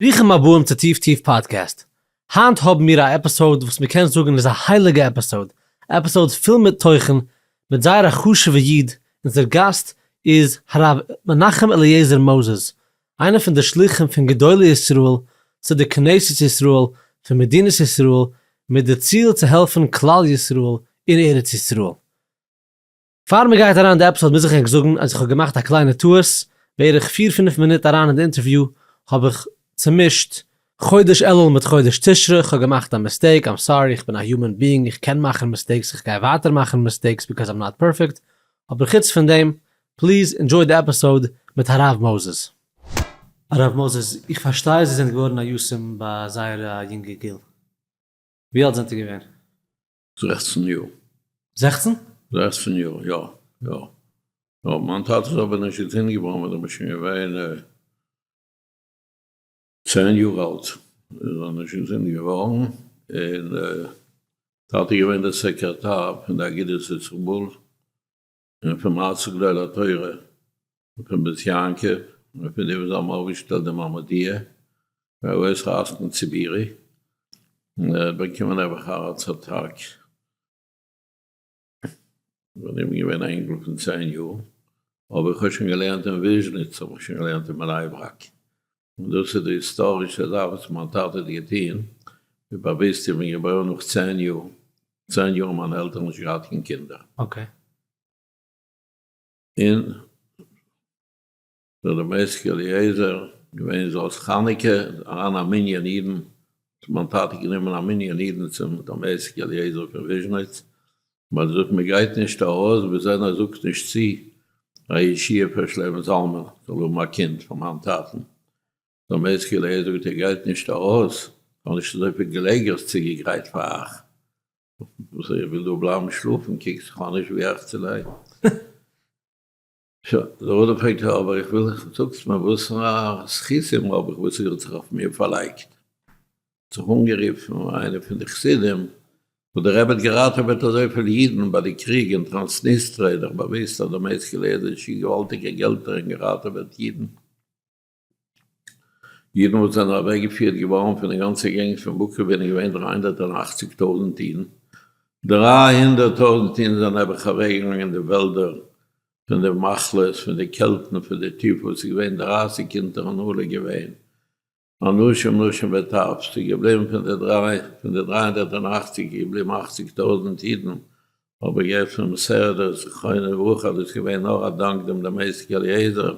ברוכים הבאים צו טיף טיף פאדקעסט. היינט האבן מיר א episode וואס מ'קען זאגן איז א הייליגע episode, episode פול מיט תוכן, מיט זייער א חשוב'ע איד, אונזער גאסט איז הרב מנחם אליעזר מאזעס, איינער פון די שלוחים פון גדולי ישראל צו די כנסת ישראל פון מדינת ישראל מיט די ציל צו העלפן כלל ישראל אין ארץ ישראל. פאר מען גייט אריין אין די episode מוז איך ענק זאגן אז איך האב געמאכט א קליינע טעות, בערך פיר פינף מינוט אריין אין די אינטערוויו האב איך צומישט חודש אלול מיט חודש תשרי, איך האב געמאכט א mistake, I'm sorry, איך בין א human being, איך קען מאכן mistakes, איך גיי ווייטער מאכן mistakes because I'm not perfect, אבער חוץ פון דעם, please enjoy די episode מיט הרב מאזעס. הרב מאזעס, איך פארשטיי אז איר זענט געווארן א יתום ביי זייער א יונגע גיל. ווי אלט זענט איר געווען? 16 יאר. 16? 16 יאר, יא, יא. יא, מיין טאטע איז אבער נישט געזונט געווארן ווען איך בין שוין געווען צען יאר אלט, איז ער נישט געזונט געווארן, און טאטע איז געווען דער סעקרעטאר פון די אגודת ישראל, און פון מועצת גדולי התורה, און פון בית יעקב, און פון די וואס האבן אויפגעשטעלט די מעמדיה, והעוז העסקן ציבורי, און ער האט באקומען נעבעך א heart attack, ווען איך בין געווען א אינגל פון צען יאר, אבער איך האב שוין געלערנט אין וויזשניץ, האב איך שוין געלערנט אין בני ברק, און דאס איז די היסטארישע זאך וואס מיין טאטע האט געטון, ווי באוויסט איך בין געבוירן נאך צען יאר, צען יאר האבן מיינע עלטערן נישט געהאט קיין קינדער. okay. און דער דמשק אליעזר געווען זאת חנוכה, אריין א מנין אידן, האט מיין טאטע גענומען א מנין אידן צום דמשק אליעזר פון וויזשניץ, מען האט געזאגט מען גייט נישט ארויס ביז איינער זאגט נישט צו א ישועה פאר שלמה זלמן זאל האבן א קינד פאר מיין טאטן, דמשק אליעזר זאגט איר גייט נישט ארויס, כ'האב נישט אזויפיל געלעגערס צוגעגרייט פאר אייך, וואס איך וויל דא בלייבן שלאפן, קוקטס איך האב נישט ווי אייך צו לייגן. שוין, דער אדם פרעגט יא אבער איך וויל זאגטס מיר וואס פאר א זכותים האב איך וואס איר האט זיך אויף מיר פארלייגט? האט זיך אנגערופן איינער פון די חסידים וואס דער רבי האט געראטעוועט אזויפיל אידן ביי די קריג אין טראנסניסטרא איז דאך באוויסט אז דמשק אליעזר האט געשיקט געוואלדיגע געלטער און געראטעוועט אידן. אידן וואס זענען אוועקגעפירט געווארן פון די גאנצע געגנט פון בוקעווין איז געווען 380 טויזנט אידן, 300 טויזנט אידן זענען נעבעך אוועקגעגאנגען אין די וועלדער פון די מחלות, פון די קעלטן, פון די טיפוס, ס'איז געווען דרייסיג אונטערן עלה געווען אנשים נשים וטף, ס'איז געבליבן פון די דריי פון די 380 איז געבליבן אכציג טויזנט אידן, אבער געהערט פונעם סערדער זכרונו לברכה אז דאס איז געווען נאר א דאנק דעם דמשק אליעזר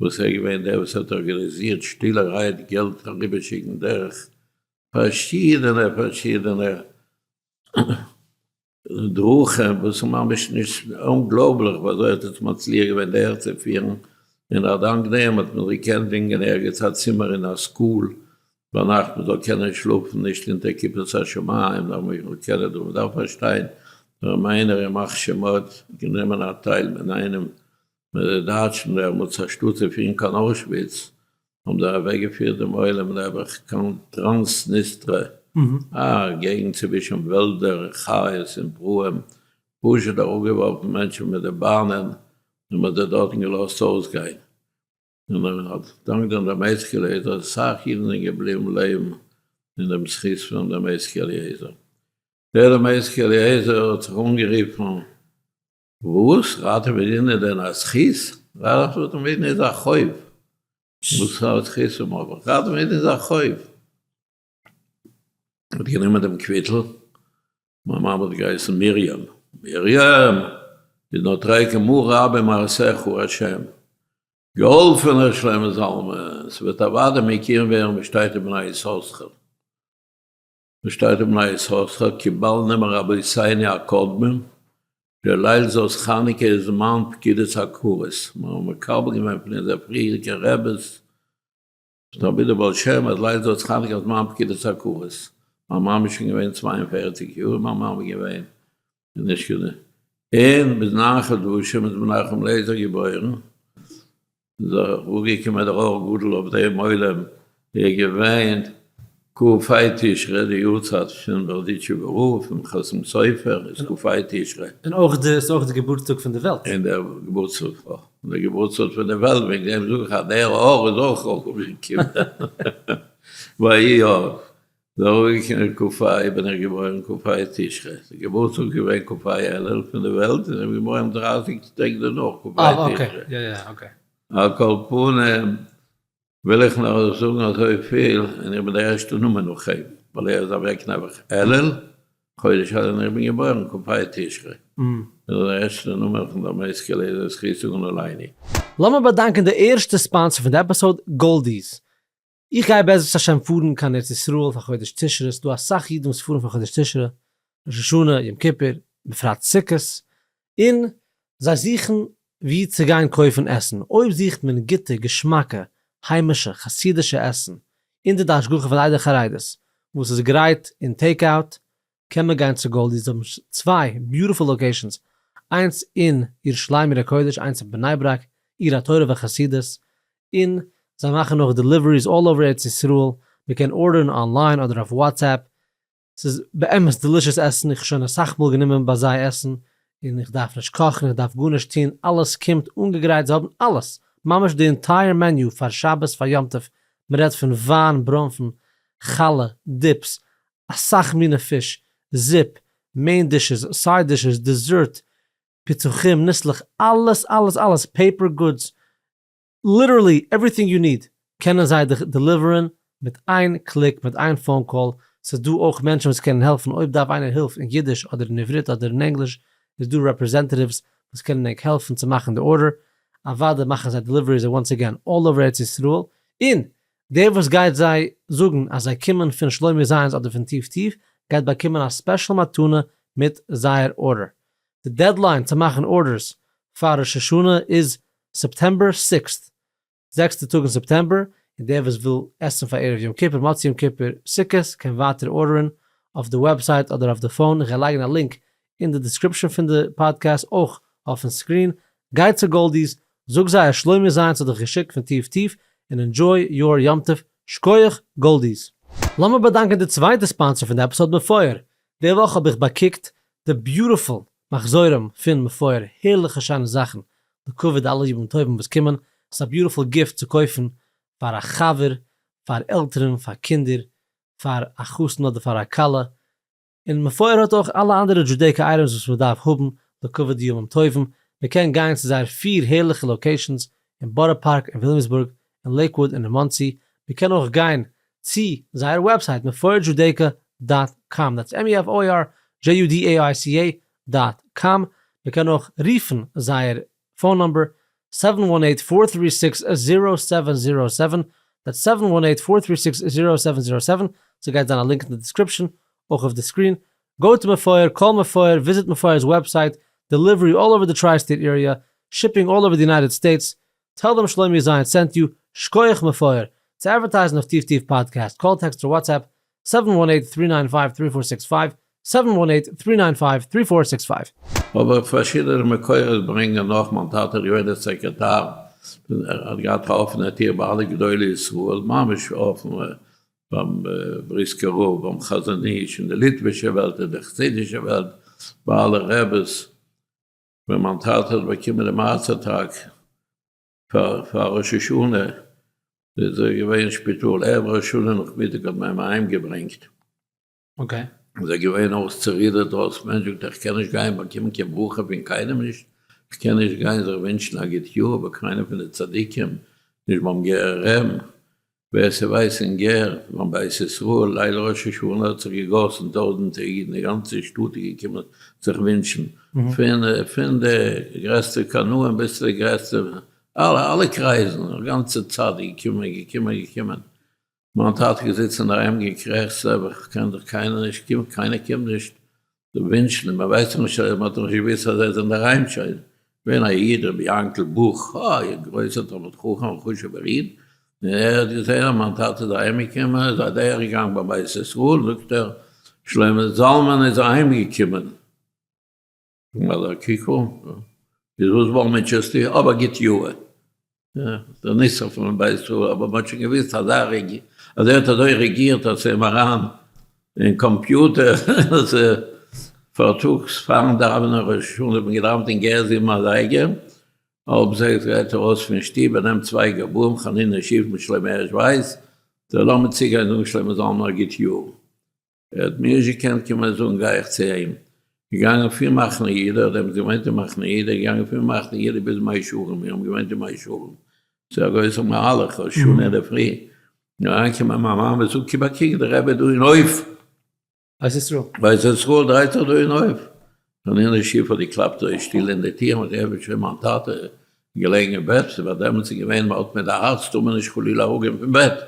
וואס ער איז געווען דער וואס האט ארגאניזירט שטילערהייט געלט אריבערשיקן דורך פארשידענע פארשידענע דרכים וואס איז ממש נישט אומגלויבליך ווי אזוי האט עס מצליח געווען דורכצופירן, און א דאנק דעם האט מען געקענט דינגען ערגעץ א צימער אין א school ביינאכט מען זאל קענען שלאפן נישט אונטער כיפת השמים נאר מען זאל קענען דא, מען דארף פארשטיין דער ריינער ימח שמו האט גענומען א טייל אינאיינעם מיט די דייטשן דעמאלטס אנשטאט צו פירן קיין אוישוויץ האבן זיי אוועקגעפירט דעם עולם נעבעך קיין טראנסניסטרע, א געגנט צווישן וועלדער און חיות און פראים, פשוט אראפגעווארפן מענטשן מיט די באנען און מען האט זיי דארטן געלאזט אויסגיין. און א דאנק דעם דמשק אליעזר אסאך אידן זענען געבליבן לעבן אין דעם זכות פונעם דמשק אליעזר. דער דמשק אליעזר האט זיך אנגערופן, וואס? ראטעווען אידן איז דען א זכות? ראטעווען אידן איז א חוב. וואס פאר א זכות האב איך? ראטעווען אידן איז א חוב. האט גענומען דעם קוויטל, מיין מאמע האט געהייסן מרים, מרים איז נוטריקה מה רבו מעשיך ה', געהאלפענער שלמה זלמן, ס'וועט אוודאי מקוים ווערן וואס שטייט אין בני יששכר, וואס שטייט אין בני יששכר, קיבלנו מרבותינו הקודמים, שליל זאת חנוכה איז זמן פקידת עקרות, מיר האבן מקבל געווען פון אונזערע פריערדיגע רעבעס, רבי דער בעל שם אז ליל זאת חנוכה איז זמן פקידת עקרות, מיין מאמע איז שוין געווען 42 יאר, מיין מאמע געווען נישט געווען, און ביז ניין חדשים איז מנחם לעזער געבוירן, איז אראפגעקומען דער אור גדול אויף דעם עולם, איז געווען כ"ה תשרי די יארצייט פון בארדיטשובער רב פון חתם סופר איז כ"ה תשרי. און אויך די איז אויך די געבורטסטאג פון די וועלט. און דער געבורטסטאג און דער געבורטסטאג פון די וועלט, וועגן דעם זאג איך אז דער אור איז אויך אראפגעקומען. ויהי אב, איז ארויפגעקומען כ ה, בין איך געבוירן כ ה תשרי, די געבורטסטאג איז געווען כ ה אלול פון די וועלט, און איך בין געבוירן דרייסיג טעג דערנאך כ ה תשרי. על כל פנים וויל איך נאר זאגן אזויפיל, און איך בין דער ערשטער נאמען נאך אים, ווייל ער איז אוועק נעבעך אלול, חודש אלול, און איך בין געבוירן כ ה תשרי. איז דער ערשטער נאמען פון דער משכיל איז זכותו יגן עלינו. לאמיר באדאנקען די ערשטע sponsor פון די episode, גאלדי'ס. איך גיי בעזרת השם פארן קיין ארץ ישראל פאר חודש תשרי, ס'דא אסאך אידן וואס פארן פאר חודש תשרי, ראש השנה, יום כיפור, בפרט סוכות, און זיי זוכן וואו צו גיין קויפן עסן, אויב זוכט מען גוטע, געשמאקע, היימישע, חסידישע עסן, אונטער די השגחה פון די עדה החרדית, וואס איז גרייט אין take out, קען מען גיין צו גאלדי'ס, זיי האבן צוויי beautiful locations, איינס אין ירושלים עיר הקודש, איינס אין בני ברק, עיר התורה והחסידות, און זיי מאכן אויך deliveries all over ארץ ישראל, מען קען ארדערן online אדער אויף WhatsApp, ס'איז באמת delicious עסן, איך האב שוין אסאך מאל גענומען ביי זיי עסן, און איך דארף נישט קאכן, איך דארף גארנישט טון, אלעס קומט אנגעגרייט, זיי האבן אלעס, ממש די entire menu פאר שבת פאר יום טוב, מען רעדט פון וויין, ברוינפן, חלה, dips, אסאך מינע פיש, זופ, main dishes, side dishes, dessert, פיצוחים, ניסלעך, אלעס אלעס אלעס, paper goods, literally everything you need קענען זיי דיך דעליווערן מיט איין click מיט איין phone call, ס'איז דא אויך מענטשן וואס קענען העלפן אויב דארף איינער הילף אין אידיש אדער אין עברית אדער אין ענגליש איז דא representatives וואס קענען ענק העלפן צו מאכן די order, אוודאי מאכן זיי deliveries once again all over ארץ ישראל, און דער וואס גייט זיי זאגן אז זיי קומען פון שלומי זייענס אדער פון טיף טיף גייט באקומען א special מתנה מיט זייער order. די deadline צו מאכן orders פאר ראש השנה איז September sixth, זעקסטע טאג אין סעפטעמבער, און דער וואס וויל עסן פאר ערב יום כיפור, מוצאי יום כיפור, סוכות, קען ווייטער ארדערן אויף די website אדער אויף די phone, איך גיי לייגן א link אין די description פון די פאדקעסט, אויך אויפן screen, גיי צו גאלדי'ס, זאג זיי אז שלומי זייענס האט דיך געשיקט פון טיף טיף, און enjoy your יום טוב, שקויעך גאלדי'ס. לאמיר באדאנקען די צווייטע sponsor פון די episode מפואר, די וואך האב איך באקוקט די beautiful מחזורים פון מפואר, הערליכע שיינע זאכן לכבוד אלע ימים טובים וואס קומען, ס'איז א beautiful gift צו קויפן פאר א חבר, פאר עלטערן, פאר קינדער, פאר א חתן אדער פאר א כלה, און מפואר האט אויך אלע אנדערע Judaica items וואס מען דארף האבן לכבוד די ימים טובים, מען קען גיין צו זייער פיר הערליכע locations אין בארא פארק אין וויליאמסבורג אין לעיקוואוד און אין מאנסי, מען קען אויך גיין צו זייער website מפואר Judaica dot com, that's M-E-F-O-A-R-J-U-D-A-I-C-A dot com, מען קען אויך רופן זייער phone number seven one eight four three six zero seven zero seven, that's seven one eight four three six zero seven zero seven, ס'גייט זיין א link אין די description, אויך אויף די screen, go to מפואר, call מפואר, visit מפואר'ס website, delivery all over די tri state area, shipping all over די United States, tell them שלומי זיין sent you, שקויעך מפואר, צו אדווערטייזן אויף טיף טיף פאדקעסט, call text אר WhatsApp, seven one eight three nine five three four six five, seven one eight three nine five three four six five. אבער פארשידענע מקורות ברענגען נאך, מיין טאטע איז געווען דער סעקרעטאר, ער האט געהאט א אפענע טיר ביי אלע גדולי ישראל, ממש אפען, ביים בריסקער רב, ביים חזון איש, אין די ליטווישע וועלט, אין די חסידישע וועלט, ביי אלע רעבעס, ווען מיין טאטע האט באקומען דעם heart attack פאר ראש השנה, איז ער געווען אין שפיטאל, ערב ראש השנה נאכמיטאג האט מען אים אהיים געברענגט. okay. איז ער געווען אויס צורידערט אויס מענטש, זאגט ער איך קען נישט גיין באקומען קיין ברכה פון קיינעם נישט, איך קען נישט גיין זיך ווינטשן א גוט יאר ביי קיינעם פון די צדיקים, נישט ביים גערער רעבן, ווער ס'ווייסט אין גער, ביים בית ישראל, ליל ראש השנה האט זיך געגאסן טויזענטער אידן, די גאנצע שטאט איז געקומען זיך ווינטשן, פון פון די גרעסטע קנאים ביז צו די גרעסטע, אלע אלע קרייזן, א גאנצע צדיק געקומען געקומען געקומען. מיין טאטע געזיצן אינדערהיים געקרעכצט אבער כ'קען דאך קיינער נישט קומט קיינער קומט נישט צו ווינטשן און מ'ווייסט דאך נישט מ'האט דאך נישט געוויסט אז ער איז אינדערהיים שוין געווען א איד רבי יענקל בוך א גרויסער תלמיד חכם און חשובער איד און ער האט געזען אז מיין טאטע איז אהיים געקומען איז אדער געגאנגען ביים בית ישראל זאגט ער שלמה זלמן איז אהיים געקומען. אדער קוקו, איז וואס באלמוטשעסטו, אבער גוט יאהר. דער נוסח פונעם בית ישראל, אבער מ'האט שוין געוואוסט אז ער אז ער האט אזוי רעגירט אז ס'איז אים אריין אין קאמפיוטער אז פארטאגס פארן דאווענען ראש השנה האט מען געדאווענט אין גער זיבן אזייגער, האלב זעקס גייט ער ארויס פון שטוב ער נעמט צוויי גבאים חנינא שיף מיט שלמה הערש ווייס. זאל לאמיר צוגיין זאגן שלמה זלמן א גוט יאר. ער האט מיר נישט געקענט קומען זאגן גיי איך צו אים. געגאנגען פון מחנה יהודה, האט דעמאלטס געוואוינט אין מחנה יהודה, געגאנגען פון מחנה יהודה ביז מאה שערים, מיר האבן געוואוינט אין מאה שערים, ס'איז א גרויסער מהלך, ראש השנה אינדערפרי, אריינקומען מיין מאמע זאגט גיב א קוק די רבי איז דא אין הויף. בית ישראל. בית ישראל דרייט זיך דא אין הויף. און אין די שיף האט געקלאפט אזוי שטיל אין די טיר, מ'האט געעפנט שוין מיין טאטע געלעגן אין בעט, ס'איז ביי דעמאלטס געווען מ'האט מיט די הארץ טאר מען נישט חלילה אראפגיין פון בעט,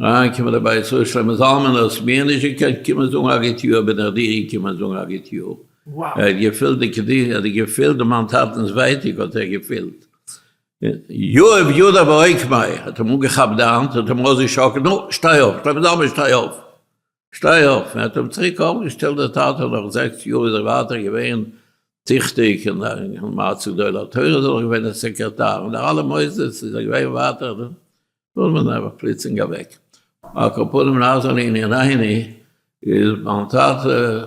אריינגעקומען דער בית ישראל שלמה זלמן האסט מיר נישט געקענט קומען זאגן א גוט יאר בין איך דיר געקומען זאגן א גוט יאר. ער האט געפילט די קדושה, ער האט געפילט מיין טאטנ'ס ווייטאג האט ער געפילט. יואב יודא בעוקמי האט אים אנגעכאפט די האנט האט אים אויסגעשאקלט נו שטיי אויף שלמה זלמן שטיי אויף שטיי אויף, ער האט אים צוריק אויפגעשטעלט דער טאטע נאך זעקס יאר איז ער ווייטער געווען טיכטיג אין מועצת גדולי התורה איז ער נאך געווען א סעקרעטאר אין די אלע מוסדות איז ער געווען ווייטער דאן איז מען נעבעך פלוצלינג אוועק. על כל פנים נחזור לענינינו איז מיין טאטע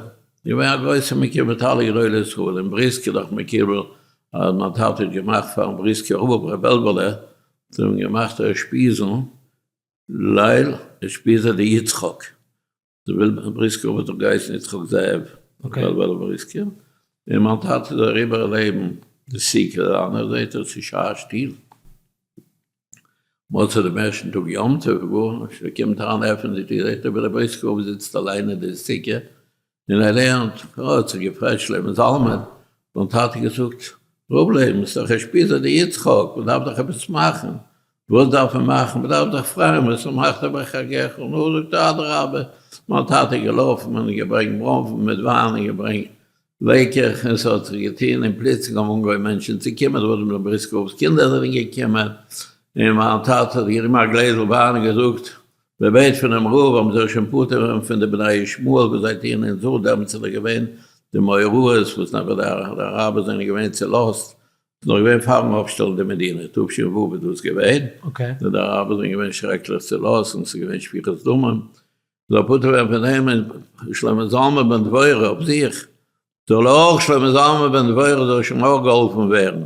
געווען א גרויסער מקובל מיט אלע גדולי ישראל אין בריסק איז דאך מקובל אז מיין טאטע האט געמאכט פארן בריסקער רב ר' וועלוועלע זיי האבן געמאכט אושפיזין ליל אושפיזא דיצחק דער בריסקער רב האט דאך געהייסן יצחק זאב, וועלוועלע בריסקער, און מיין טאטע איז אריבער לעבן די סוכה, און ער זעט אז ס'איז שא שטיל, מוצאי דעם ערשטן טאג יום טוב, גארנישט, ער קומט אריין עפענט די טיר זעט ער ווי דער בריסקער רב זיצט אליין אין די סוכה, און ער לערנט, אה, האט זיך געפרייט שלמה זלמן, מיין טאטע געזאגט, רב לעבן, ס'איז דאך אושפיזא דיצחק, מ'דארף דאך עפעס מאכן, וואס דארף מען מאכן? מ'דארף זיך פרייען, ושמחת בחגך, נו, זאגט ער, אדרבה, מיין טאטע איז געלאפן און געברענגט בראנפן מיט וויין און געברענגט לעקעך, און ס'האט זיך געטון, און פלוצלינג האבן אנגעהויבן מענטשן צו קומען, דער וואס בריסקער רב'ס קינדער זענען געקומען, און מיין טאטע האט גענומען א גלעזל וויין און געזאגט, מ'בעט פונעם רב אז מ'זאל שוין פטור ווערן פון די בני ישמעאל וואס זיי טוען אונז אן, דעמאלטס איז דאך געווען די מאורעות וואס נעבעך די אראבער זענען געווען צולאזט, ס'איז נאך געווען פארן אויפשטעלן די מדינה, תש"ו איז דאס געווען, די אראבער זענען געווען שרעקליך צולאזט און ס'איז געווען שפיכות דמים, זאל פטור ווערן פון דעם און שלמה זלמן בן דבורה אויף זיך, זאל אויך שלמה זלמן בן דבורה זאל שוין אויך געהאלפן ווערן,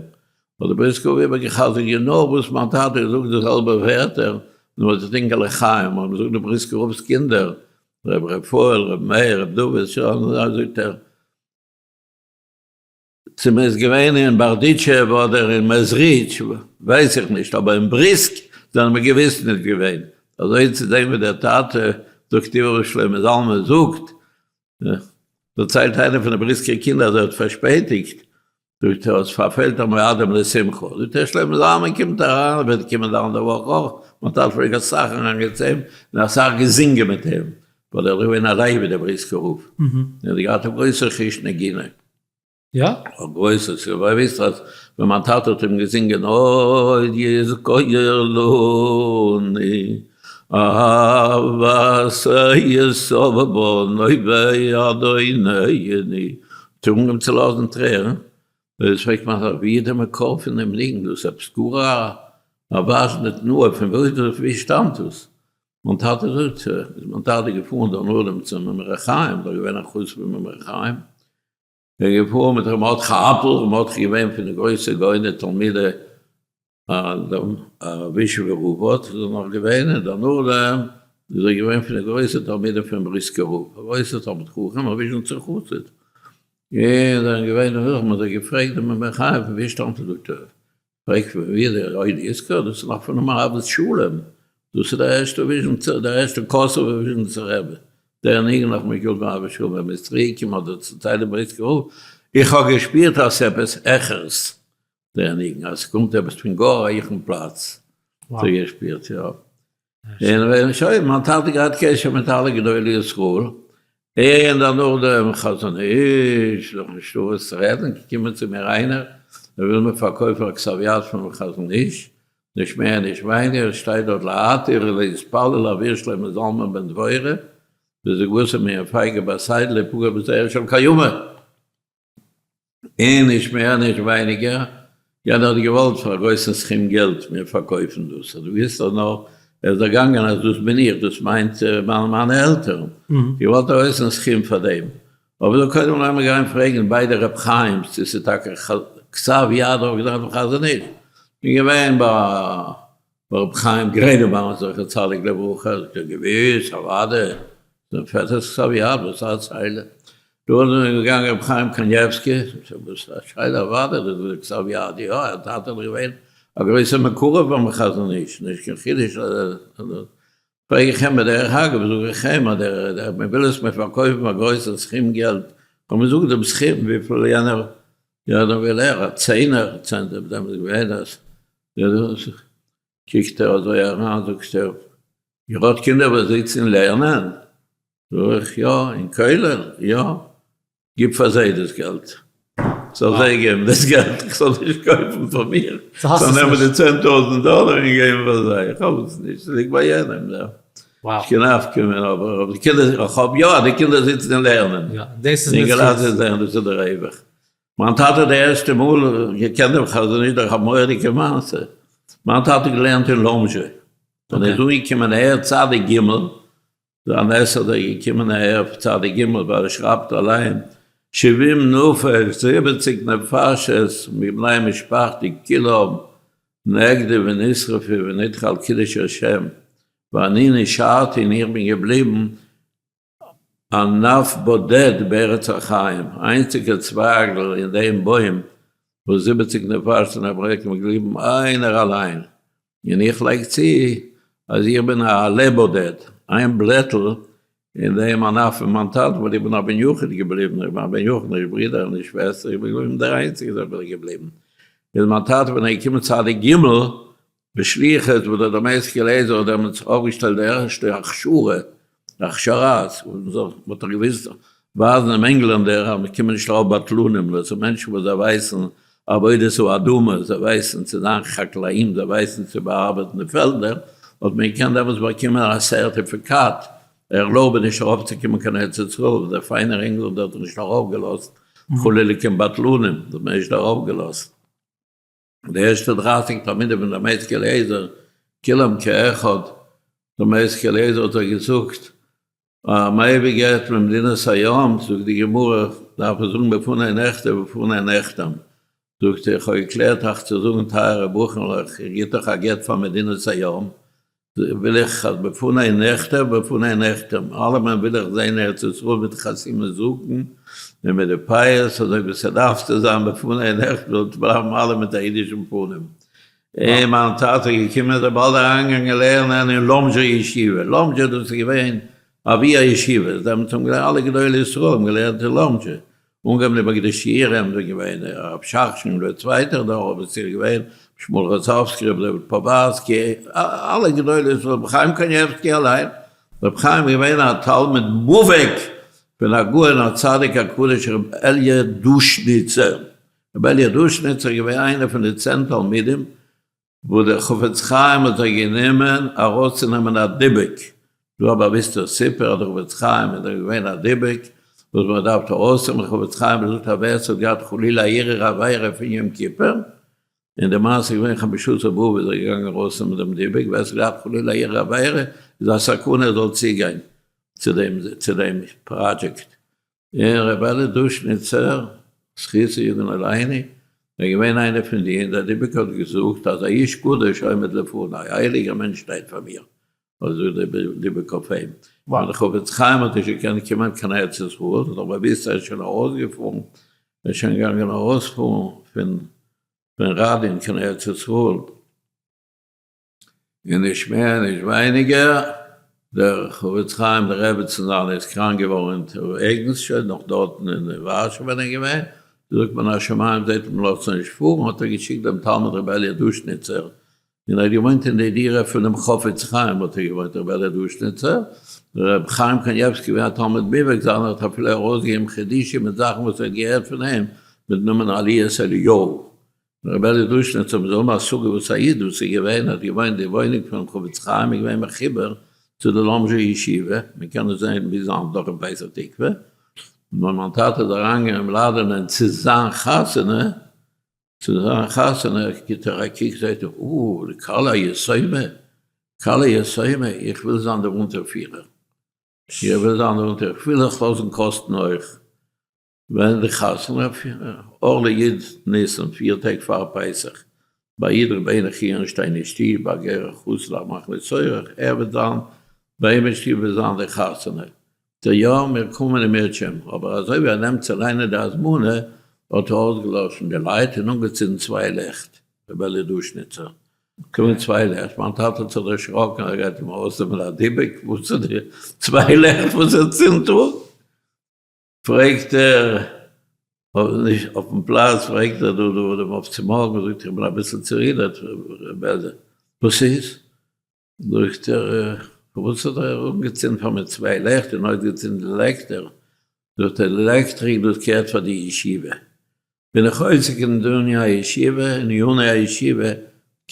האט דער בריסקער רב איבערגעחזרט גענוי וואס מיין טאטע האט געזאגט די זעלבע ווערטער, נאר מיט א טינקעלע חיים, האבן געזאגט די בריסקער רב'ס קינדער, ר' רפאל, ר' מאיר, ר' דוד, שוין, זאגט ער, צו מען איז געווען אין בארדיטשעוו אדער אין מעזריטש ווייס איך נישט, אבער אין בריסק זענען מיר געוויס נישט געווען, אזוי צו זען ווי דער טאטע זאגט איבער וואס שלמה זלמן זאגט, דערציילט איינער פון די בריסקער קינדער אז ער האט פארשפעטיגט, זאגט ער האסט פארפעלט א מועדים לשמחה, זאגט ער שלמה זלמן קומט אריין, ער וועט קומען די אנדערע וואך אויך, מען האט אלס פלעג אסאך אריינגערעדט צו אים און אסאך געזינגען מיט אים, ווייל ער איז געווען א רבי דער בריסקער רב, ער האט געהאט א גרויסע חוש נגינה. יא? א גרויסע, ס'איז באוויסט אז ווען מיין טאטע האט אים געזינגען עוד יזכור לנו אהבת יסוב בנו ואדוננו, האט ער אנגעהויבן צו לאזן טרערן, איז פרעגט מיין טאטע ווי איז די מקור פון דעם ניגון, דאס איז עפעס גאר א וואזשנע תנועה, פון וואו איז דאס, ווי שטאמט דאס? מיין טאטע זאגט, איז מיין טאטע געפארן דערנאכדעם צום אמרי חיים, דאך געווען א חסיד פון אמרי חיים, ער איז געפארן מיט ר' מרדכי אפל, ר' מרדכי איז געווען פון די גרויסע גאוני תלמידי ווישעווער רב האט איז ער נאך געווען, און דערנאכדעם איז ער געווען פון די גרויסע תלמידים פון בריסקער רב, א גרויסער תלמיד חכם, א וויזשניצער חסיד, און זענען געווען דערנאך, מען האט זיי געפרעגט דעם אמרי חיים פון ווי שטאמט ער, זאגט ער, פרעגט פון ווי דער עוד יזכור, דאס איז נאך פונעם אהבת שלום, דאס איז דער ערשטער וויזשניצער, דער ערשטער קאסובער וויזשניצער רבי, דער ניגון נאך מגילת אהבת שלום, ווען מ'איז צוריק געקומען אדער צו טיילען בריסקער רב, איך האב געשפירט אז ס'עפעס העכערס דער ניגון, אז ס'קומט עפעס פון גאר א הויכן פלאץ, אזוי געשפירט, יא. און ווען שוין, מיין טאטע געהאט קשר מיט אלע גדולי ישראל, און דערנאך דעם חזון איש, דאך נישטא וואס צו רעדן, געקומען צו מיר איינער, ער וויל מיר פארקויפן א כתב יד פונעם חזון איש, נישט מער נישט ווייניגער, עס שטייט דארט להתיר ולהתפלל עבור שלמה זלמן בן דבורה, וזוגתו מרים פייגא בת סיידל להיפגע בזרע של קיימא. און נישט מער נישט ווייניגער, יענער האט געוואלט פאר א גרויסן סכום געלט מיר פארקויפן דאס, אז דו ווילסט דאך נאר, ער איז דערגאנגען אז דאס בין איך, דאס מיינט מיינע עלטערן, געוואלט א גרויסן סכום פאר דעם, אבער דא קודם לאמיר גיין פרעגן ביידע ר' חיים'ס צו ס'איז טאקע כתב יד אויף געדאכט פון חזון איש, כ'בין געווען ביי. ביי רבי חיים גרינעבאום זכר צדיק לברכה, זאגט ער געוויס אוודאי, זיין פעטער'ס כתב יד, וואס א שאלה, דא איז מען געגאנגען רבי חיים קניבסקי, זאגט ער וואס א שאלה אוודאי דאס איז די כתב יד, יא ער טאטע איז געווען א גרויסער מקורב ביים חזון איש, נישט קיין חידוש אז פרעג איך אים בדרך אגב, זאג איך אים אז דער מען וויל עס מיר פארקויפן פאר גרויסע סכום געלט, כ'האב מיר זאגט דעם סכום וויפיל יענער יענער וויל ער, א צענער, צענט אויף דעם איז געווען אז קוקט ער אזוי אריין זאגט ער, איר האט קינדער וואס זיצן לערנען? זאג איך יא, אין כולל? יא. גיב פאר זיי דאס געלט. זאל זיי געבן דאס געלט, איך זאל נישט קויפן פאר מיר. זאל נעמען די 10,000 דאלער און געבן פאר זיי. איך האב עס נישט, ס'ליגט ביי יענעם. נישט קיין נפקא מינה, אבער די קינדער, איך האב יא, די קינדער זיצן און לערנען. יא, דאס איז אינגעלייט זיצן לערנען, דאס איז דער רווח. מיין טאטע די ערשטע מאל געקענט דעם חזון איש דורך א מורא'דיגע מעשה. מיין טאטע האט געלערנט אין לאמזשע. ווען ער איז אנגעקומען אהער צדיק ג', די נס אז ער איז געקומען אהער אויף צדיק ג' ווייל ער שרייבט אליין שבעים נפש 70 נפשות מבני משפחתי כולם נעקדו ונשרפו ונדחה על קידוש השם ואני נשארתי און איך בין געבליבן ענף בודד בארץ החיים איינציגע צווייגל אין דעם בוים וואס 70 נפשות זענען געבליבן איינער אליין און איך לייג צו אז איך בין א עלה בודד, איין בלעטל אין דעם ענף פון מיין טאטן, ווייל איך בין א בן יחיד געבליבן, איך בין א בן יחיד, נישט ברידער און נישט שוועסטער, איך בין געבליבן דער איינציגער בין איך געבליבן. איז מיין טאטע ווען ער איז געקומען צדיק ג' בשליחות וואס דער דמשק אליעזר האט דעמאלטס אויפגעשטעלט די ערשטע הכשרה, הכשרה, מען האט דאך געוואוסט ווייזן דעם ענגלענדער אז מען קומט נישט ארויף בטלנים, דאס איז מענטשן וואס זיי ווייסן עבודת האדמה, זיי ווייסן צו זיין חקלאים, זיי ווייסן צו באארבעטן די פעלדער, האט מען געקענט דעמאלטס באקומען א סערטיפיקאט, ערלויבעניש נישט ארויפצוקומען קיין ארץ ישראל, ווייל דער פיינער ענגלענדער האט נישט ארויפגעלאזט חלילה קיין בטלנים, האט מען נישט ארויפגעלאזט. די ערשטע 30 תלמידים פון דמשק אליעזר, כולם כאחד, דמשק אליעזר האט ער געזאגט, המביא גט ממדינת הים, זאגט די גמרא, דארף ער זאגן בפני נכתב ובפני נחתם, זאגט ער, איך האב געקלערט אייך צו זאגן טייערע בחור'לעך, איר גיבט דאך א גט פאר מדינת הים, וויל איך אז בפני נכתב ובפני נחתם, אלעמען וויל איך זען ארץ ישראל מיט חתימת זקן און מיט די פאות אזוי ווי ס'דארף צו זיין בפני נכתב זאלט בלייבן אלע מיט א אידישן פנים. און מיין טאטע איז געקומען איז ער באלד אריינגעגאנגען לערנען אין לאמזשער ישיבה, לאמזשע דאס איז געווען אבי הישיבות, דעמאלטס האבן געלערנט אלע גדולי ישראל האבן געלערנט אין לאמזשע, אנגעהויבן די מגידי שיעורים זענען געווען הרב שך שוין דער צווייטער דור אבער ס'איז געווען רבי שמואל ראזאווסקי רבי דוד פאווארסקי אלע גדולי ישראל רבי חיים קניבסקי אליין רבי חיים איז געווען א תלמיד מובהק פון הגאון הצדיק הקדוש רבי אלי' דושניצער רבי אלי' דושניצער איז געווען איינער פון די צען תלמידים וואו דער חפץ חיים האט זיי גענומען ארויסצונעמען א דיבוק, דא א באוויסטער סיפור אז דער חפץ חיים איז דאך געווען א דיבוק וואס מען דארף ארויסנעמען, דער חפץ חיים האט געזאגט אז ווער ס'האט געהאט חלילה א הרהור עבירה פון יום כיפור, און די מעשה איז געווען חמשה עשר באב איז ער געגאנגען ארויסנעמען דעם דיבוק, ווער ס'האט געהאט חלילה א הרהור עבירה איז א סכנה ער זאל צוגיין צו דעם פראדזשעקט. און ר' אלי' דושניצער, זכותו יגן עלינו, איז געווען איינער פון די, און דער דיבוק האט געזאגט אז א איש קדוש עומד לפני, א הייליגער מענטש שטייט פאר מיר, האט געזאגט דער דיבוק אויף אים. און דער חפץ חיים האט נישט געקענט קומען קיין ארץ ישראל, האט דאך באוויסט ער איז שוין ארויסגעפארן, ער איז שוין געגאנגען ארויספארן פון ראדין קיין ארץ ישראל. און נישט מער און נישט ווייניגער, דער חפץ חיים די רעבעצן זיינע איז קראנק געווארן אונטערוועגנס, שוין נאך דארטן אין ווארשע ווען ער איז געווען, זאגט מען אז שמים זעט מען לאזט זיי נישט פארן, האט ער געשיקט דעם תלמיד רבי אלי' דושניצער, און ער האט געוואוינט אין די דירה פונעם חפץ חיים האט ער געוואוינט רבי אלי' דושניצער, רבי חיים קניבסקי געווען א תלמיד מובהק זיינער האט אפילו ארויסגעגעבן חידושים מיט זאכן וואס ער האט געהערט פון אים מיטן נאמען עליית אליהו. רבי אלי' דושניצער מ'זאל האבן א השגה וואס א איד דאס איז געווען, האט געוואוינט די וואוינונג פונעם חפץ חיים איז געווען מחובר צו די לאמזשער ישיבה, מען קען עס זען ביז היינט נאך אין פתח תקווה, און ווען מיין טאטע איז אריינגעגאנגען אים לאדענען צו זיין חתונה, צו זיין חתונה, גיט ער א קוק זעט ער, אה, די כלה יתומה, כלה יתומה, איך וויל זיין דער אונטערפירער, איך וויל זיין דער אונטער, איך וויל זיך לאזן קאסטן אויך. ווען די חתונה אור לי' ניסן, פיר טעג פאר פסח. ביי איד ר' העניך אירנשטיין אין שטוב ביי גערער חסיד א מכניס אורח, ער וועט זיין ביי אים אין שטוב וועט זיין די חתונה, זאגט ער יא מיר קומען אם ירצה השם, אבער אזוי ווי ער נעמט צו ליינען די הזמנה האט ער אויסגעלאשן די light און אנגעצינדן צוויי לעכט, ר' אלי' דושניצער, קומען צוויי לעכט, מיין טאטע האט זיך דערשראקן ער גייט אים ארויסנעמען א דיבוק, וואס איז די צוויי לעכט וואס ער צינדט אן? פרעגט ער, נישט אויפן פלאץ, פרעגט ער דא דא דעם אויף צו מארגן, זאגט ער איך בין אביסל צורודערט, ר' בערדע, וואס איז? זאגט ער, פארוואס האט ער אנגעצינדן פאר מיר צוויי לעכט און אויסגעצינדן די לעקטער? זאגט ער, די עלעקטריק דאס געהערט פאר די ישיבה, בין איך עוסק אין עניני הישיבה, אין עניני הישיבה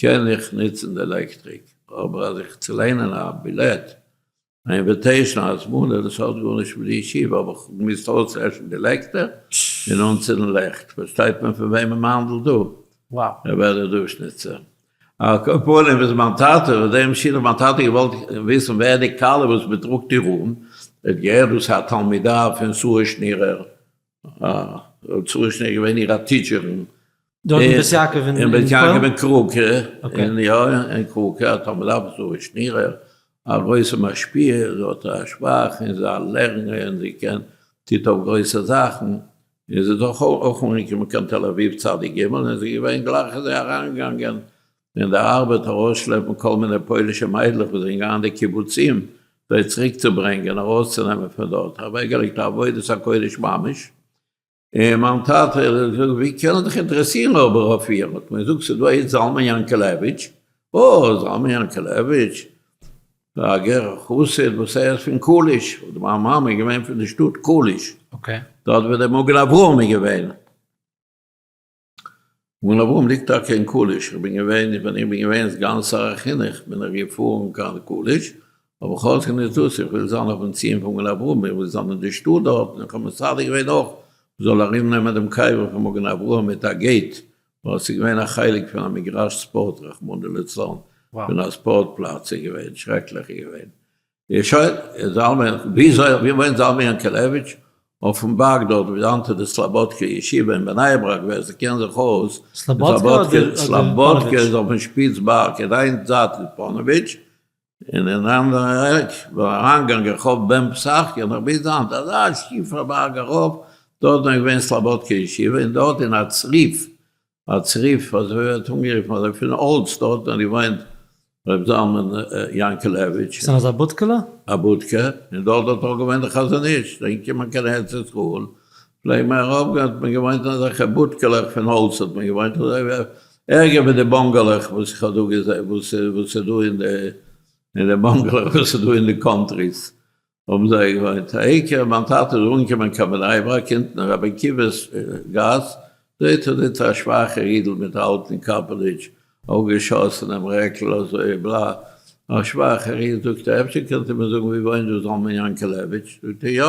קען איך נוצן די עלעקטריק, אבער אז איך צו ליינען א בילעט א invitation, א הזמנה, דאס האט גארנישט מיט די ישיבה, האב איך געמוזט אויסלעשן די לעקטער און אנצינדן לעכט, פארשטייט מען פון וועמען מ'האנדלט דא? ר' אלי' דושניצער. על כל פנים איז מיין טאטע, אויף דעם שידוך מיין טאטע געוואלט וויסן ווער די כלה וואס מ'טראגט איר אן, ער האט געהערט דאס איז א תלמידה פון שרה שנירער, שרה שנירער איז געווען איר א טיטשערין. דארט אין בית יעקב אין אין בית יעקב אין קראקע, אין יא אין קראקע, א תלמידה פון שרה שנירער, א גרויסע משפיע, זי האט א שבח און זי א לערנער און זי קען טוט אויף גרויסע זאכן, און זי איז אויך אויך אנגעקומען קיין תל אביב צדיק ג' און זי איז געווען גלייך איז זי אריינגעגאנגען אין די ארבעט ארויסשלעפן כל מיני פוילישע מיידלעך וואס זענען געגאנגען די קיבוצים זיי צוריק צו ברענגען ארויסצונעמען פון דארט, אוועקגעלייגט א עבודת הקודש ממש. און מיין טאטע האט געזאגט ווי קען ער זיך אינטערעסירן אבער אויף איר, האט מען געזאגט ס'איז דא א איד זלמן יאנקעלעוויטש, אה זלמן יאנקעלעוויטש, א גערער חסיד וואס ער איז פון קאליש, און מיין מאמע איז געווען פון די שטאט קאליש, דארט ווי דער מגן אברהם איז געווען. מגן אברהם ליגט טאקע אין קאליש, איך בין געווען, ווען איך בין געווען סגן שר החינוך בין איך געפארן קיין קאליש, אבער איך האב נישט דאס, איך וויל זיין אויפן ציון פון מגן אברהם, איך וויל זיין אין די שטאט דארט, און איך האב מסדר געווען אויך מ'זאל ארום נעמען דעם קבר פון מגן אברהם מיט א gate, ווייל עס איז געווען א חלק פון א מגרש ספארט רחמנא לצלן, פון א ספארט פלאץ איז געווען, שרעקליך איז געווען. איז שוין, זלמן, וויאזוי, ווי וואוינט זלמן יאנקעלעוויטש? אויפן בארג דארט ווי היינט איז די סלאבאדקע ישיבה אין בני ברק, ווער ס'קען זיך אויס, סלאבאדקע אדער סלאבאדקע איז אויפן שפיץ בארג, אין איין זייט איז פאנאוויטש, און אין אנדערע עק ביי אריינגאנג רחוב בן פסחיה נאך ביז היינט אזא שיפער בארג ארויף, דארט איז געווען סלאבאדקע ישיבה, און דארט אין א צריף א צריף, אזוי ווערט אנגערופן, אזוי פון אלץ, דארט האט געוואוינט ר' זלמן יאנקעלעוויטש. ס'איז אזא בודקעלע? א בודקע, און דארט האט אויך געוואוינט דער חזון איש, זענען געקומען קיין ארץ ישראל, פלעגט מען ארויפגיין, האט מען געוואוינט אין אזעלכע בודקעלעך פון האלץ האט מען געוואוינט, אזוי ווי ערגער ווי די באנגעלעך וואס איך האב דא געזען, וואס איז דא אין די, אין די באנגעלעך וואס איז דא אין די countries. האבן זיי געוואוינט. העיקר, מיין טאטע איז אנגעקומען קיין בני ברק אונטן אין רבי עקיבא'ס גאס, זעהט ער זיצט א שוואכער אידל מיט א אלטן קאפעליטש, אפגעשאסענעם רעקל אזוי בלא, א שוואכער איד, זאגט ער, אפשר קענט איר מיר זאגן ווי וואוינט דא זלמן יאנקעלעוויטש? זאגט ער, יא,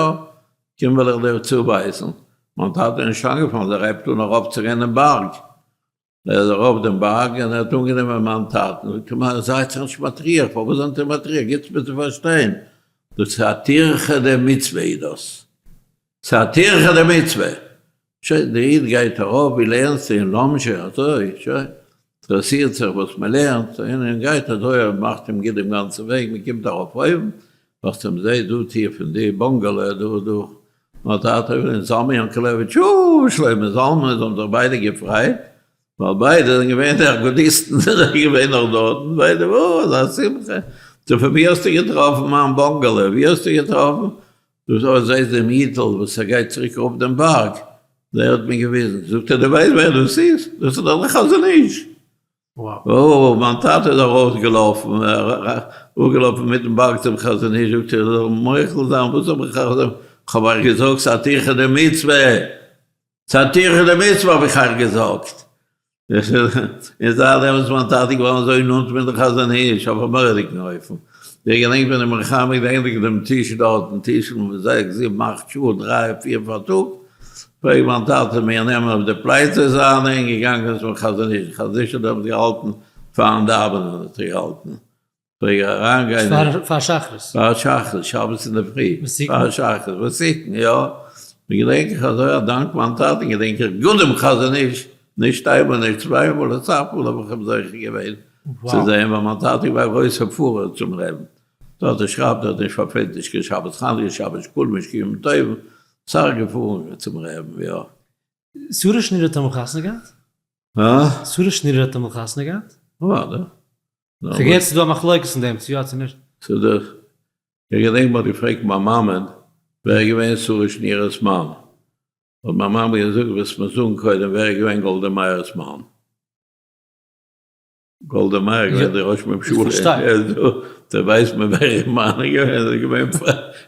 קום וועל איך דיר צואווייזן. מיין טאטע איז נישט איינגעפאלן, ער הייבט אן ארויפצוגיין דעם בארג, ער איז ארויף דעם בארג און ער האט אנגענומען מיין טאטן, זאגט אים, אה, זייט זיך נישט מטריח, פארוואס זענט איר מטריח, גיטס מיר צו פארשטיין, דאס איז א טירחא דמצוה איז דאס, ס'איז א טירחא דמצוה, שוין, דער איד גייט ארויף, ווי לערנסטו אין לאמזשע, אזוי, שוין, אינטערעסירט זיך וואס מען לערנט, און ער גייט אזוי, ער מאכט אים גוט דעם גאנצן וועג, מען קומט ארויף אויבן, מאכט אים, זע דא טיר פון די באנגעלע, דא, דא, מיין טאטע און זלמן יאנקעלעוויטש, אוי, שלמה זלמן, זיי האבן זיך ביידע געפרייט, ווייל ביידע זענען געווען די אגודיסטן, זענען געווען נאך דארטן, ביידע, אוי, אזא שמחה, זאג, פון ווי האסטו געטראפן מיין באנגעלע, ווי האסטו געטראפן? דו זאלסט זעהן דעם אידל וואס ער גייט צוריק אראפ דעם בארג, דער האט מיר געוויזן, זאגט ער, דו ווייסט ווער דאס איז? דאס איז דאך דער חזון איש! אוי, מיין טאטע איז ארויסגעלאפן, אראפגעלאפן מיטן בארג צום חזון איש, זאגט ער, זאל מוחל זיין, וואס האב איך אייך געזאגט? כ'האב אייך געזאגט ס'א טירחא דמצוה! ס'א טירחא דמצוה האב איך אייך געזאגט! און זייט דעם איז מיין טאטע געווארן אזוי נאנט מיט די חזון איש אויף א מורא'דיגן אופן. איך געדענק ווען דער מלחמה געדענק דעם טיש דארטן, טישן פון זעקס, זיבן, אכט שעה, דריי, פיר פארטאג, פלעגט מיין טאטע מיר נעמען אויף די פלייצע זיינע און געגאנגען צום חזון איש. חזון איש האט דעמאלט געהאלטן פארן דאווענען האט ער געהאלטן. פלעג ער אריינגיין פאר פאר שחרית. פאר שחרית, שבת אינדערפרי. ותיקין? פאר שחרית, ותיקין, יא. געדענק איך אזוי, א דאנק מיין טאטן געדענק איך גוט דעם חזון איש. נישט איינמאל נישט צוויי מאל, אסאך מאל האב איך אים זוכה געווען צו זען, ווייל מיין טאטע איז געווען א גרויסער פארער צום רעבן, טאטע שרייבט ער האט נישט פארפעלט נישט קיין שבת חנוכה, שבת שקלים, נישט קיין ימים טובים, אסאך געפארן צום רעבן, יא. שרה שנירער האט אמאל חתונה געהאט? הא? שרה שנירער האט אמאל חתונה געהאט? אוודאי. כ'האב געהערט ס'איז דא א מחלוקת אין דעם צו יא צו נישט. ס'איז דאך, איך געדענק מ'האט געפרעגט מיין מאמען ווער איז געווען שרה שנירער'ס מאן, האט מיין מאמע געזאגט וועסט מיר זאגן קודם ווער איז געווען גאלדע מאיר'ס מאן. גאלדע מאיר איז געווען די ראש ממשלה, דא ווייסט מען ווער איר מאן איז געווען, זי איז געווען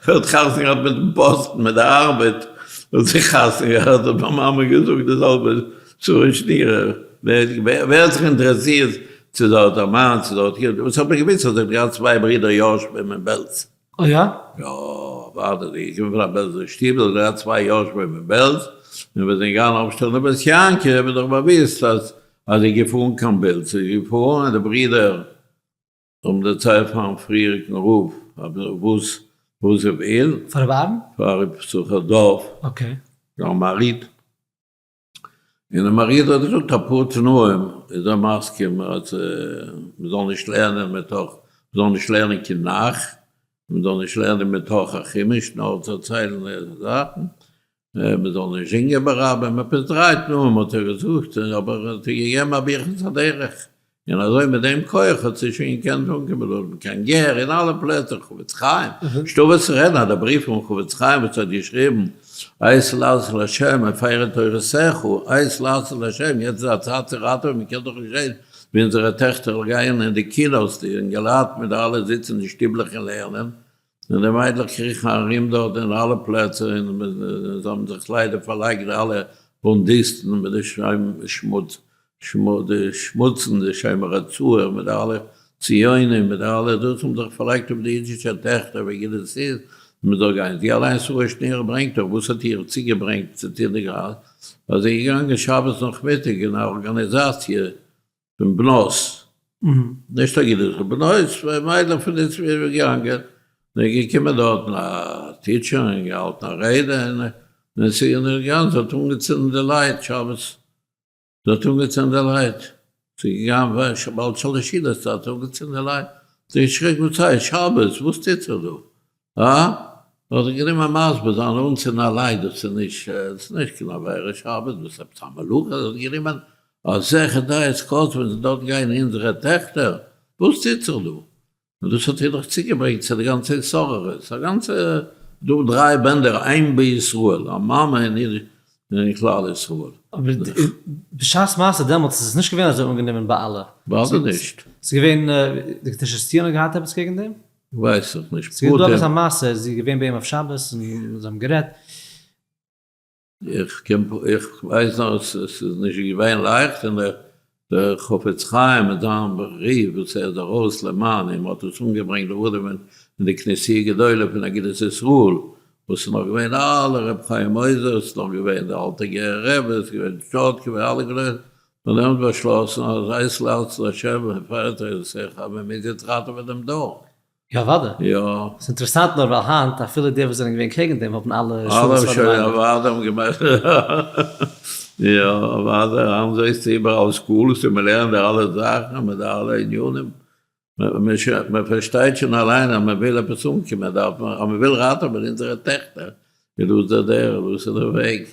ער האט חתונה געהאט מיטן פאסטן מיט די ארבעט האט זי חתונה געהאט, האט מיין מאמע געזאגט די זעלבע שרה שנירער, ווער האט זיך אינטערעסירט צו זי האט א מאן צו זי האט קינדער, וואס האט מען געוויסט אז זי האט געהאט צוויי ברידער יושבים אין בעלז. אה יא? יא אוודאי, זי איז געקומען פון א בעלזער שטיבל, זי האט געהאט צוויי יושבים אין בעלז, און ווען זיי זענען געגאנגען אויפשטעלן די בית יעקב איז דאך באוויסט אז אז זי איז געפארן קיין בעלז, זי איז געפארן און די ברידער האבן דערציילט פארן פריעריגן רב וואס וואס זי וויל. פאר רבי אהרן? פאר רבי יששכר דוב. okay. דער מהרי"ט. און דער מהרי"ט האט געזאגט אפאר תנאים איז ער מסכים אז מען זאל נישט לערנען מתוך, מען זאל נישט לערנען קיין נ"ך, מען זאל נישט לערנען מתוך החומש נאר דערציילן זאכן, מען זאל נישט זינגען ברבים, עפעס דריי תנאים האט ער געזאגט, אבער ער האט איר געגעבן א ברכת הדרך, און אזוי מיט דעם כח האט זי שוין געקענט אנקומען דארטן קיין גער אין אלע פלעצער, חפץ חיים, נישטא וואס צו רעדן אז דער בריוו פון חפץ חיים וואס ער האט געשריבן עת לעשות לה' הפרו תורתך, עת לעשות לה', יעצט איז א צייט צו ראטעווען, מען קען דאך נישט זען ווי אונזערע טעכטער גייען אין די קינאס, די אינגעלייט מיט די אלע זיצן אין די שטיבלעך און לערנען, און די מיידלעך קריכן ארום דארט אין אלע פלעצער און זיי האבן זיך ליידער פארלייגט די אלע בונדיסטן מיט די שמוץ די שמוצן די שומר הצעיר מיט די אלע ציונים מיט די אלע דאס האבן זיך פארלייגט אויף די אידישע טעכטער ווי גוט עס איז מען זאל גיין זי אליינס שרה שנירער ברענגט דאך וואס האט איר צוגעברענגט צו טון די גראד ווייל זי איז געגאנגען שבת נאכמיטאג אין א ארגאניזאציע פון בנות, נישט אגודת בנות, מיידלעך פון די צוויי געגאנגען, און איז געקומען דארטן א teacher און געהאלטן א רעדע, און עס איז געגאנגען, זי האט אנגעצינדן די light שבת, זי האט אנגעצינדן די light, זי איז געגאנגען באלד שלש סעודות, זי האט אנגעצינדן די light, זי האט געשריגן וואס הייסט שבת, וואס טוט זיך דא, הא? האט ער גענומען מסביר זיין אנצינדן א light דאס איז נישט דאס איז נישט קיין עבירה שבת דאס איז עפעס א מלאכה ער האט גענומען אזעלכע דעות קאלט ווען דארט גייען אונזערע טעכטער וואס טוט זיך דא? און דאס האט איר דאך צוגעברענגט צו די גאנצע התעוררות א גאנצע דא דריי בענדער איין בישראל א מאמע אין איר אין כלל ישראל. אבער בשעת מעשה דעמאלטס איז עס נישט געווען אזוי אנגענומען ביי אלע. אוודאי נישט. ס'איז געווען די קדושת ציון האט געהאט עפעס קעגן דעם? ווייס איך נישט ס'איז דא עפעס א מעשה, זי איז געווען ביי אים אויף שבת און זיי האבן גערעדט. איך קען איך ווייס נאר עס איז נישט געווען לייכט און דער חפץ חיים מיט זיין בריוו וואס ער איז ארויס למען און מ'האט עס אנגעברענגט לאדם אין די כנסי' גדולה פון אגודת ישראל וואס איז נאך געווען אלע ר' חיים עוזר ס'איז נאך געווען די אלטע גערער רבי ס'איז געווען טשארטקובער אלע גדולים און האבן באשלאסן אז עת לעשות לה' והפרו תורתך אז מ'מוז יעצט ראטעווען דעם דור. יא אוודאי. יא. ס'איז אינטערעסאנט נאר ווייל היינט אפילו די וואס זענען געווען קעגן דעם האבן אלע שולעס פאר די מיידלעך. אלע שוין אוודאי האבן געמאכט. יא אוודאי היינט זעסטו איבעראל schools און מ'לערנט די אלע זאכן מיט די אלע עניינים. מ'פארשטייט שוין אליין אז מ'וויל עפעס אנקומען דארף מען, אז מ'וויל ראטעווען אונזערע טעכטער איז דאס דער דרך, דאס איז דער וועג.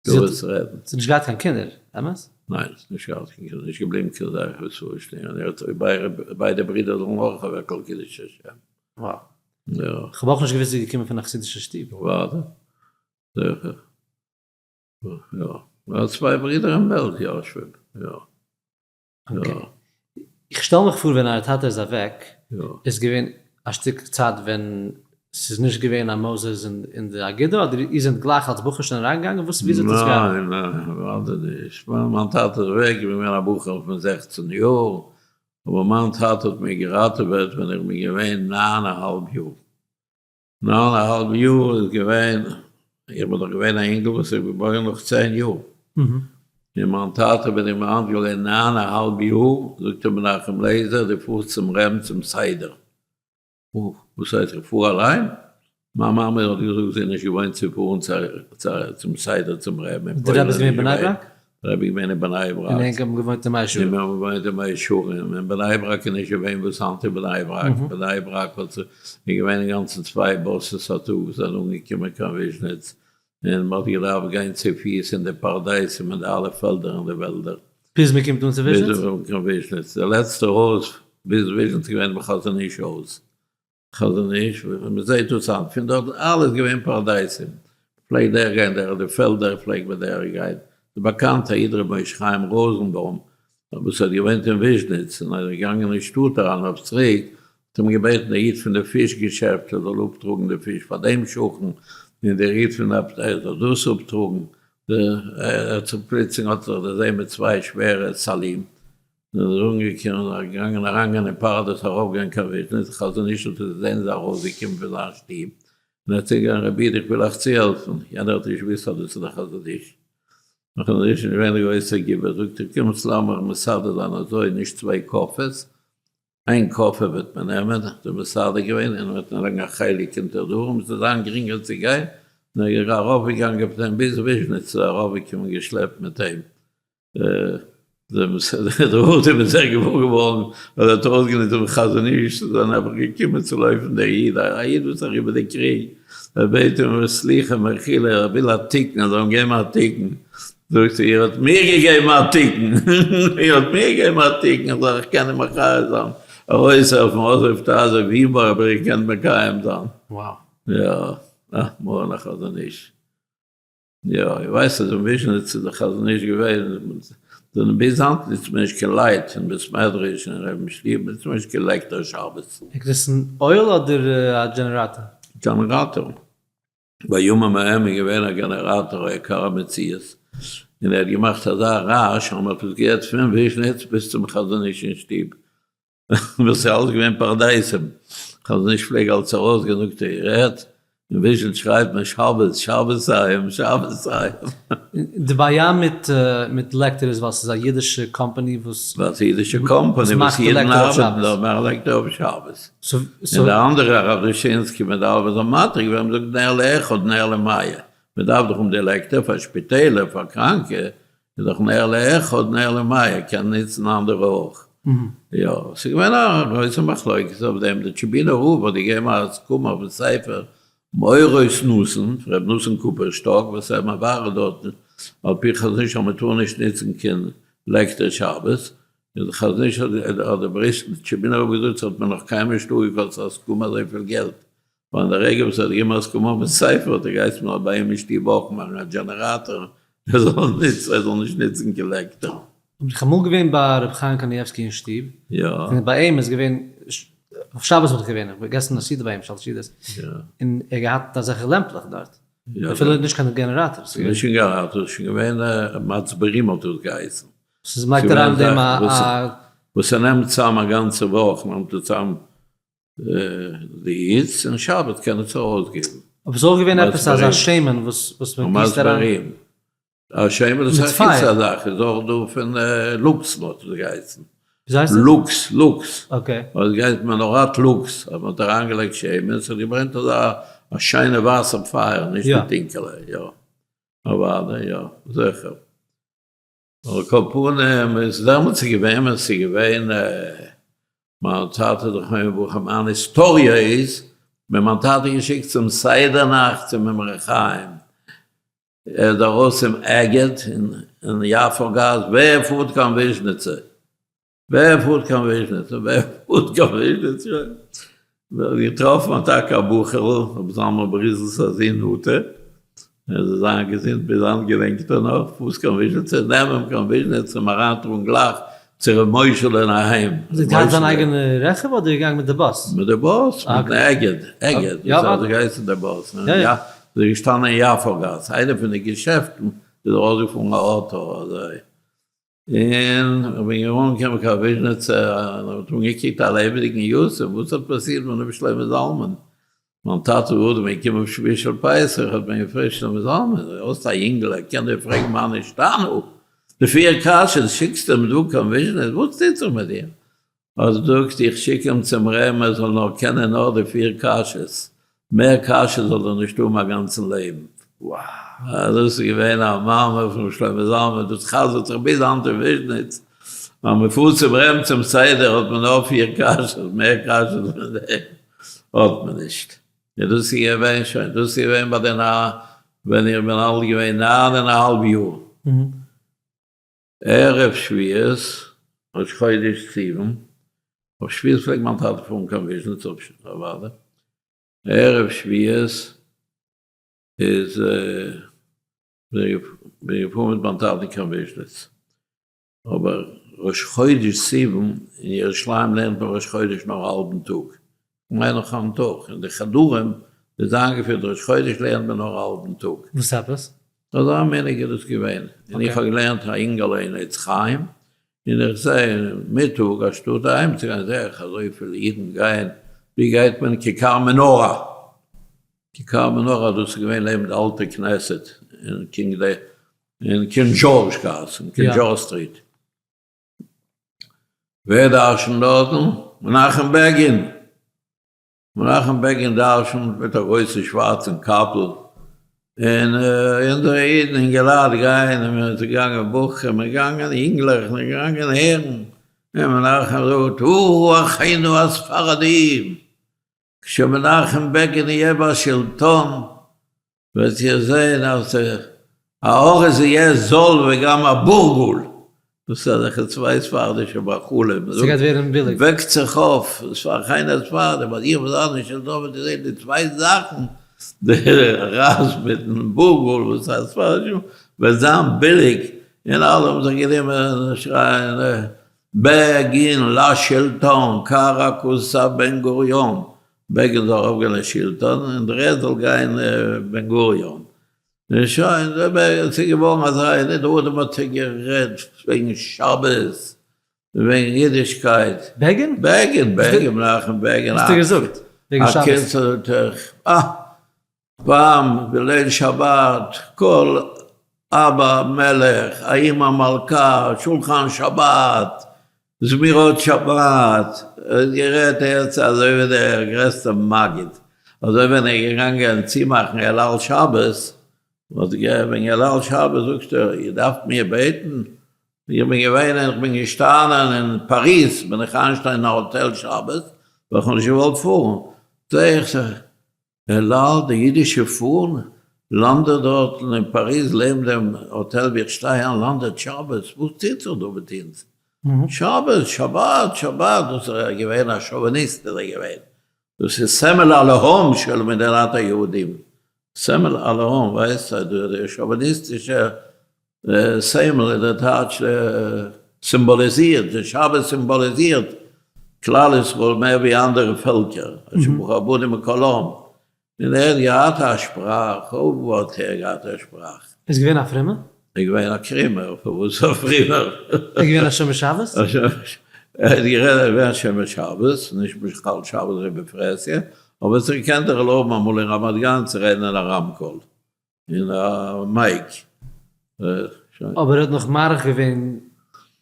זי האט נישט געהאט קיין קינדער, אמת? ניין, זי האט נישט געהאט קיין קינדער, נישט געבליבן קיין זכר צו שטיין, און ער האט ביידע ברידער זאלן אויך אוועק על קידוש השם. וואו. יא. כ'האב אויך נישט געוואוסט זי איז געקומען פון א חסידישע שטוב. אוודאי. זיכער. יא. ער האט צוויי ברידער אין בעלז, יושבים. יא. okay. איך שטעל מיך פאר ווען אייער טאטע איז אוועק איז געווען א שטיק צייט ווען ס'איז נישט געווען א מוסד אין די אגודה אדער איר זענט גלייך אלס בחור שוין אריינגעגאנגען וואס וויאזוי האט עס געארבעט? ניין ניין אוודאי נישט, ווען מיין טאטע איז אוועק איך בין געווען א בחור פון זעכצן יאר, אבער מיין טאטע האט מיר געראטעוועט ווען איך בין געווען ניין א האלב יאר, ניין א האלב יאר איז געווען, איך בין דאך געווען א אינגל וואס איז געבוירן נאך צען יאר, און מיין טאטע בין איך היינט געווען ניין א האלב יאר, זאגט ער מנחם לעזער דו פארסט צום רעבן צום סדר, וואס הייסט איך פאר אליין? מיין מאמע האט געזאגט זי איז נישט געוואוינט צו פארן צום סדר צום רעבן אין פוילן. דער רבי איז געווען בני ברק? דער רבי איז געווען אין בני ברק. און ענק האבן געוואוינט אין מאה שערים. און מיר האבן געוואוינט אין מאה שערים. אין בני ברק איז נישט געווען וואס היינט אין בני ברק. אין בני ברק האט זיך, איז געווען אינגאנצן צוויי buses א טאג וואס זענען אנגעקומען קיין וויזשניץ. און מען האט געדארפט גיין צו פיס אין די פרדסים און די אלע פעלדער און די וועלדער. ביז מען קומט אן צו וויזשניץ? ביז מען קומט קיין וויזשניץ. די לעצטע הויז ביז וויזשניץ איז געווען דעם חזון איש הויז. חזון איש, מען זעט דאס היינט פון דארט, אלעס געווען פרדסים. פלעגט דורך גיין דורך די פעלדער פלעגט מען דורך גיין. די באקאנטע איד ר' משה חיים ראזענבוים וואס האט געוואוינט אין וויזשניץ און איז געגאנגען אין שטאט אריין אויף צוריק, האט אים געבעטן דער איד פון די פיש געשעפט ער זאל אפטראגן די פיש פאר דעם שכן, און דער איד פון די ער זאל דאס אפטראגן, ער האט זיך פלוצלינג האט זיך דערזען מיט צוויי שווערע סלים, און איז אנגעקומען און געגאנגען אריינגיין אין פרדס ארויפגיין קיין וויזשניץ, חזון איש האט עס געזען איז ארויסגעקומען פון זיין שטוב, און ער האט צוגעגאנגען רבי איד איך וויל אייך צוהעלפן, יענער האט נישט געוואוסט אז דאס איז דער חזון איש. נאכן נישט געווען די גרויסע גיבור, זאגט ער קומטס לאמיר מסדר זיין אזוי, נישט צוויי קאפעס, איין קאפע וועט מען נעמען, האט ער מסדר געווען, און וועט מען לייגן א חלק אונטער דרום, עס זאל זיין גרינגער צו גיין, און ער איז ארויפגעגאנגען מיט אים ביז וויזשניץ, איז ער ארויפגעקומען געשלעפט מיט אים. דער איז זייער געוואר געווארן אז ער האט ארויסגענומען דעם חזון איש, איז ער נעבעך געקומען צו לויפן דער איד, א איד וואס איז אריבער די קריג, ער בעט אים סליחה מחילה, ער וויל א תיקון, ער זאל אים געבן א תיקון, זאגט ער, איר האט מיר געגעבן א תיקון, איר האט מיר געגעבן א תיקון, איך זאל אייך קענען מחיה זיין, ארויסהעלפן, עזוב תעזוב עמו, האב איך געקענט מקיים זיין. יא, אה, מרן החזון איש. יא, איך ווייס אז אין וויזשניץ איז די חזון איש געווען, זענען ביז היינט נוצט מען נישט קיין light אין בית מדרש און רבי'ן שטוב נוצט מען נישט קיין לעקטער שבת. איז דאס אן אויל אדער א דזשענעראטער? דזשענעראטער. בימים ההם איז געווען א גענעראטער א יקר המציאות, און ער האט געמאכט אזא רעש אז מען האט עס געהערט פון וויזשניץ ביז צום חזון איש אין שטוב. וואס איז אלס געווען פרדסים, חזון איש פלעג אלס ארויסגיין זאגט ער איר הערט, אין וויזשניץ שרייט מען שבת שבת סיים שבת סיים. די בעיה מיט מיט לעקטער איז ווייל ס'איז א אידישע קאמפאני וואס ווייל ס'איז אידישע קאמפאני וואס אידן ארבעטן דארט מאכן לעקטער אויף שבת. און די אנדערע הרב דושינסקי מיט אלע וואס האבן מתיר געווען האבן געזאגט נר לאחד נר למאה, מ'דארף דאך האבן די לעקטער פאר שפיטעלער פאר קראנקע, איז דאך נר לאחד נר למאה, קען נוצן אנדערע אויך. יא, ס'איז געווען א גרויסע מחלוקת אויף דעם, דער טשעבינער רב האט געגעבן א הסכמה אויפן ספר מאורות נתן, פון רבי נתן קופערשטאק, וואס ער מבאר דארט על פי חזון איש אז מ'טאר נישט נוצן קיין לעקטער שבת, און די חזון איש האט דער טשעבינער רב געזאגט ס'האט מיר נאך קיינמאל נישט אפגעקאסט א הסכמה אזויפיל געלט, ווייל אין די רגע וואס ער האט געגעבן הסכמה אויפן ספר האט ער געהייסן מען זאל ביי אים אין שטוב אויך מאכן א דזשענעראטאר ער זאל ניצן ער זאל נישט ניצן קיין לעקטער. בין איך אמאל געווען ביי ר' חיים קנייבסקי אין שטוב, און ביי אים איז געווען, אויף שבת בין איך געווען, איך האב געגעסן א סעודה ביי אים שלש סעודות, און ער האט געהאט אזעלכע לעמפלעך דארט, אפילו נישט קיין גענעראטאר. ס'איז נישט קיין גענעראטאר, ס'איז שוין געווען מצברים האט דאס געהייסן. ס'איז מ'לייגט אריין אין דעם א. וואס ער נעמט צאם א גאנצע וואך נעמט ער צאם די היץ און שבת קען עס ארויסגעבן. אבער ס'איז אויך געווען עפעס אזא שמן וואס וואס מען גיסט אריין. א שמן איז א היץ א זאך איז אויך דא פון לוקס וואלט עס געהייסן. וויאזוי הייסט עס? לוקס לוקס. okay. האט געהייסן מנורת לוקס אז מען האט אריינגעלייגט שמן ס'האט געברענט אזא א שיינע ווייסע פייער נישט די טונקעלע יא אוודאי יא זיכער. על כל פנים איז דעמאלטס איז געווען ווען ס'איז געווען מיין טאטע זכרונו לברכה מיין היסטאריע איז ווען מיין טאטע געשיקט צום סדר נאכט צום אמרי חיים ער איז ארויס צום אגד אין יפו גאס ווער פארט קיין וויזשניצע ווער פארט קיין וויזשניץ? ווער פארט קיין וויזשניץ? מ'האט געטראפן טאקע א בחור'ל, רבי זלמן בריזל'ס א זון נטע, ער זאל זיין געזונט ביז היינט געדענקט ער נאך, פארסט קיין וויזשניץ? נעם אים קיין וויזשניץ אים אריינטראגן גלייך צו ר' משה'לע אהיים. האט ער געהאט זיין אייגענע רכב אדער געגאנגען מיט די באס? מיט די באס, מיטן אגד, אגד, וואס האט געהייסן די באס, איז געשטאנען אין יפו גאס, איינע פון די געשעפטן איז ארויסגעפארן א אויטא אזוי. און איך בין געווארן געקומען קיין וויזשניץ און האט אנגעקוקט א לעבעדיגן יתום, וואס האט פאסירט מיט רבי שלמה זלמן? מיין טאטע וואס איז געקומען אויף שביעי של פסח האט מיר געפרעגט שלמה זלמן, דו האסט א יונגעלע ער קען דיר פרעגן מה נשתנה? די פיר קשיות שיקסט אים דא קיין וויזשניץ, וואס טוט זיך מיט דיר? האט געזאגט איך שיק אים צום רעבן ער זאל נאר קענען נאר די פיר קשיות, מער קשיות זאל ער נישט האבן א גאנצן לעבן. דאס איז געווען א מאמר פון שלמה זלמן, דאס חזר'ט זיך ביז היינט אין וויזשניץ, אז מען פארט צום רעבן צום סדר האט מען נאר פיר קשיות, מער קשיות פון דעם האט מען נישט. און דאס איז געווען שוין, דאס איז געווען ביי די ניין, ווען איך בין אלט געווען ניין און א האלב יאר. ערב שביעות, ראש חודש סיוון, אויף שביעות פלעגט מיין טאטע פארן קיין וויזשניץ אוודאי, ערב שביעות איז בין איך געפארן מיט מיין טאטן קיין וויזשניץ, אבער ראש חודש סיוון אין ירושלים לערנט מען ראש חודש נאר א האלבן טאג, כ'מיין נאך היינט אויך, אין די חדרים איז איינגעפירט ראש חודש לערנט מען נאר א האלבן טאג. וואס עפעס? אזא מנהג איז דאס געווען, און איך האב געלערנט א אינגעלע אין עץ חיים, און איך זע מיטאג אנשטאט אהיים צו גיין זע איך אזויפיל אידן גייען, ווי גייט מען? כיכר מנורה! כיכר מנורה דאס איז געווען לעבן די אלטע כנסת אין קינג אין קינג דזשארדזש גאס, אין קינג דזשארדזש סטריט. ווער דרשנ'ט דארטן? מנחם בעגין! מנחם בעגין דרשנ'ט מיט א גרויסן שווארצן קאפל, און אונזערע אידן אינגעלייט גייען, און מען איז געגאנגען בחורים, מען איז געגאנגען אינגלעך, מען איז געגאנגען הערן, און מנחם זאגט, אוהו אחינו הספרדים! כשמנחם בעגין יהיה בשלטון וועט איר זעהן אז הארז יהיה זול וגם הבורגול, דאס איז אזעלכע צוויי ספרדישע מאכלים, ס'גייט ווערן ביליג. וועקט זיך אויף, ס'פאר קיינער ספרדים, אז איך בין אנדערש און דא וועט איר זעהן די צוויי זאכן, די רייז מיטן בורגול וואס איז א ספרדישע, וועט זיין ביליג, און אלע האבן זיך גענומען שרייען בעגין לשלטון, קאראקוסא בן גוריון, בעגין זאל ארויפגיין לשלטון און דער רעסט זאל גיין בן גוריון. און שוין, ס'איז געווארן אזא און דער אדם האט זיך גערעדט וועגן שבת, וועגן אידישקייט. בעגין? בעגין, בעגין, מנחם בעגין. וואס האט ער געזאגט וועגן שבת? א קינד זאגט אה! פעם בליל שבת כל אבא מלך, האמא מלכה, שולחן שבת, זמירות שבת, ער האט גערעדט הערט אזוי ווי דער גרעסטער מגיד, אזוי ווען ער איז געגאנגען צומאכן אל על שבת, וועגן אל על שבת זאגט ער, איר דארפט מיר בעטן? איך בין געווען און איך בין געשטאנען אין פאריז, בין איך איינשטיין אין א האטעל שבת, ווייל איך האב נישט געוואלט פארן, זעה איך זיך אל על, די אידישע פאן לאנדעט דארטן אין פאריז לעבן דעם האטעל ווי איך שטיי איין לאנדעט שבת, וואס טוט זיך דא מיט אונז? שבת, שבת, שבת, דאס איז געווען א שאוויניסט איז ער געווען, דאס איז סמל הלאום של מדינת היהודים, סמל הלאום ווייסט די שאוויניסטישע סמל איז דער טייטש סימבאליזירט, די שבת סימבאליזירט כלל ישראל מער ווי אנדערע פעלקער, אשר בחר בנו מכל עם, און ער האט געהאט א שפראך, אוי האט ער געהאט א שפראך. ער איז געווען א פרומער? ער איז געווען א קרומער, פארוואס א פרומער? ער איז געווען א שומר שבת? ער האט גערעדט ער איז געווען א שומר שבת, נישט מחלל שבת ווי בפרהסיא, אבער ער האט זיך געקענט ערלויבן אמאל אין רמת גן צו רעדן אין א רמקול. אין א mic. אבער ער האט נאך מאריך געווען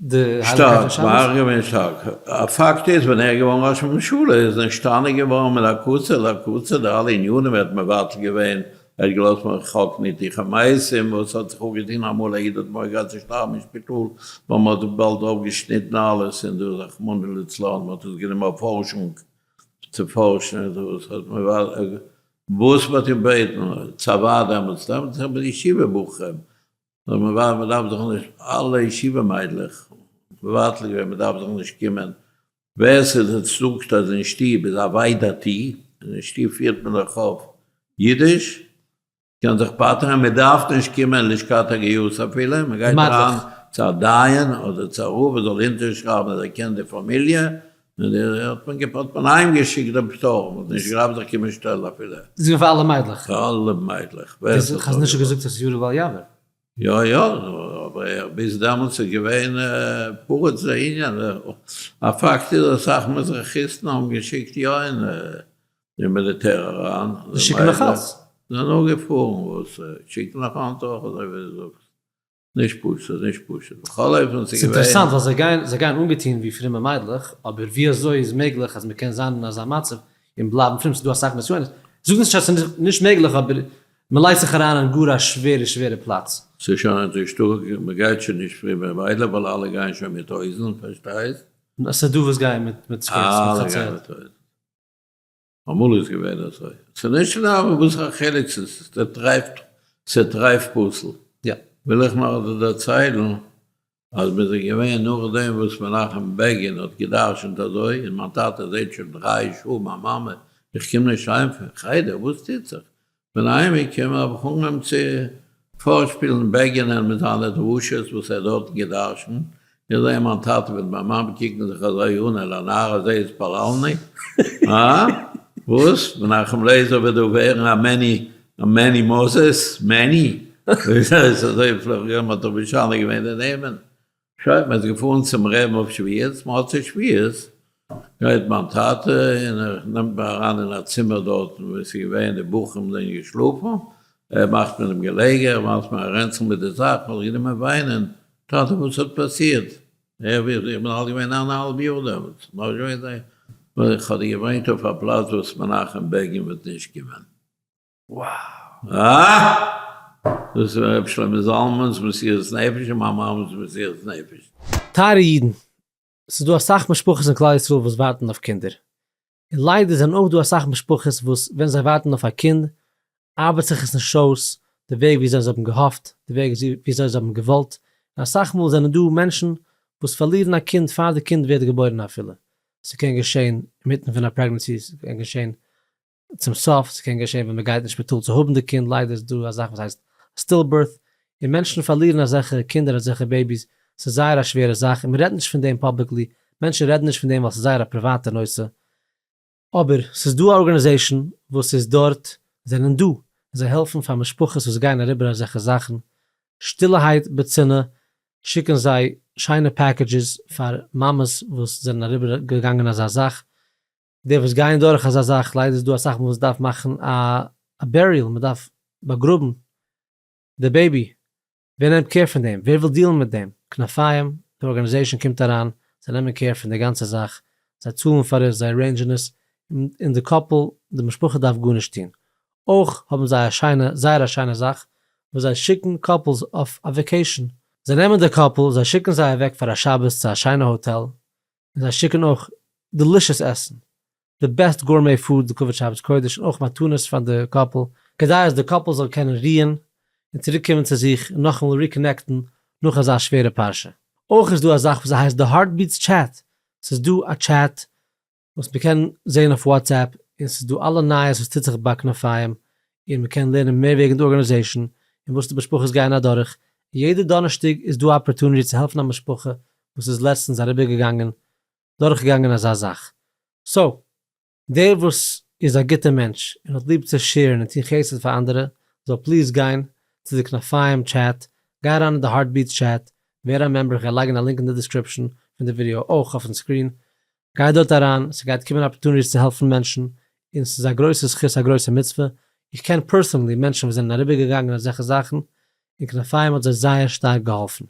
די הייליגקייט פון שבת? שטארק מאריך געווען שטארק. א פאקט איז ווען ער איז געווארן ראש הממשלה איז נשתנה געווארן מן הקצה לקצה די אלע עניינים ער האט מבטל געווען ער האט געלאזט מרחק ניתוחי מתים וואס האט זיך אפגעטון אמאל א איד האט מורא געהאט צו שטארבן אין שפיטאל ווייל מען האט באלד אויפגעשניטן אלעס און דא רחמנא ליצלן מען האט עס גענומען אויף פארשונג צו פארשן און דאס האט מען וואס מ'האט אים בעטן צבא דעמאלטס, דעמאלטס האבן די ישיבה בחורים, נאר מ'ווארט מ'דארף זיך נישט, אלע ישיבה מיידלעך, מבטל געווען מ'דארף זיך נישט קומען, ווער ס'זאגט אז אין שטוב איז א וויי דתי, און אין שטוב פירט מען זיך אויף אידיש, קען זיך פטר'ן, מען דארף נישט קומען לשכת הגיוס אפילו, מען גייט אריין צו א דיין אדער צו א רב ער זאל אונטערשרייבן אז ער קען די פאמיליע, און די האט מען האט מען אהיים געשיקט דעם פטור, מען האט נישט געדארפט זיך קומען שטעלן אפילו. דאס איז געווען פאר אלע מיידלעך? פאר אלע מיידלעך. דאס האט חזון איש געזאגט אז ס'איז יהרג ואל יעבור. יא יא, אבער ביז דעמאלטס איז געווען פרוץ דער ענין, א פאקט איז אסאך מזרחיסטן האבן געשיקט יא אין אין מיליטער אריין. זיי שיקן נאך אלץ. זיי זענען אפגעפארן וואס שיקן נאך היינט אויך אזוי ווי דו זאגסט. נישט פשוט, נישט פשוט. בכל אופן ס'איז ס'איז געווען. אינטערעסאנט ווייל זיי גייען זיי גייען אנגעטון ווי פרומע מיידלעך, אבער ווי אזוי איז מעגליך אז מ'קען זיין אין אזא מצב און בלייבן פרום? ס'איז דא אסאך נסיונות. זאג נישט אז ס'איז נישט מעגליך אבער. מען לייגט זיך אריין אין גאר א שווערע שווערע פלאץ. ס'איז שוין אזוי שטארק, מען גייט שוין נישט פרי ממילא ווייל אלע גייען שוין מיט הויזן, פארשטייסט? ס'איז דא וואס גייען מיט מיט skirts מיט אלע גייען מיט הויזן. אמאל איז געווען אזוי. ס'איז נישט נאר וואס א חילוק ס'איז ס'טרייף פסול. יא. וויל איך נאר דא דערציילן אז מיר זענען געווען נאכדעם וואס מנחם בעגין האט גע'דרש'נט אזוי און מיין טאטע זעהט שוין דריי שעה מיין מאמע איך קום נישט אהיים פון חדר וואס טוט זיך? בין אהיימגעקומען האב איך אנגעהויבן צו פארשפילן בעגינען מיט זיינע דרשות וואס ער האט דארטן גע'דרש'נט, איך זעה מיין טאטע מיט מיין מאמע קוקן זיך אזוי אן אל הנער הזה התפללנו, הא? וואס? מנחם לעזער וועט דא ווערן א מעני א מעני מאזעס? מעני? אזוי פלעג איך האט ער משנה געווען די נעמען. שוין, מען איז געפארן צום רעבן אויף שבועות, מוצאי שבועות גייט מיין טאטע און ער נעמט מיר אריין אין א צימער דארטן וואו עס איז געווען, די בחורים זענען געשלאפן, ער מאכט מיר דעם געלעגער, ער מאכט מיר א רענצל מיט די זאך, האב איך גענומען וויינען, טאטע וואס האט פאסירט? איך בין אלט געווען ניין א האלב יאר דעמאלטס, נאך געווען זייער, איך האב דיר געברענגט אויף א פלאץ וואס מנחם בעגין וועט נישט קומען. אה! דאס איז ר' שלמה זלמן'ס מסירות נפש און מיין מאמע'ס מסירות נפש. טייערע אידן, ס'איז דא אסאך משפחות אין כלל ישראל וואס ווארטן אויף קינדער, און ליידער זענען אויך דא אסאך משפחות וואס ווען זיי ווארטן אויף א קינד ארבעט זיך עס נישט אויס די וועג וויאזוי זיי האבן געהאפט, די וועג וויאזוי זיי האבן געוואלט, און אסאך מאל זענען דא מענטשן וואס פארלירן א קינד פאר די קינד ווערט געבוירן אפילו, ס'קען געשען אינמיטן פון א pregnancy, ס'קען געשען צום סוף, ס'קען געשען ווען מ'גייט אין שפיטאל צו האבן די קינד, ליידער איז דא א זאך וואס הייסט stillbirth, און מענטשן פארלירן אזעלכע קינדער אזעלכע babies, ס'איז זייער א שווערע זאך, און מ'רעדט נישט פון דעם publicly, מענטשן רעדן נישט פון דעם ווייל ס'איז זייער א פריוואטע נושא, אבער ס'איז דא א organization וואס איז דארט, זענען דא, און זיי העלפן פאר משפחות וואס גייען אריבער אזעלכע זאכן, שטילערהייט בצנעה שיקן זיי שיינע packages פאר מאמעס וואס זענען אריבער געגאנגען אזא זאך, די וואס גייען דורך אזא זאך, ליידער איז דא אסאך מאל וואס דארף מאכן א burial, מען דארף באגראבן די baby, ווער נעמט care פון דעם? ווער וויל deal ן מיט דעם? כנפיים, די organization קומט אריין, זיי נעמען care פון די גאנצע זאך, זיי צאלן פאר עס, זיי arrange ן עס, און די couple, די משפחה דארף גארנישט טון. אויך האבן זיי א שיינע, זייער א שיינע זאך, וואס זיי שיקן couples אויף א vacation. זיי נעמען די couple, זיי שיקן זיי אוועק פאר א שבת צו א שיינע האטעל, און זיי שיקן אויך delicious עסן, די best gourmet food לכבוד שבת קודש און אויך מתנות פאר די couple, כדי אז די couple זאל קענען רוען און צוריק קומען צו זיך און נאכאמאל reconnect ן נאך אזא שווערע פרשה. אויך איז דא א זאך וואס הייסט די Heartbeats chat, ס'איז דא א טשעט וואס מ'קען זען אויף WhatsApp און ס'איז דא אלע נייעס וואס טוט זיך ביי כנפיים און מ'קען לערנען מער וועגן די organization און וואס די משפחות גייען אדורך, יעדע דאנערשטאג איז דא opportunity צו העלפן א משפחה וואס איז לעצטנס אריבערגעגאנגען דורכגעגאנגען אזא זאך. so, דער וואס איז א גוטער מענטש און האט ליב צו share ן און טון חסד פאר אנדערע, זאל please גיין צו די כנפיים chat, גיי אריין אין די Heartbeats chat, ווער א member, כ'גיי לייגן א link אין די description פון די ווידעא אויך אויפן screen, גיי דארט אריין, ס'גייט קומען opportunities צו העלפן מענטשן, און ס'איז א גרויסע זכות א גרויסע מצוה, איך קען personally מענטשן וואס זענען אריבערגעגאנגען אזעלכע זאכן, און כנפיים האט זיי זייער שטארק געהאלפן.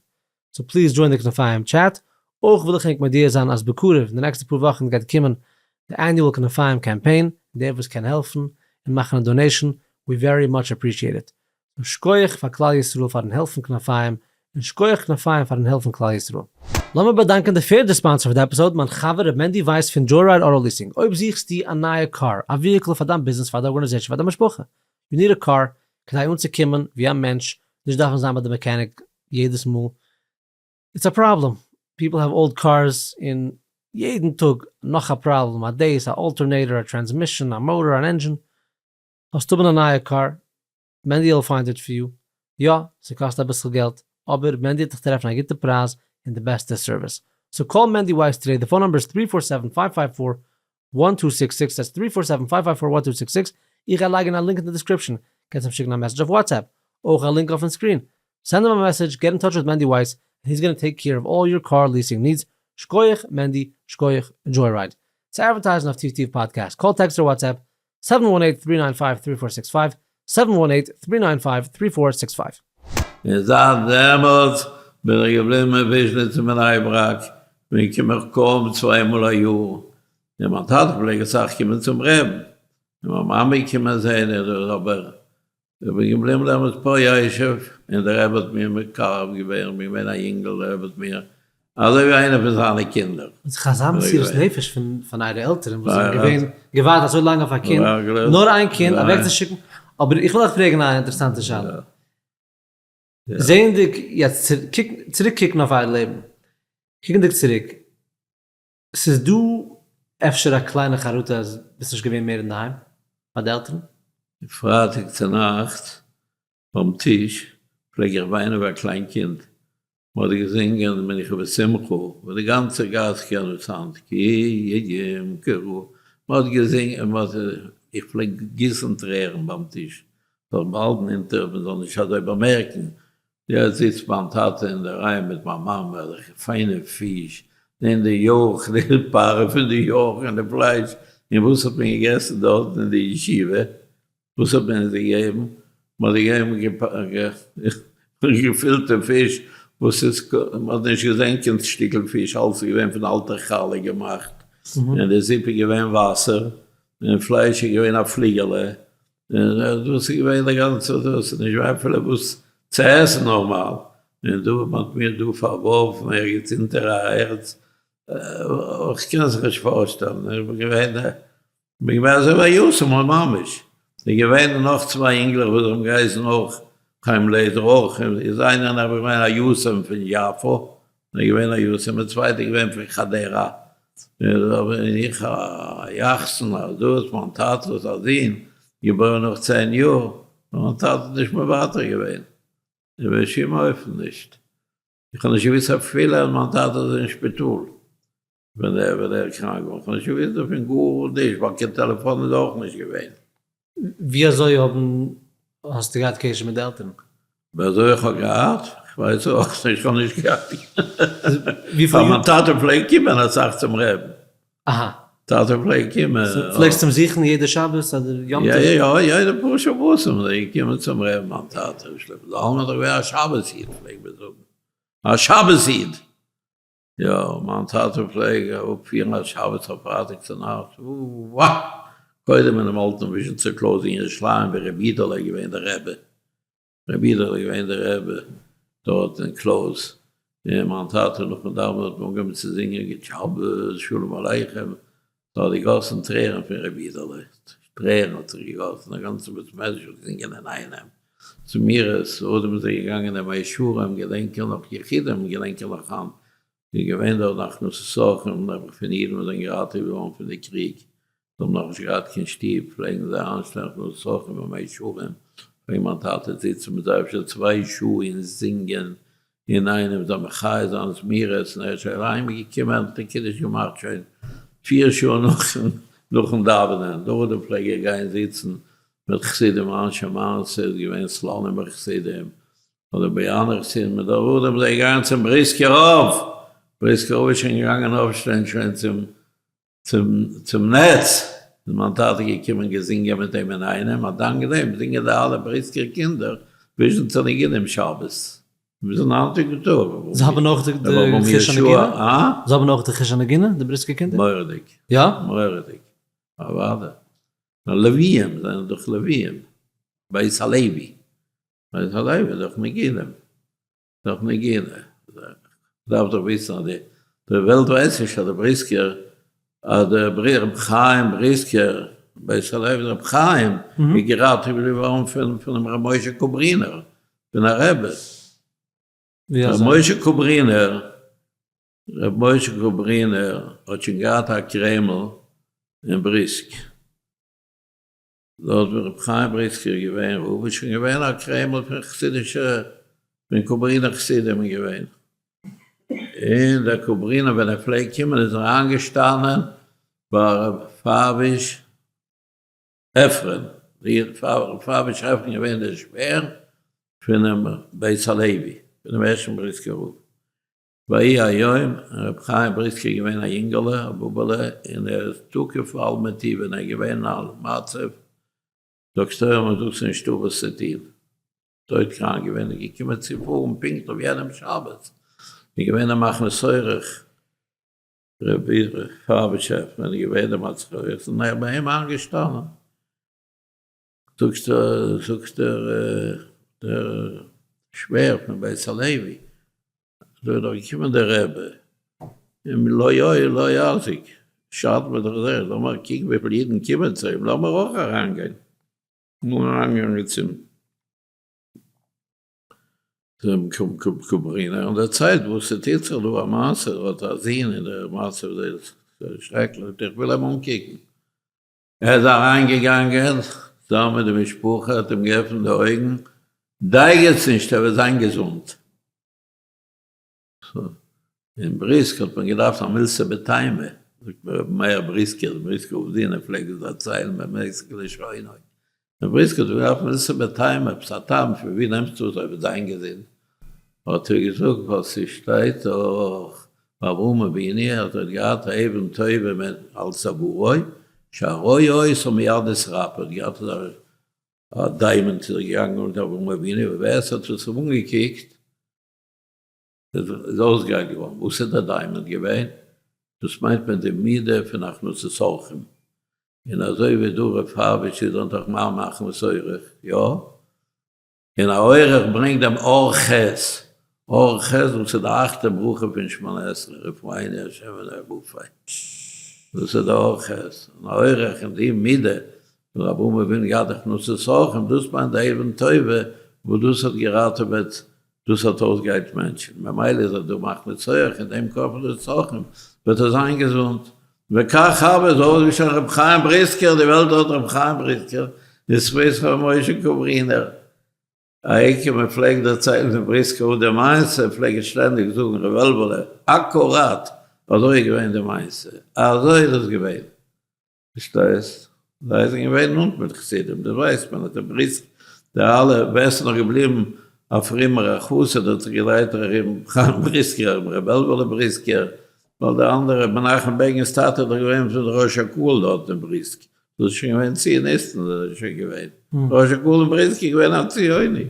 so please join די כנפיים טשעט. אויך וויל איך ענק מודיע זיין אז בקרוב אין די נעקסטע פאר וואכן גייט קומען די annual כנפיים קאמפיין, דער וואס קען העלפן און מאכן א donation we very much appreciate it. so שקויעך פאר כלל ישראל פארן העלפן כנפיים, און שקויעך כנפיים פארן העלפן כלל ישראל. לאמיר באדאנקען די פערדע sponsor פאר די episode, מיין חבר ר' מענדי ווייס פון Joyride Auto Leasing. אויב זוכסטו א נייע קאר, א vehicle פאר דיין ביזנעס, פאר די organization, פאר דיין משפחה, you need a car, כדי אנצוקומען ווי א מענטש, נישט דארפן זיין ביי די mechanic יעדעס מאל, it's a problem, people have old cars און יעדן טאג נאך א פראבלעם, א דעיס, א alternator, א transmission, א motor, אן engine, האסט האבן א נייע קאר, מענדי will find it for you, יא, ס'קאסט אביסל געלט, אבער מענדי וועט דיך טרעפן א גוטע פרייז און די בעסטע service, so call מענדי ווייס today, די phone number איז three four seven five five four one two six six, that's three four seven five five four one two six six, איך גיי לייגן א link אין די description, קענסט אים שיקן א message אויף WhatsApp, אויך א link אויפן screen, send אים א message, get in touch with מענדי ווייס, and he's gonna take care of all your car leasing needs, שקויעך מענדי, שקויעך Joyride. צו advertise ן אויף טיף טיף פאדקעסט, call text אדער WhatsApp, seven one eight three nine five three four six five, seven one eight three nine five three four six five. און זייט דעמאלטס בין איך געבליבן אין וויזשניץ אין בני ברק, ווען קום איך קוים צוויי מאל א יאר, און מיין טאטע פלעג אסאך קומען צום רעבן, און מיין מאמע איז געקומען זעהן, אבער. איך בין געבליבן דעמאלטס פה יושב, און דער רבי האט מיר מקרב געווען, איך בין געווען א יונגל, דער רבי האט מיר, אזוי ווי איינער פון זיינע קינדער. ס'איז דאך אזא מסירות נפש פון אייערע עלטערן וואס זענען געווען געווארט אזוי לאנג אויף א קינד, נאר איין קינד אוועקצושיקן, אבער איך וויל אייך פרעגן א אינטערעסאנטע שאלה. זעענדיג יעצט, צוריק קוקן אויף אייער לעבן, קוקנדיג צוריק, ס'איז דא אפשר א קליינע חרטה אז ביסט נישט געווען מער אינדערהיים ביי די עלטערן? פרייטאג צונאכטס ביים טיש פלעג איך וויינען ווי א קליין קינד, מען האט געזינגען מנוחה ושמחה וואס די גאנצע גאס קען עס היינט, כי ימכרו, מען האט געזינגען, מען האט, איך פלעג גיסן טרערן ביים טיש, זיך באהאלטן אונטער מען זאל נישט אזוי באמערקן, יעצט זיצט מיין טאטע אינדערהיים מיט מיין מאמע, אזעלכע פיינע פיש, און די יויך, די פארע פון די יויך און די פלייש, און וואס האט מען געגעסן דארטן אין די ישיבה? וואס האט מען אונז געגעבן? מען האט געגעבן געפילטע פיש וואס איז, מען האט נישט געזען קיין שטיקל פיש, אלעס איז געווען פון אלטע חלה געמאכט, און די זופ איז געווען וואסער, און פלייש איז געווען א פליגעלע, און דאס איז געווען די גאנצע דאס, נישט געווען אפילו וואס צו עסן נארמאל, און דא מען האט מיר דא פארווארפן ערגעץ אונטער א ערץ, איך קען זיך נישט פארשטעלן, איך בין געווען בין געווען אזוי ווי א יתום ממש, איז געווען נאך צוויי אינגלעך וואס האבן געהייסן אויך חיים לעזער אויך, איז איינער נעבעך געווען א יתום פון יפו, איז געווען א יתום, און צווייטער געווען פון חדרה, און איך א יחסן אז דאס מיין טאטע איז א זון, געבוירן נאך 10 יאר, מיין טאטע האט נישט מוותר געווען, בשום אופן נישט, איך האב נישט געוואוסט אפילו אז מיין טאטע איז אין שפיטאל. ווען ער ווען ער קראנק געווארן, כ'האב נישט געוואוסט דערפון גארנישט, ווייל קיין טעלעפאן איז אויך נישט געווען. ווי אזוי האבן האסטו געהאט קשר מיט די עלטערן? ווי אזוי איך האב געהאט? כ'ווייס אויך נישט, כ'האב נישט געהאט. ווייל מיין טאטע פלעגט קומען אסאך צום רעבן. אהא. טאטע פלעגט קומען. פלעגסט אים זוכן יעדע שבת אדער יום טוב? יא יא, יעדע פאר שבתים איז ער געקומען צום רעבן מיין טאטע, שלמה זלמן איז דאך געווען א שבת איד פלעגט מען זאגן, א שבת איד! יא, מיין טאטע פלעג אפפירן א שבת אויף פרייטאג צונאכטס, וואו! קודם אינעם אלטן וויזשניצער קלויז אין ירושלים ווי רבי אידעלע איז געווען דער רבי, רבי אידעלע איז געווען דער רבי דארט אין קלויז, און מיין טאטע נאכן דאווענען האט מען אנגעהויבן צו זינגען גוט שבת, שלום עליכם, ס'האט געגאסן טרערן פון רבי אידעלע, טרערן האט זיך געגאסן, דער גאנצער בית מדרש האט געזינגען אינאיינעם, זמירות, נאכדעם איז ער געגאנגען אין מאה שערים, געדענק איך נאך יחידים, געדענק איך נאך היינט, איז געווען דארט א הכנסת אורחים, נעבעך פון אידן וואס זענען געראטעוועט געווארן פון די קריג, זיי האבן נאכנישט געהאט קיין שטוב, פלעגן זיי איינשטעלן הכנסת אורחים אין מאה שערים, פלעגט מיין טאטע זיצן מיט זיי אפשר צוויי שעה און זינגען אינאיינעם זיי מחיה זיין זמירות, און ער איז שוין אהיים געקומען האט ער קידוש געמאכט שוין פיר שעה נאכן דאווענען, נאכדעם פלעג ער גיין זיצן מיט חסידים אנשי מעשה, איז געווען סלאנימער חסידים אדער באיאנער חסידים, מיט נאכדעם איז ער געגאנגען צום בריסקער רב, בריסקער רב איז שוין געגאנגען אויפשטיין שוין צום צום נעץ איז מיין טאטע געקומען געזינגען מיט אים אינאיינעם, א דאנק דעם זינגען די אלע בריסקער קינדער וויזשניצער ניגונים שבת ביזן היינטיגן טאג. זיי האבן אויך די חוש הנגינה? זיי האבן אויך די חוש הנגינה די בריסקער קינדער? מורא'דיג. יא? מורא'דיג. אוודאי. לוויים זענען דאך לוויים. בית הלוי. בית הלוי איז דאך נגינים. דאך נגינה. דארף דאך וויסן אז די וועלט ווייסט נישט אז די בריסקער אז דער רבי חיים בריסקער בית הלוי רבי חיים איז געראטעוועט געווארן פון פונעם רבי משה קוברינער פון א רבי. רבי משה קוברינער רבי משה קוברינער האט שוין געהאט א קרעמל אין בריסק. דארט ווי רבי חיים בריסקער איז געווען רב איז שוין געווען א קרעמל פון חסידישע פון קוברינער חסידים איז געווען, און דער קוברינער ווען ער פלעגט קומען איז ער איינגעשטאנען ביי רבי פייוויש עפרון, רבי פייוויש עפרון איז געווען דער שווער פונעם בית הלוי, פונעם ערשטן בריסקער רב. ויהי היום, ר' חיים בריסקער איז געווען א יונגעלע, א בובעלע, און ער איז תקף על מתי ווען ער איז געווען אין א מצב, דאקטוירים האבן געזאגט ס'איז נישטא וואס צו טון, טויט קראנק געווען, איז געקומען צו פארן פונקט אויף יענעם שבת, איז געווען א מכניס אורח, ר' פייוויש העפמאן איז געווען דער מכניס אורח, און ער איז ביי אים איינגעשטאנען. זאגט זאגט דער דער שווער פון בית הלוי, אזוי איז דאך געקומען דער רבי, און לא יועיל לא יזיק, שאדט מיר דאך זעהר, לאמיר קוקן וויפיל אידן קומען צו אים, לאמיר אויך אריינגיין. און אריינגעגאנגען צום צום קוברינער און דערציילט וואס ס'טוט זיך דא, א מעשה, ער האט א זון און דער מצב איז שרעקליך, איך וויל אים אנקוקן. ער איז אריינגעגאנגען צוזאמען מיט די משפחה, האט אים געעפנט די אויגן, דייגעטס נישט, ער וועט זיין געזונט. אין בריסק האט מען געדארפט א מילתא בטעמא, זאגט מיר רבי מאיר בריסקער, דער בריסקער רב זי"ע פלעגט דאס דערציילן במתק לשונו, אין בריסק האט מען געדארפט מילתא בטעמא, עפעס א טעם, פון ווי נעמסטו עס אויב וועט זיין געזונט? האט ער געזאגט ווייל ס'שטייט דאך ביי אברהם אבינו אז ער האט געהאט א אבן טובה מיט על צווארו שהרואה אותו מיד נתרפא, ער האט געהאט א diamond איז ער געגאנגען מיט אברהם אבינו, ווער עס האט עס אים אנגעקוקט איז אויסגעהיילט געווארן. וואס איז דער diamond געווען? דאס מיינט מען די מידה פון הכנסת אורחים. און אזוי ווי דא ר' פייוויש איז דאך מה מכניס אורח, יא? און א אורח ברענגט דעם אור ח', אור ח' וואס איז די אכטע ברכה פון שמונה עשרה, רפאנו ה' ונרפא, דאס איז די אור ח', און א אורח אין די מידה פון אברהם אבינו געהאט הכנסת אורחים, דאס מיינט די אבן טובה וואס דאס האט געראטעוועט דאס האט אויסגעהיילט מענטשן, ממילא איז ער דא מכניס אורח אין דעם הכנסת אורחים וועט ער זיין געזונט. וכך הוה איז אויסגעשטאנען רבי חיים בריסקער, די וועלט האט רבי חיים בריסקער, בזכות רבי משה קוברינער. א עיקר מען פלעגט דערציילן פון בריסקער רב די מעשה, פלעג איך שטענדיג זאגן ר' וועלוועלע, אקוראט אזוי איז געווען די מעשה, אזוי איז עס געווען. פארשטייסט? זיי זענען געווען נאנט מיט חסידים, דאס ווייסט מען, אז די בריסק, די אלע, ווער ס'איז נאך געבליבן א פרומער א חסיד האט זיך געדרייט ארום חיים בריסקער, ארום ר' וועלוועלע בריסקער, ווייל די אנדערע, מנחם בעגין'ס טאטע איז דאך געווען פון די ראש הקהל דארט אין בריסק, דאס איז שוין געווען ציוניסטן זענען שוין געווען, ראש הקהל אין בריסק איז געווען א ציוני.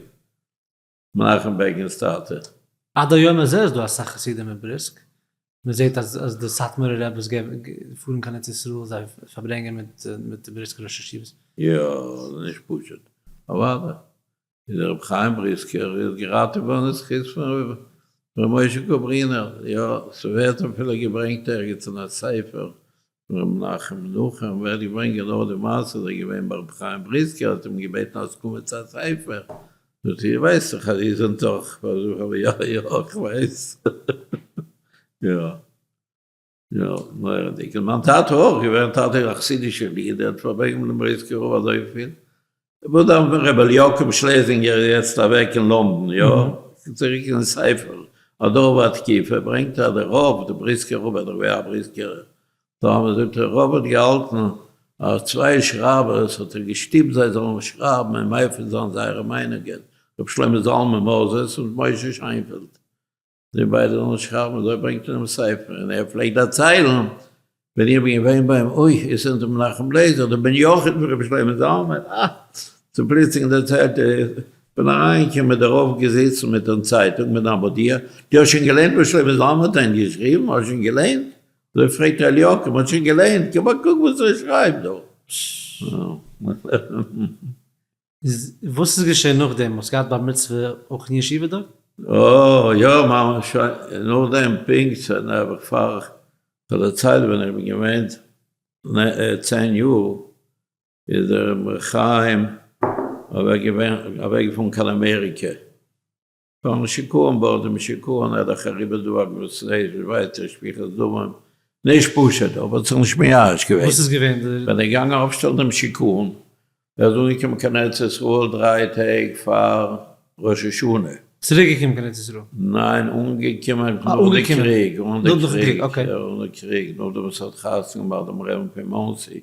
מנחם בעגין'ס טאטע. עד היום הזה איז דא אסאך חסידים אין בריסק, מען זעט אז אז די סאטמארע רעבעס פארן קיין ארץ ישראל זיי פארברענגען מיט מיט די בריסקער ראש ישיבות. יא, נישט פשוט. אוודאי. איז רבי חיים בריסקער איז געראטעוועט געווארן אין זכות פון רבי משה קוברינער. יא, ס'ווערט אפילו געברענגט ערגעץ אין א ספר ר' מנחם נחום ווערט געברענגט גענוי די מעשה איז ער געווען ביי רבי חיים בריסקער האט אים געבעטן הסכמה צו א ספר, זאגט ער איר ווייסט דאך אז איר זענט דאך יא יא איך ווייס יא יא מורא'דיג און מיין טאטע אויך געווען טאטע איז א חסידישער איד ער האט פארברענגט מיט דעם בריסקער רב אזויפיל וואס דארף מען ר' אליקים שלעזינגער איז יעצט אוועק אין לונדון יא? צוריק אין ספר הדור והתקיפה ברענגט ער דער רב דער בריסקער רב ער איז דאך געווען א בריסקער תלמיד זאגט ער רב האט געהאלטן אז צוויי שרייבערס האט ער געשטופט זיי זאלן שרייבן און מפיץ זיין זייערע מיינונגען ר' שלמה זלמן מאזעס און משה שיינפעלד די ביידע זאלן שרייבן, אזוי ברענגט ער אינעם ספר, און ער פלעגט דערציילן ווען איך בין געווען ביי אים, אוי, איר זענט ר' מנחם לעזער, דער בן יחיד פון רבי שלמה זלמן, אה! צו פלוצלינג דערציילט ער, איך בין אריינגעקומען מיט דער רב געזיצן מיט דעם צייטונג, מיט דעם המודיע, דו האסט שוין געליינט וואס שלמה זלמן האט היינט געשריבן? האסט שוין געליינט? אזוי פרעגט ר' אליקים, האט שוין געליינט? קום א קוק וואס ער שרייבט דא. איז וואס איז געשען נאכדעם? האסט געהאט בר מצוה אויך אין ישיבה דארט? אה יא ממש נאכדעם פונקט נעבעך פאר פאר די צייט ווען איך בין געווען צען יאר איז דער ר' חיים אוועק געווען אוועק געפארן קיין אמעריקע פארן שיכור'ן בארד דעם שיכור'ן ער דאך אריבער דא א גרויס רעש און ווייטער שפיכת דמים, נישט פשוט אבער האט זיך נישט מייאש געווען. וואס איז געווען די. ווען ער איז געגאנגען אויפשטעלן דעם שיכור'ן, ער איז אנגעקומען קיין ארץ ישראל דריי טעג פאר ראש השנה. צוריק געקומען קיין ארץ ישראל? ניין אנגעקומען נאך די קריג, נאך די קריג, נאך די קריג, נאכדעם וואס ער האט חתונה געמאכט דעם רעבן פון מאנסי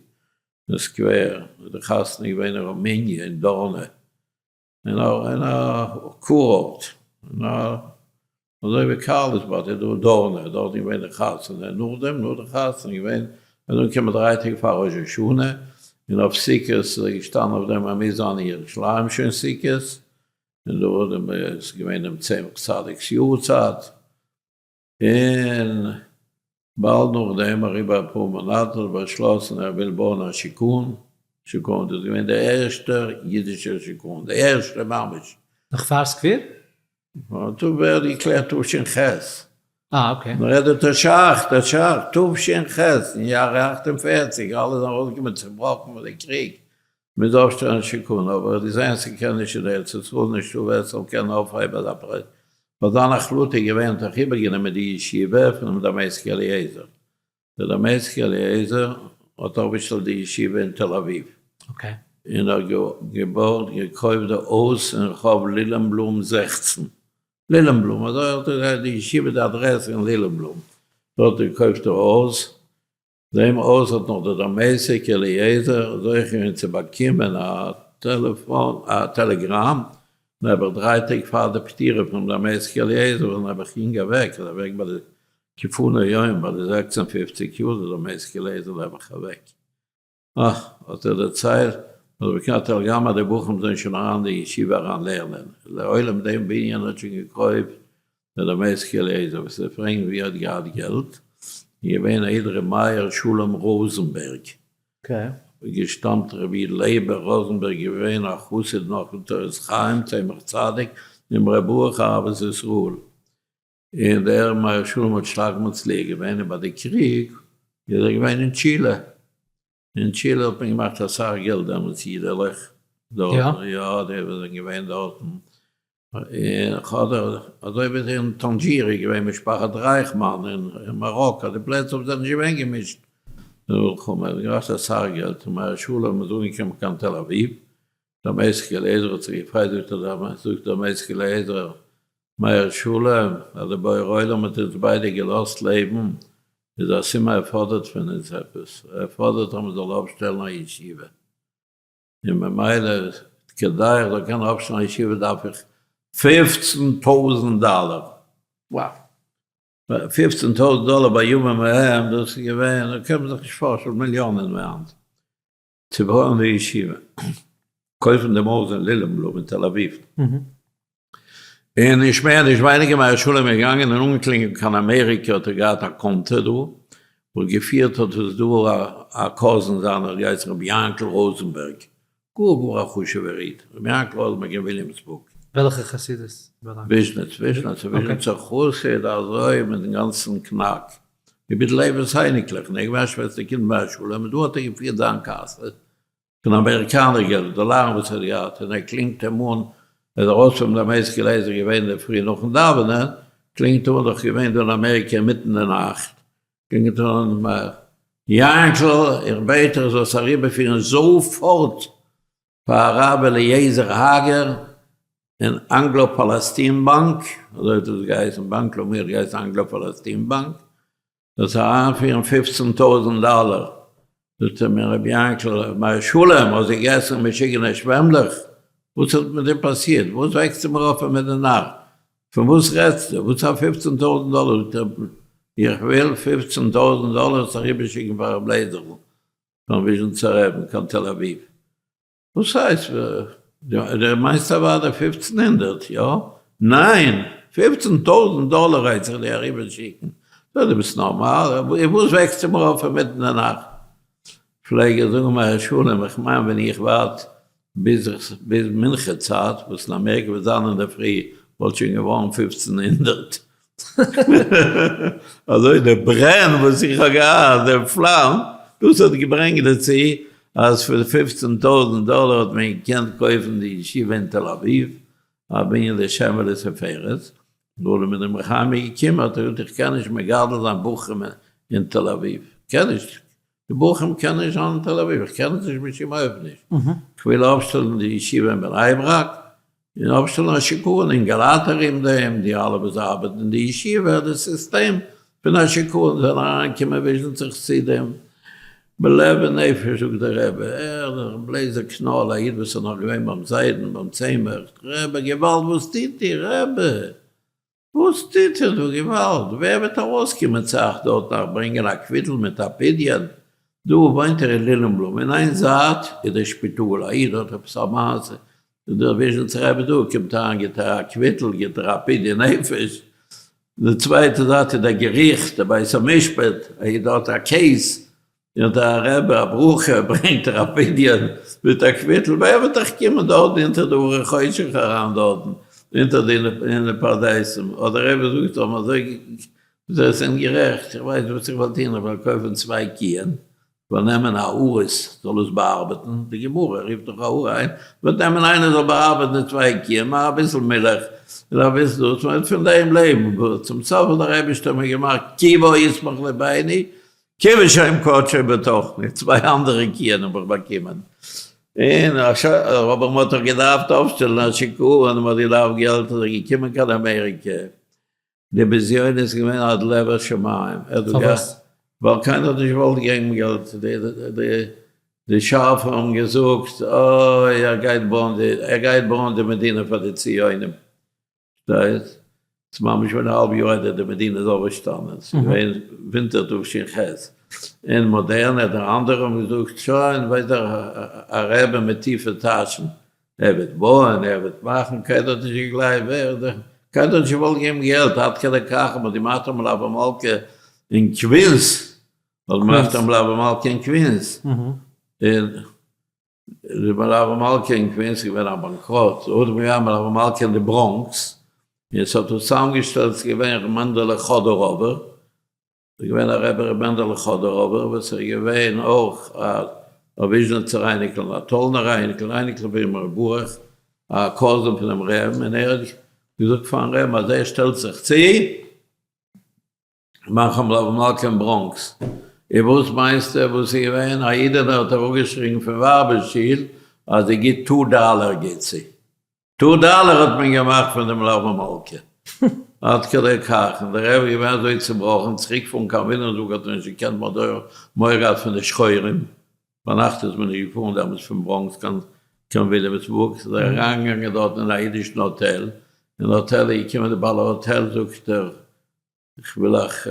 אין סקווער, איז די חתונה געווען אין ראמעניע אין דארנע, אין א אין א קורארט, אין א אזוי ווי קארלסבאד איז דא דארנע, דארט איז געווען די חתונה, נאכדעם נאך די חתונה איז געווען איז אנגעקומען דריי טעג פאר ראש השנה, און אויף סוכות איז ער געשטאנען אויף דעם אז מוז זיין אין ירושלים שוין סוכות, און דארט איז געווען דעם צמח צדק'ס יארצייט, און באלד נאכדעם, אריבער אפאר מאנאט, האט ער באשלאסן ער וויל בויען א שיכון. שיכון, דאס איז געווען דער ערשטער אידישער שיכון, דער ערשטער ממש. נאך פאר סקווער? דא ווערט געקלערט תש"ח. אה okay. מען רעדט דא תש"ח, תש"ח, תש"ח, אין יאר 48, אלע זענען ארויסגעקומען צובראכן פון די קריג, מ'מוז אויפשטעלן שיכון, אבער די זעהן ס'קען נישט אין ארץ ישראל נישטא ווער ס'זאל קענען אויפהייבן אזא פראיעקט, ווייל זיין החלטה איז געווען האט ער איבערגענומען די ישיבה פונעם דמשק אליעזר, דער דמשק אליעזר האט אויפגעשטעלט די ישיבה אין תל אביב, און האט געבויט געקויפט די הויז אין רחוב לילענבלום 16, לילענבלום, אזוי האט ער די ישיבה די אדרעס אין לילענבלום, דארט האט ער געקויפט די הויז, דעם הויז האט נאך דער דמשק אליעזר זוכה געווען צו באקומען א טעלעפאן א טעלעגראם נעבעך דריי טעג פאר די פטירה פונעם דמשק אליעזר וואס נעבעך יונג אוועק איז אוועק ביי די כפונו יום ביי די 56 יאר איז דער דמשק אליעזר נעבעך אוועק. אה, האט ער דערציילט, אז באקומען א טעלעגראם אז די בחורים זענען שוין אריין אין די ישיבה אריין לערנען, לעולם דעם בנין האט שוין געקויפט דער דמשק אליעזר, וואס זיי פרעגן ווי ער האט געהאט געלט, איז געווען א איד ר' מאיר שלום ראזענבערג, געשטאמט רבי לייבער ראזענבערג געווען א חסיד נאך פון תורת חיים צמח צדיק און ר' ברוך אהבת ישראל, און דער מאיר שלום האט שטארק מצליח געווען, און ביי די קריג איז ער געווען אין טשילע, אין טשילע האט מען געמאכט אסאך געלט דעמאלטס אידעלעך דארטן, יא די וואס זענען געווען דארטן, און כ'האב אזוי ווי אין טאנדזשיר איז געווען משפחת רייכמאן אין מאראקא, די פלעצער וואס זענען נישט געווען געמישט אין די מלחמה, האט געמאכט אסאך געלט, און מאיר שלום איז אנגעקומען קיין תל אביב, דמשק אליעזר האט זיך געפרייט, זאגט דער דמשק אליעזר, מאיר שלום, אז דער בורא עולם האט אונז ביידע געלאזט לעבן, איז א סימן ער פאדערט פון אונז עפעס, ער פאדערט אז מען זאל אויפשטעלן א ישיבה, און ממילא כדי איך זאל קענען אויפשטעלן א ישיבה דארף איך 15 טויזנט דאלער. Wow. 15 טויזנט דאלער בימים ההם, דאס איז געווען, דא קען מען זיך נישט פארשטעלן, מיליאנען היינט. צו בויען די ישיבה, קויפן דעם הויז אין לילענבלום אין תל אביב. און נישט מער נישט ווייניגער מאיר שלום איז געגאנגען און אנגעקלינגען קיין אמעריקע האט ער געהאט א קאנטע דא, וואס געפירט האט עס דא א cousin זיינער האט געהייסן רבי יענקל ראזענבערג, גאר גאר א חשובער איד, רבי יענקל ראזענבערג אין וויליאמסבורג. וועלכע חסידות באלאנגט? וויזשניץ, וויזשניץ, וויזשניצער חסיד אזוי מיטן גאנצן קנאק. ווי ביטל לעבער'ס אייניקלעך, און ער איז געווען א שוועסטער קינד ביי שלום, און דא האט ער געפירט זיין קאסע פון אמעריקאנער געלט, דאלארן וואס ער האט געהאט, און ער קלינגט אים אן, ער איז ארויס פון דמשק אליעזר געווען אינדערפרי נאכן דאווענען, קלינגט אן, דאך געווען דא אין אמעריקע אינמיטן די נאכט, קלינגט אן, יענקל, איך בעט דיך זאלסט אריבערפירן זאפארט פאר הרב אליעזר האגער אין אנגלא פאלעסטין באנק, אזוי האט עס געהייסן, באנק לאומי האט געהייסן אנגלא פאלעסטין באנק, זאלסט אריינפירן 15 טויזנט דאלער, זאגט ער מיר רבי יענקל, מאיר שלום, האסט געגעסן משוגענע שוועמלעך? וואס האט מיט דיר פאסירט? וואס וועקסטו מיר אויף אינמיטן די נאכט? פון וואס רעדסטו? וואס א 15 טויזנט דאלער? זאגט ער, איך וויל 15 טויזנט דאלער עס אריבערשיקן פאר רבי לייזער'ל פון וויזשניצער רבי'ן קיין תל אביב. וואס הייסט? דו מיינסט אוודאי 15 הונדערט, יא? ניין! 15 טויזנט דאלער הייס איך דיר אריבערשיקן. זאג, דו ביסט נארמאל? וואס וועקסטו מיר אויף אינמיטן די נאכט? פלעג איך זאגן מאיר שלום, איך מיין ווען איך ווארט ביז איך ביז מנחה צייט, וואס אין אמעריקע וועט זיין אינדערפרי, וואלט שוין געווארן 15 הונדערט. אזוי די ברען וואס איך האב געהאט, די פלאם, דאס האט געברענגט דערצו אז פאר 15 טויזנט דאלער האט מען געקענט קויפן די ישיבה אין תל אביב, א בנין לשם ולתפארת, נאכדעם איז דער אמרי חיים געקומען האט ער געזאגט איך קען נישט מגדל זיין בחורים אין תל אביב, קען נישט, די בחורים קענען נישט זיין אין תל אביב, איך קען עס נישט בשום אופן נישט, איך וויל אויפשטעלן די ישיבה אין בני ברק, און אויפשטעלן א שיכון אין גלאט ארום דעם, די אלע וואס ארבעטן אין די ישיבה, די סיסטעם פון א שיכון זאל אריינקומען וויזשניצער חסידים, בלב ונפש זאגט דער רבי, ער דער רבי לייזער קנאל, א איד וואס איז נאך געווען ביים זיידן ביים צמח, רבי געוואלד וואס טוט איר רבי? וואס טוט איר דא? געוואלד! ווער וועט ארויסקומען צו אייך דארט אייך ברענגען א קוויטל מיט א פדיון? דא וואוינט ער אין לילענבלום, אין איין זייט איז דער שפיטאל, א איד האט עפעס א מעשה, איז דער וויזשניצער רבי דא, קומט אריין גיט ער א קוויטל, גיט ער א פדיון נפש, די צווייטע זייט איז דער געריכט, דער בית המשפט, א איד האט א case. און דער רבי א ברכה ברענגט ער א פדיון מיט א קוויטל, ווער וועט דאך קומען דארטן אונטער די הרי חושך אריין דארטן אונטער די אין די פרדסים, האט דער רבי געזאגט זיי האבן אזוי זיי זענען גערעכט, איך ווייס וואס איך וועל טון, איך וועל קויפן צוויי קיען, וועל נעמען א אריס זאל עס באארבעטן, די גמרא רופט דאך א ארי איין, וועט נעמען איינער זאל באארבעטן די צוויי קיען, מאך אביסל מילך און אביסל דאס, מען וועט פון דעם לעבן, צום סוף האט דער אייבערשטער מיר געמאכט כי בו ישמח לביני, כי בשם קדשו בתוכני, צוויי אנדערע קיען האב איך באקומען, און אבער מען האט דאך געדארפט אויפשטעלן א שיכון, מען האט געדארפט געלט, איז ער געקומען קיין אמעריקע, די בזיון איז געווען עד לב השמים, ער האט פארוואס? ווייל קיינער האט נישט געוואלט געבן געלט, די שארפע האבן געזאגט אוי ער גייט בויען די ער גייט בויען די מדינה פאר די ציונים, שטייט? ס'איז ממש געווען א האלב יאר איידער די מדינה איז אויפגעשטאנען, ס'איז געווען ווינטער תש"ח, און מאדערנע אדער אנדערע האבן געזאגט שוין ווייסט דער א רבי מיט טיפע טאשן, ער וועט בויען, ער וועט מאכן, קיינער האט נישט געגלייבט, ווער איז דער, קיינער האט נישט געוואלט געבן געלט, עד כדי כך האט מען געמאכט א מלוה מלכה אין קווינס, האט געמאכט א מלוה מלכה אין קווינס, און די מלוה מלכה אין קווינס איז געווען א באנקראט, האט מען געהאט מלוה מלכה אין די בראנקס, און עס האט צוזאמגעשטעלט, ס'איז געווען ר' מענדעלע חאדאראווער, איז געווען א רבי ר' מענדעלע חאדאראווער וואס איז געווען אויך א וויזשניצער אייניקל און א טאלנער אייניקל, אייניקל פון ר' ברוך, א cousin פונעם רעבן, און ער האט געזאגט פארן רעבן אז ער שטעלט זיך צו מאכן מלוה מלכה אין בראנקס, און וואס מיינסטו וואס איז געווען, א אידענע האט אראפגעשריגן פון ווייבער שול אז זי גיט two dollar גיט זי. two dollar האט מען געמאכט פון דעם מלוה מלכה. עד כדי כך, און דער רבי איז געווען אזוי צובראכן, צוריק פארן קיין וויליאמסבורג האט ער נישט געקענט מען האט מורא געהאט פון די שחורים, ביינאכט איז מען נישט געפארן דעמאלטס פון בראנקס קיין וויליאמסבורג, איז ער אריינגעגאנגען דארטן אין א אידישן האטעל, אין האטעל איז געקומען די בעל האטעל זאגט ער, איך וויל אייך,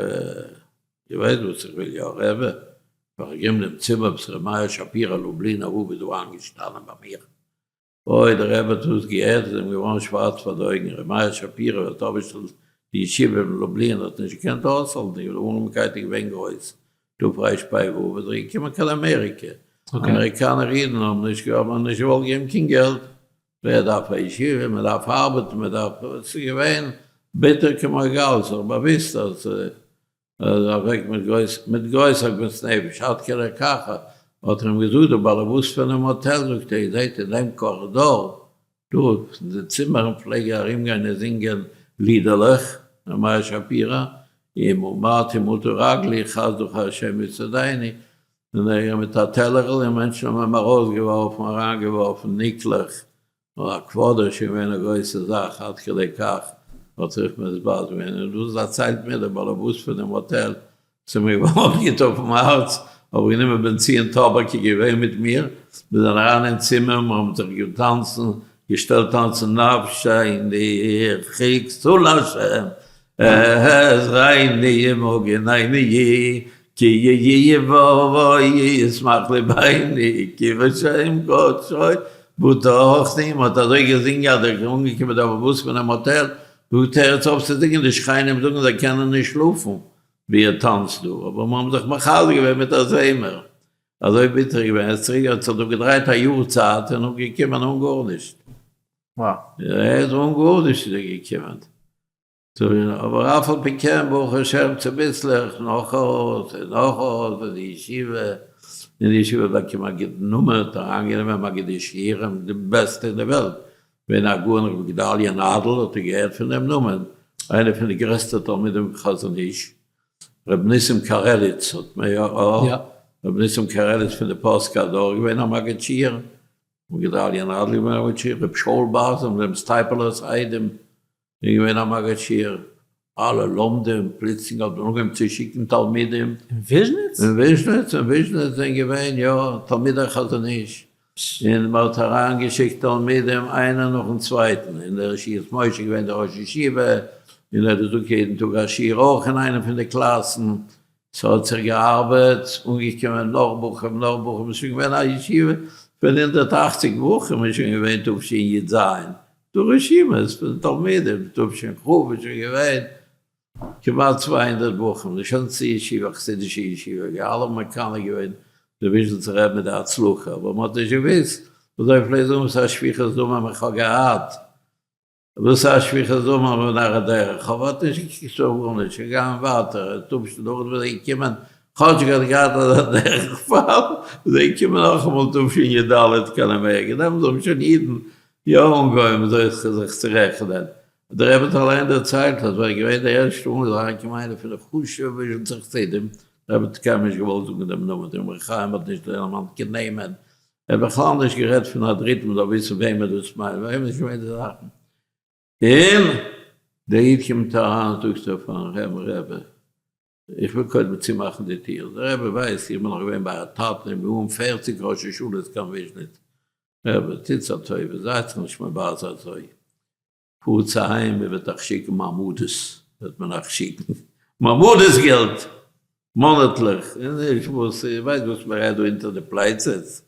איר ווייסט וואס איך וויל, יא רבי? איך וועל געבן דעם צימער וואס ר' מאיר שפירא לובלינער רב איז דא איינגעשטאנען ביי מיר. אוי, דער רבי האט דאס געהערט איז אים געווארן שווארץ פאר די אויגן, ר' מאיר שפירא האט אויפגעשטעלט די ישיבה אין לובלין, האט נישט געקענט אויסהאלטן, די ארעמקייט איז געווען גרויס, תרפ"ו איז ער געקומען קיין אמעריקע, אמעריקאנער אידן האבן נישט האבן נישט געוואלט געבן קיין געלט, ווער דארף א ישיבה, מען דארף ארבעטן, מען דארף, עס איז געווען ביטער כמו גאל, ס'איז דאך באוויסט אז ער איז אוועק מיט גרויס מיט גרויס עגמת נפש, עד כדי כך האט ער אים געזאגט דער באלעבאס פונעם האטעל, זאגט ער, איר זעט אין דעם קארידאר דא אין די צימערן פלעג ער ארום גיין און זינגען לידעלעך, ר' מאיר שפירא, אם אמרתי מטו רגלי חסדך ה' יסעדני, און ער איז געווען מיט א טעלערל און מענטשן האבן אים ארויסגעווארפן אריינגעווארפן ניקלעך, נאר א קוואדער איז שוין געווען א גרויסע זאך, עד כדי כך האט זיך מתבז געווען, און דאס דערציילט מיר דער באלעבאס פונעם האטעל, ס'איז מיר געווארן גוט אויפן הארץ, האב איך גענומען בן ציון טאבאק איז געווען מיט מיר, מיר זענען אריין אין צימער, מיר האבן זיך געטאנצן, געשטעלט טאנצן נפשי חיכתה לה', עזרני ומגני כי בו ישמח לבנו כי בשם קדשו בטחתי, מען האט אזוי געזינגען אז ער איז אנגעקומען דער באלעבאס פונעם האטעל, זאגט הערטס אויף צו זינגען, די שכנים זאגן זיי קענען נישט שלאפן ווי איר טאנצט דא, אבער מיר האבן זיך מחזק געווען מיט א זמר, אזוי ביטער געווען, ער איז צוריק, ער האט זיך דא געדרייט א יאר צייט און אנגעקומען אן גארנישט. ער איז אן גארנישט איז ער געקומען. אבער אף על פי כן ברוך השם צוביסלעך נאך א הויז און נאך א הויז און די ישיבה, און די ישיבה האט באקומען א גוטן נאמען, האט אריינגענומען מגידי שיעורים די בעסטע אין די וועלט, ווען הגאון רבי גדליה נאדל האט ער געהערט פון דעם נאמען, איינער פון די גרעסטע תלמידים פון חזון איש, רבי ניסים קארעליץ האט מען יא, רבי ניסים קארעליץ פון די פוסקי הדור געווען א מגיד שיעור, רבי גדליה נאדל געווען א מגיד שיעור, רבי שאול באזען דעם סטייפלער'ס איידעם איז געווען א מגיד שיעור, אלע לומדים, פלוצלינג האט מען אנגעהויבן צו שיקן תלמידים. אין וויזשניץ? אין וויזשניץ, אין וויזשניץ זענען געווען יא תלמידי חזון איש, און מען האט אריין געשיקט תלמידים איינער נאכן צווייטן, און דער ישועות משה איז געווען דער ראש ישיבה, און ער האט געזאגט יעדן טאג א שיעור אויך אין איינע פון די קלאסן, ס'האט זיך געארבעט, אנגעקומען נאך בחורים נאך בחורים, ס'איז שוין געווען א ישיבה פון 180 בחורים איז שוין געווען תשי"ז, דא רשימות פון תלמידים, תש"כ איז שוין געווען. כמעט 200 בחורים, די שענסטע ישיבה, חסידישע ישיבה, אלע האבן מקנא געווען די וויזשניצער רבי מיט די הצלחה, אבער מען האט נישט געוואוסט וואס זיי פלעגן זאגן וואס א שפיכות דמים איך האב געהאט, וואס א שפיכות דמים אויף נאך א דרך, אבער האט נישט געקוקט אויף גארנישט, איז געגאנגען ווייטער, תשנ ד איז ער געקומען, כאטש ער האט געהאט אזא דרך פאל, איז ער געקומען נאכאמאל תשי ד קיין אמעריקע, דעמאלטס האבן שוין אידן יא אנגעהויבן זיך צו רעכענען, דער רבי האט אליין דערציילט אז ווען ער איז געווען די ערשטע מאל איז אריינגעקומען איינער פון די חשוב'ע וויזשניצער חסידים, דער רבי האט קיינמאל נישט געוואלט זאגן דעם נאמען, דער אמרי חיים האט נישט דערמאנט קיין נעמען, ער האט בכלל נישט גערעדט פון א דריטן מען זאל וויסן וועמען דאס מיינט, ביי אים איז נישט געווען די זאכן. און דער איד קומט אריין זאגט ער פארן רעבן, רבי איך וויל קודם צומאכן די טיר, דער רבי ווייסט איך בין נאך געווען ביי א טאטן אין באום פערציג ראש השנה'ס קיין וויזשניץ, רבי טוטס א טובה זייטס נישט מבזה אזוי, פארטס אהיים מען וועט אייך שיקן מעמדות, וועט מען אייך שיקן מעמדות געלט מאנאטליך, און נישט וואס, איר ווייסט וואס מען רעדט דא אונטער די פלייצעס,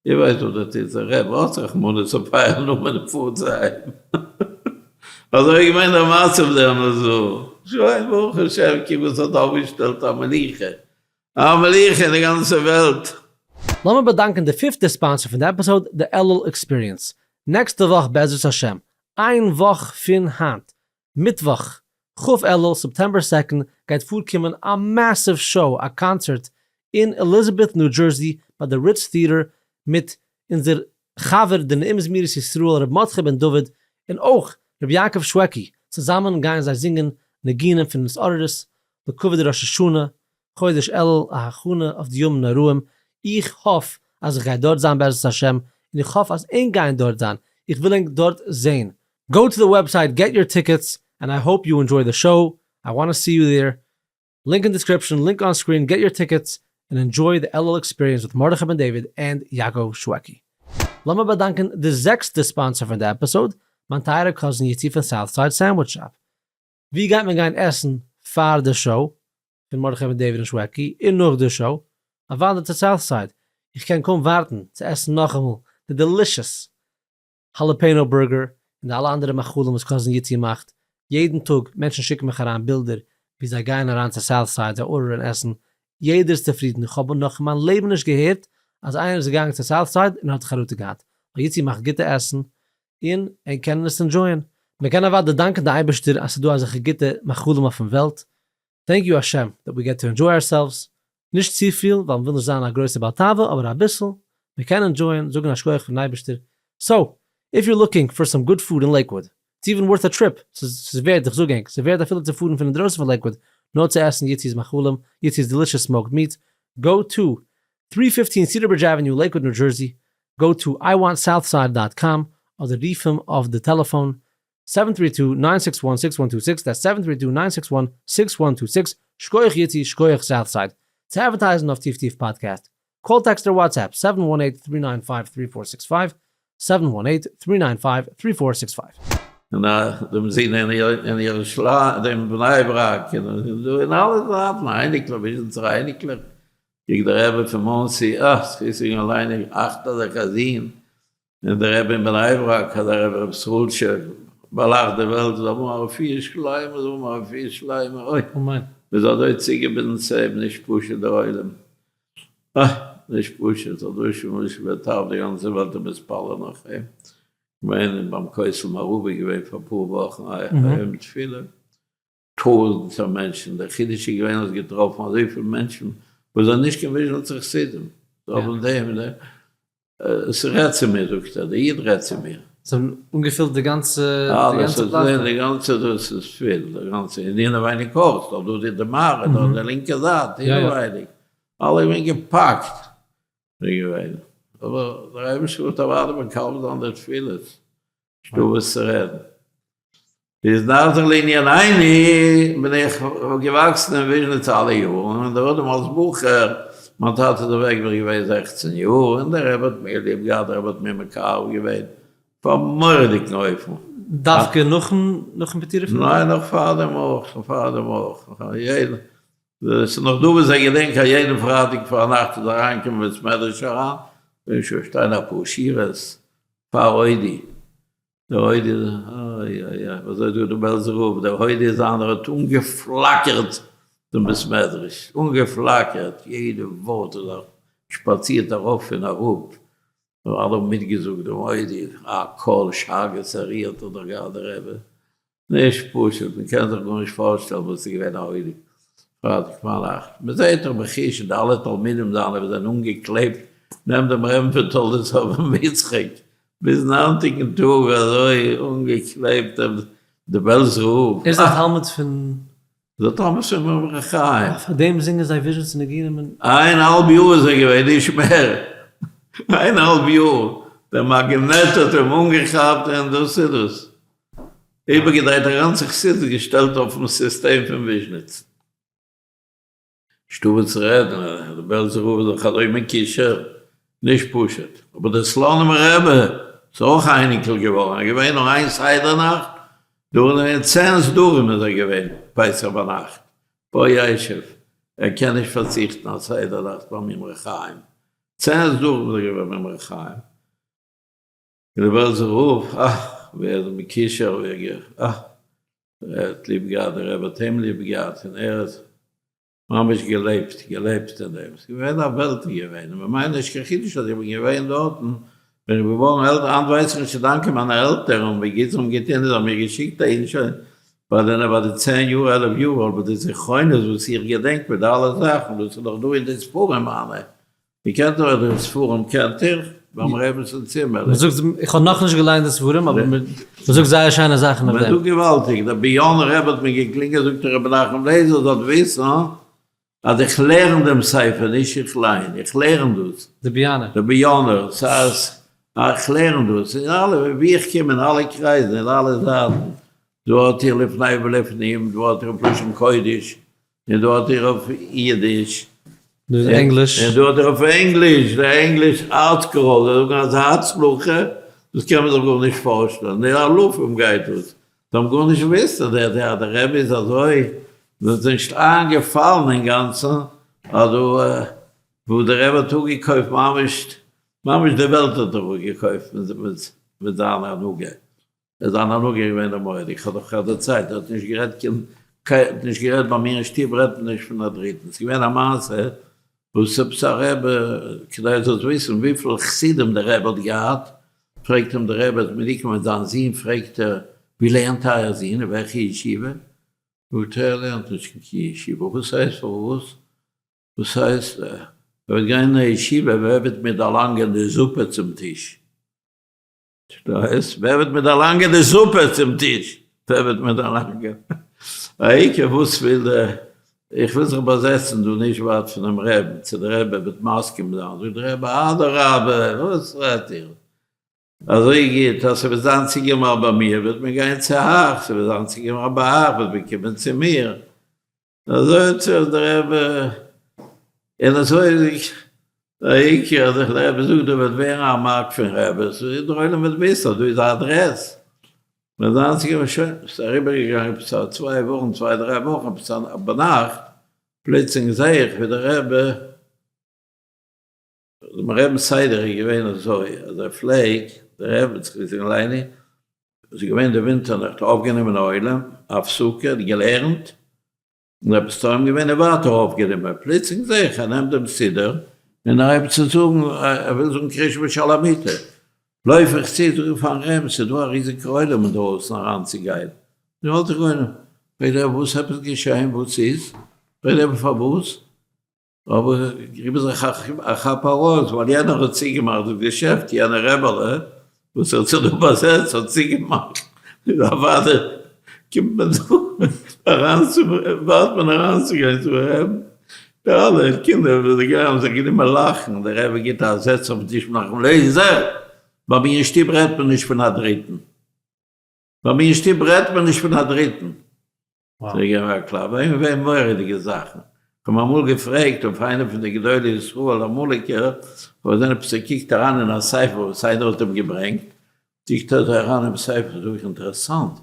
איר ווייסט וואס דא טוט זיך, רבי האטס רחמנות אויף אייער נאמען און פארטס אהיים. אזוי איז געווען דער מצב דעמאלס דא. שוין ברוך השם קוק וואס האט אויפגעשטעלט א מלוכה, א מלוכה אין די גאנצע וועלט. לאמיר באדאנקען די פיפטע sponsor פון די episode, די אלול Experience. נעקסטע וואך בעזרת השם, איין וואך פון היינט, מיטוואך כ' אלול September second גייט פארקומען א massive show א קאנצערט אין עליזאבעט ניו דזשערסי ביי די Ritz Theater מיט אונזער חבר די נעים זמירות ישראל ר' מרדכי בן דוד און אויך ר' יעקב שוועקי צוזאמען גייען זיי זינגען ניגונים פון התעוררות לכבוד ראש השנה חודש אלול א הכנה אויף די ימים נוראים, איך האף אז איך גיי דארט זיין בעזרת השם, און איך האף אז ענק גייען דארט זיין, איך וויל ענק דארט זעהן. Go to the website get your tickets and I hope you enjoy the show, I wanna see you there, link in description, link on screen, get your tickets and enjoy the Elul experience with מרדכי בן דוד and יעקב שוועקי. לאמיר באדאנקען די זעקסטע sponsor פון די episode, מיין טייערע cousin יצי פון Southside Sandwich Shop. ווי גייט מען גיין עסן פאר די show פון מרדכי בן דוד און שוועקי און נאך די show? אוודאי צו Southside, איך קען קוים ווארטן צו עסן נאכאמאל די delicious jalapeno burger און די אלע אנדערע מאכלים וואס cousin יצי מאכט יעדן טאג, מענטשן שיקן מיך אריין בילדער ווי זיי גייען אריין צו Southside זיי order ען עסן, יעדער איז צופרידן, איך האב נאך אין מיין לעבן נישט געהערט אז איינער איז געגאנגען צו Southside און האט חרטה געהאט, ווייל יצי מאכט גוטע עסן און ענק קענען עס enjoy ען. מען קען אוודאי דאנקען די אייבערשטער אז ס'איז דא אזעלכע גוטע מאכלים אויפן וועלט, thank you השם that we get to enjoy ourselves, נישט צופיל ווייל מ'וויל נישט זיין א גרויסע בעל תאווה אבער אביסל, מען קען enjoy ען, זאגן א שכוח פארן אייבערשטער, so, if you're looking for some good food in Lakewood, it's even worth a trip, ס'איז ווערד, איך זאג ענק, ס'איז ווערד אפילו צו פארן פון אינדרויסן פון לעיקוואד נאר צו עסן יצי'ס מאכלים, יצי'ס delicious smoked meats, go to 315 Cedar Bridge Avenue, Lakewood ניו דזשערסי, go to I want Southside dot com אדער רוף אים אויף די טעלעפאן seven three two nine six one six one two six, that's seven three two nine six one six one two six, שקויעך יצי, שקויעך Southside. צו advertise ן אויף טיף טיף פאדקעסט, call text אדער WhatsApp seven one eight three nine five three four six five, seven one eight three nine five three four six five. און דעם זון אין ירושלים, דעם בני ברק, און דא אין אלע זייטן, אייניקלעך, וויזשניצער אייניקלעך, קוק דער רבי פון מאנסי, אה, זכות יגן עלינו, אכט אזעלכע זין, און דער רבי אין בני ברק, אז דער רבי רבי ישראל'טשע באלאכט די וועלט, זאל האבן א רפואה שלימה, זאל האבן א רפואה שלימה, אוי, אמן. מען איז אזוי צוגעבינדן צו אים, נישט פשוט דער עולם, אה, נישט פשוט, אזוי שמש וטב, די גאנצע וועלט איז מתפלל נאך אים, געווען ביים כותל מערבי געווען פאר אפאר וואכן א יום תפילה, טויזענטער מענטשן, דער חידוש איז געווען אז געטראפן אזויפיל מענטשן וואס זענען נישט קיין וויזשניצער חסידים, זיי האבן דעם און דעם, עס רעדט צו מיר זאגט ער, דער איד רעדט צו מיר. זיי האבן אנגעפילט די גאנצע די גאנצע פלאץ. די גאנצע דאס איז פיל, די גאנצע, און אינעווייניג אויך, דארט דא די מערה, דארט די לינקע זייט, אינעווייניג, אלע געווען געפאקט, איז געווען, אבער דער אייבערשטער וועט אוודאי מקבל זיין די תפילות, נישטא וואס צו רעדן. איז נחזור לענינינו, בין איך געוואקסן אין וויזשניץ אלע יארן, און דערנאכדעם אלס בחור, מיין טאטע איז אוועק בין איך געווען 16 יאר, און דער רבי האט מיר ליב געהאט, דער רבי האט מיר מקרב געווען אויף א מורא'דיגן אופן. דווקא נאכן נאכן פטירה פון ניין, נאך פארדעם אויך, נאך פארדעם אויך, יעדע, ס'איז נאך דא וואס זיי געדענקען אז יעדן פרייטאג פארנאכט איז אריינגעקומען בית מדרש אריין, און שוין שטיין אפאר שורות פאר הודי. דער הודי, אוי אוי אוי, וואס זאגט דא דער בעלזער רב, דער הודי זיינער האט אנגעפלאקערט דעם בית מדרש, אנגעפלאקערט, יעדע ווארט איז ער שפאצירט ארויף און אראפ, און אלע האבן מיטגעזאגט דעם הודי, א קול שאגת ארי האט ער דאך געהאט דער רבי, נישט פשוט, מען קען זיך גארנישט פארשטעלן וואס איז געווען א הודי פרייטאג ביינאכט, מען זעט דאך בחוש די אלע תלמידים זיינע וואס זענען אנגעקלעבט נעבן דעם רבי'ן פון תולדות אברהם יצחק ביזן היינטיגן טאג אזוי אנגעקלעבט אויף די בעלזער רב. ער איז א תלמיד פון. איז א תלמיד פון רבי ר' חיים. פאר דעם זינגען זיי וויזשניצע ניגונים און. איין האלב יאר איז ער געווען, נישט מער. איין האלב יאר. דער מאגנעט האט אים אנגעכאפט און דאס איז דאס. איבערגעדרייט א גאנצע חסידות געשטעלט אויפן סיסטעם פון וויזשניץ. נישטא וואס צו רעדן, דער בעלזער רב איז דאך אזוי מקושר, נישט פשוט. אבער דער סלאנימער רבי איז אויך א אייניקל געווארן, ער איז געווען נאר איין סדר נאכט, דא אין צען סדרים איז ער געווען פסח ביינאכט, פה ישב, ער קען נישט פארציכטן א סדר נאכט ביים אמרי חיים, צען סדרים איז ער געווען ביים אמרי חיים. און דער בעלזער רב, אה, ווי ער איז מקושר, ווי ער גע, אה, ער האט ליב געהאט, דער רבי האט אים ליב געהאט, און ער האט ממש געלעבט, געלעבט אין דעם, ס'איז געווען א וועלט איז געווען, און ממילא נישט קיין חידוש אז איך בין געווען דארטן, ווען איך בין געווארן עלטער, היינט ווייס איך נישט צו דאנקען מיינע עלטערן ווי גוט זיי האבן געטון, זיי האבן מיר געשיקט אהין שוין ביי די ביי די צען יאר 11 יאר, אבער די זכרונות וואס איך געדענק מיט די אלע זאכן, דאס איז נאך דא אין די ספרים מיינע, איר קענט אויך די ספרים קענט איר? ביים רבינ'ס אין צימער. מען זאגט, איך האב נאכנישט געליינט די ספרים אבער מען זאגט זייער שיינע זאכן אויף דעם. מען זאגט געוואלדיג, דער באיאנער רבי האט מיר געקלינגען זאגט ער רבי מנחם לעזער זאלט וויסן אז איך לערן דעם ספר נישט איך ליין, איך לערן דאס. דער באיאנער. דער באיאנער, ס'איז איך לערן דאס, אין אלע ווי איך קום אין אלע קרייזן אין אלע זייטן, דא האט איר לפני ולפנים, דא האט איר אויף לשון קודש, און דא האט איר אויף אידיש. דא איז ענגליש. און דא האט איר אויף ענגליש, די ענגליש ארטסקרול, זיי זאגן אזא הצלחה, דאס קען מען זיך גארנישט פארשטעלן, אין אלפים גייט דאס, זיי האבן גארנישט געוואוסט אז דער דער רבי איז אזוי, זיי זענען נישט איינגעפאלן אינגאנצן אז דא וואו דער רבי האט אפגעקויפט ממש, ממש די וועלט האט ער אפגעקויפט מיט זיין הנהגה. איז זיין הנהגה געווען דער מויל, איך האב דאך דערציילט, ער האט נישט גערעדט קיין, האט נישט גערעדט ביי מיר אין שטוב רעדט מען נישט פון א דריטן, ס'איז געווען א מעשה וואס עפעס א רבי, כדי זאלסט וויסן וויפיל חסידים דער רבי האט געהאט, פרעגט אים דער רבי, איז מיטגעקומען מיט זיין זון, פרעגט ער, ווי לערנט אייער זון, אין וועלכע ישיבה? זאגט ער, ער לערנט נישט אין קיין ישיבה, וואס הייסט פארוואס? וואס הייסט, ער וועט גיין אין א ישיבה, ווער וועט מיר דערלאנגען די זופע צום טיש? שטייסט? ווער וועט מיר דערלאנגען די זופע צום טיש? ווער וועט מיר דערלאנגען? העיקר וואס וויל דער, איך וויל זיך באזעצן דא נישט ווייט פונעם רעבן, צו דער רבי וועט מסכים זיין, זאגט דער רבי אדרבה, וואס רעדט איר? אזוי גוט, אז ס'וועט זיין צוגעמאכט ביי מיר וועט מען גיין צו אייך, ס'וועט זיין צוגעמאכט ביי אייך וועט מען קומען צו מיר. אזוי האט זיך דער רבי, און אזוי איז דער עיקר אז דער רבי זאגט דא וועט ווערן א מארק פון רעבעס, און דער עולם וועט וויסן אז דא איז א אדרעס, מען איז איינצוגעבן שוין, ס'איז אריבערגעגאנגען עפעס א צוויי וואכן, צוויי דריי וואכן, עפעס א ביינאכט, פלוצלינג זעה איך ווי דער רבי, דעם רבינ'ס סדר איז געווען אזוי, אז ער פלעגט, דער רבי זכותו יגן עלינו, עס איז געווען די ווינטער נאכט, אויפגענומען א עולם, הפסקה, געלערנט, און עפעס טועם געווען און ווייטער אויפגענומען, פלוצלינג זעה איך ער נעמט דעם סידור און ער הייבט צו זאגן, ער וויל זאגן קריאת שמע שעל המיטה, לויף איך צו, זאג איך פארן רבי'ן, ס'איז דא א ריזיגער עולם אינדרויסן אריינצוגיין, נו האלט איך געווען, פרעגט דער רבי וואס עפעס געשען, וואס איז, פרעגט דער רבי פארוואס, אבער גיב זיך א כאפ ארויס, ווייל יענער האט צוגעמאכט דאס געשעפט, יענער רעבעלע וואס האט זיך דא באזעצט האט צוגעמאכט, איז אוודאי קומט מען דא אריין צו, ווארט מען אריינצוגיין צום רעבן, די אלע קינדער וואס זיי גייען האבן זיך גענומען לאכן, דער רבי גיבט א זעץ אויפן טיש מנחם לעזער, ביי מיר אין שטוב רעדט מען נישט פון א דריטן. ביי מיר אין שטוב רעדט מען נישט פון א דריטן. ס'איז געווען א קלאפ, ביי אים איז געווען מורא'דיגע זאכן. כ'האב אים אמאל געפרעגט אויף איינע פון די גדולי ישראל אמאליגע, כ'האב געזען עפעס ער קוקט אריין אין א ספר וואס איינער האט אים געברענגט, קוקט ער אזוי אריין אינעם ספר, זאג איך אינטערעסאנט,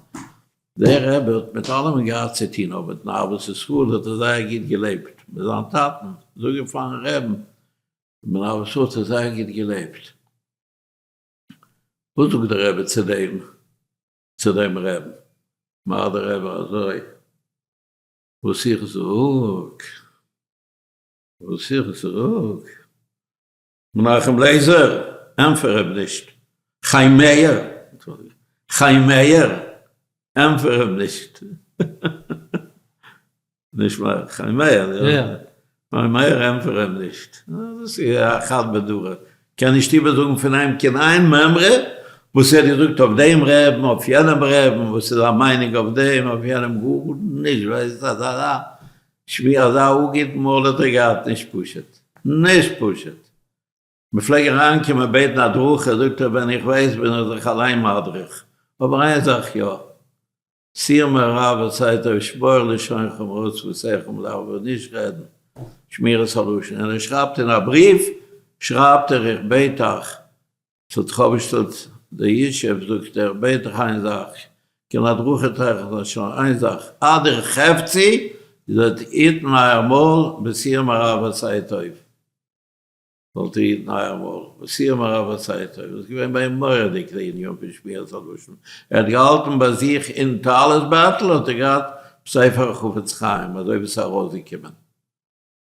דער רבי האט מיט אלעמען געהאט צו טון, אבער מיטן אהבת ישראל האט ער זייער גוט געלעבט, מיט זיין טאטן, זאג איך פארן רעבן, מיטן אהבת ישראל האט ער זייער גוט געלעבט. וואס זאגט דער רבי צו דעם? צו דעם רעבן, מאכט דער רבי אזוי, וואס איך זאג, וואס איך זאג, מנחם לעזער, ענפער אים נישט, חיים מאיר, חיים מאיר, ענפער אים נישט, נישט חיים מאיר, יא, חיים מאיר ענפער אים נישט, דאס איז א חד בדרא, קען נישט איבערזאגן פון אים קיין איין מימרא וואס ער האט געזאגט אויף דעם רעבן, אויף יענעם רעבן, וואס איז א מיינונג אויף דעם, אויף יענעם, גארנישט, ווייסט אזא שמי אזא אפגוטן מאל האט ער געהאט, נישט פשוט, נישט פשוט. מען פלעג אריינקומען בעטן הדרכה, זאגט ער ווען איך ווייס בין איך זיך אליין מדריך, אבער איין זאך יא, סור מרע ועשה טוב שמור לשונך מרע שפתיך מלעבור נישט רעדן, שמירת הלשון, און ער שרייבט אין א בריוו שרייבט ער איך בעט אייך ס'האט זיך אויפגעשטעלט דער ישוב, זאגט ער, בעט איך איין זאך, קיין הדרכה טייך איז שוין איין זאך, אדיר חפצי, איר זאלט היטן אייער מויל, בסיר מרע ועשה טוב, זאלט איר היטן אייער מויל, בסיר מרע ועשה טוב, דאס איז געווען ביי אים מורא'דיג די ענין פון שמירת הלשון, ער האט געהאלטן ביי זיך אין טלית בייטל האט ער געהאט ספר חפץ חיים, אזוי ווי ס'איז ארויסגעקומען.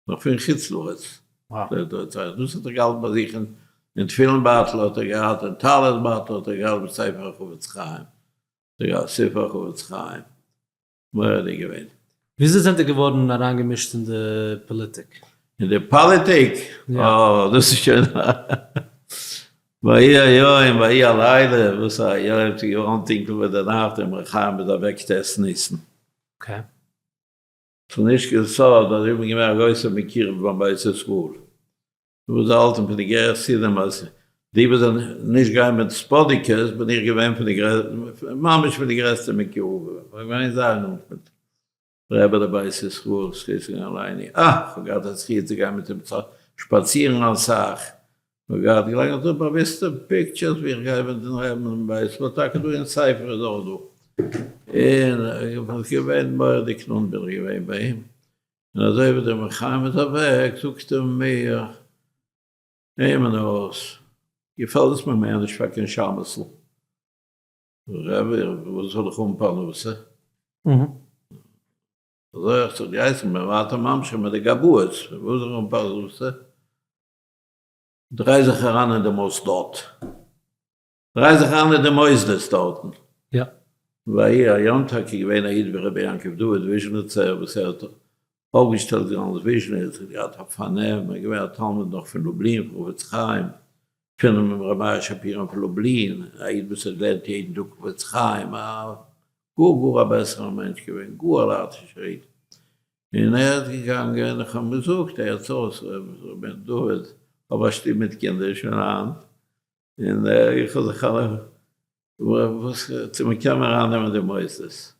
נאך פון חוץ לארץ, דאס האט ער געהאלטן ביי זיך אין תפילין בייטל האט ער געהאט, אין טלית בייטל האט ער געהאט בספר החפץ חיים, ספר החפץ חיים, מורא'דיג געווען. וויאזוי זענט איר געווארן אריינגעמישט אין די פאליטיק? אין די פאליטיק? אה, דאס איז שוין א ויהי היום ויהי הלילה, וואס א יום, ס'איז געווארן טונקל ביי די נאכט און ר' חיים איז אוועק ט' ניסן. okay. ס'איז נישט קיין סוד אז איך בין געווען א גרויסער מקורב ביים בית ישראל. איך וואלט געהאלטן פון די גערער חסידים אז די וואס זענען נישט גייען מיט ספאדיקעס בין איך געווען פון די ממש פון די גרעסטע מקורבים. איך בין געווען זייער נאנט מיט רבי דער בית ישראל זכותו יגן עלינו. אה! כ'האב געהאט א זכי' צו גיין מיט אים שפאצירן אסאך. כ'האב געהאט געלייגט אזוי באוויסטע pictures ווי איך גיי מיטן רעבן אין בית ישראל, טאקע דא אין ספר איז אויך דא, און איך בין געווען מורא'דיג נאנט בין איך געווען ביי אים, און אזוי ווי דער ר' חיים איז אוועק זאגט ער מיר, הער מיר אויס, געפעלט עס מיר מער נישט פאר קיין שמש'ל, רבי וואס זאל איך האבן פרנסה? אזוי האט זיך געהייסן, מען ווייטער ממשיך מיט די גבאות, וואס זאל איך האבן פרנסה? דריי זיך אריין אין די מוסדות. דריי זיך אריין אין די מוסדות דארטן. יא. ויהי היום טאקע געווען א איד ווי רבי יעקב דוד וויזשניצער וואס ער האט אויפגעשטעלט גאנץ וויזשניץ, האט געהאט א פארנעם, ער איז געווען א תלמיד נאך פון לובלין פון חפץ חיים, פונעם רבי מאיר שפירא פון לובלין, א איד וואס האט געלערנט יעדן טאג חפץ חיים, א גאר גאר א בעסערע מענטש געווען, גאר א לייטישער איד. און ער איז געגאנגען, איך האב אים געזאגט, הערטס אויס ר' בן דוד, כ'האב א שטוב מיט קינדער שוין היינט, און איך האב זיך אלע, וואס, צו מען קען מיר ארייננעמען די מוסדות?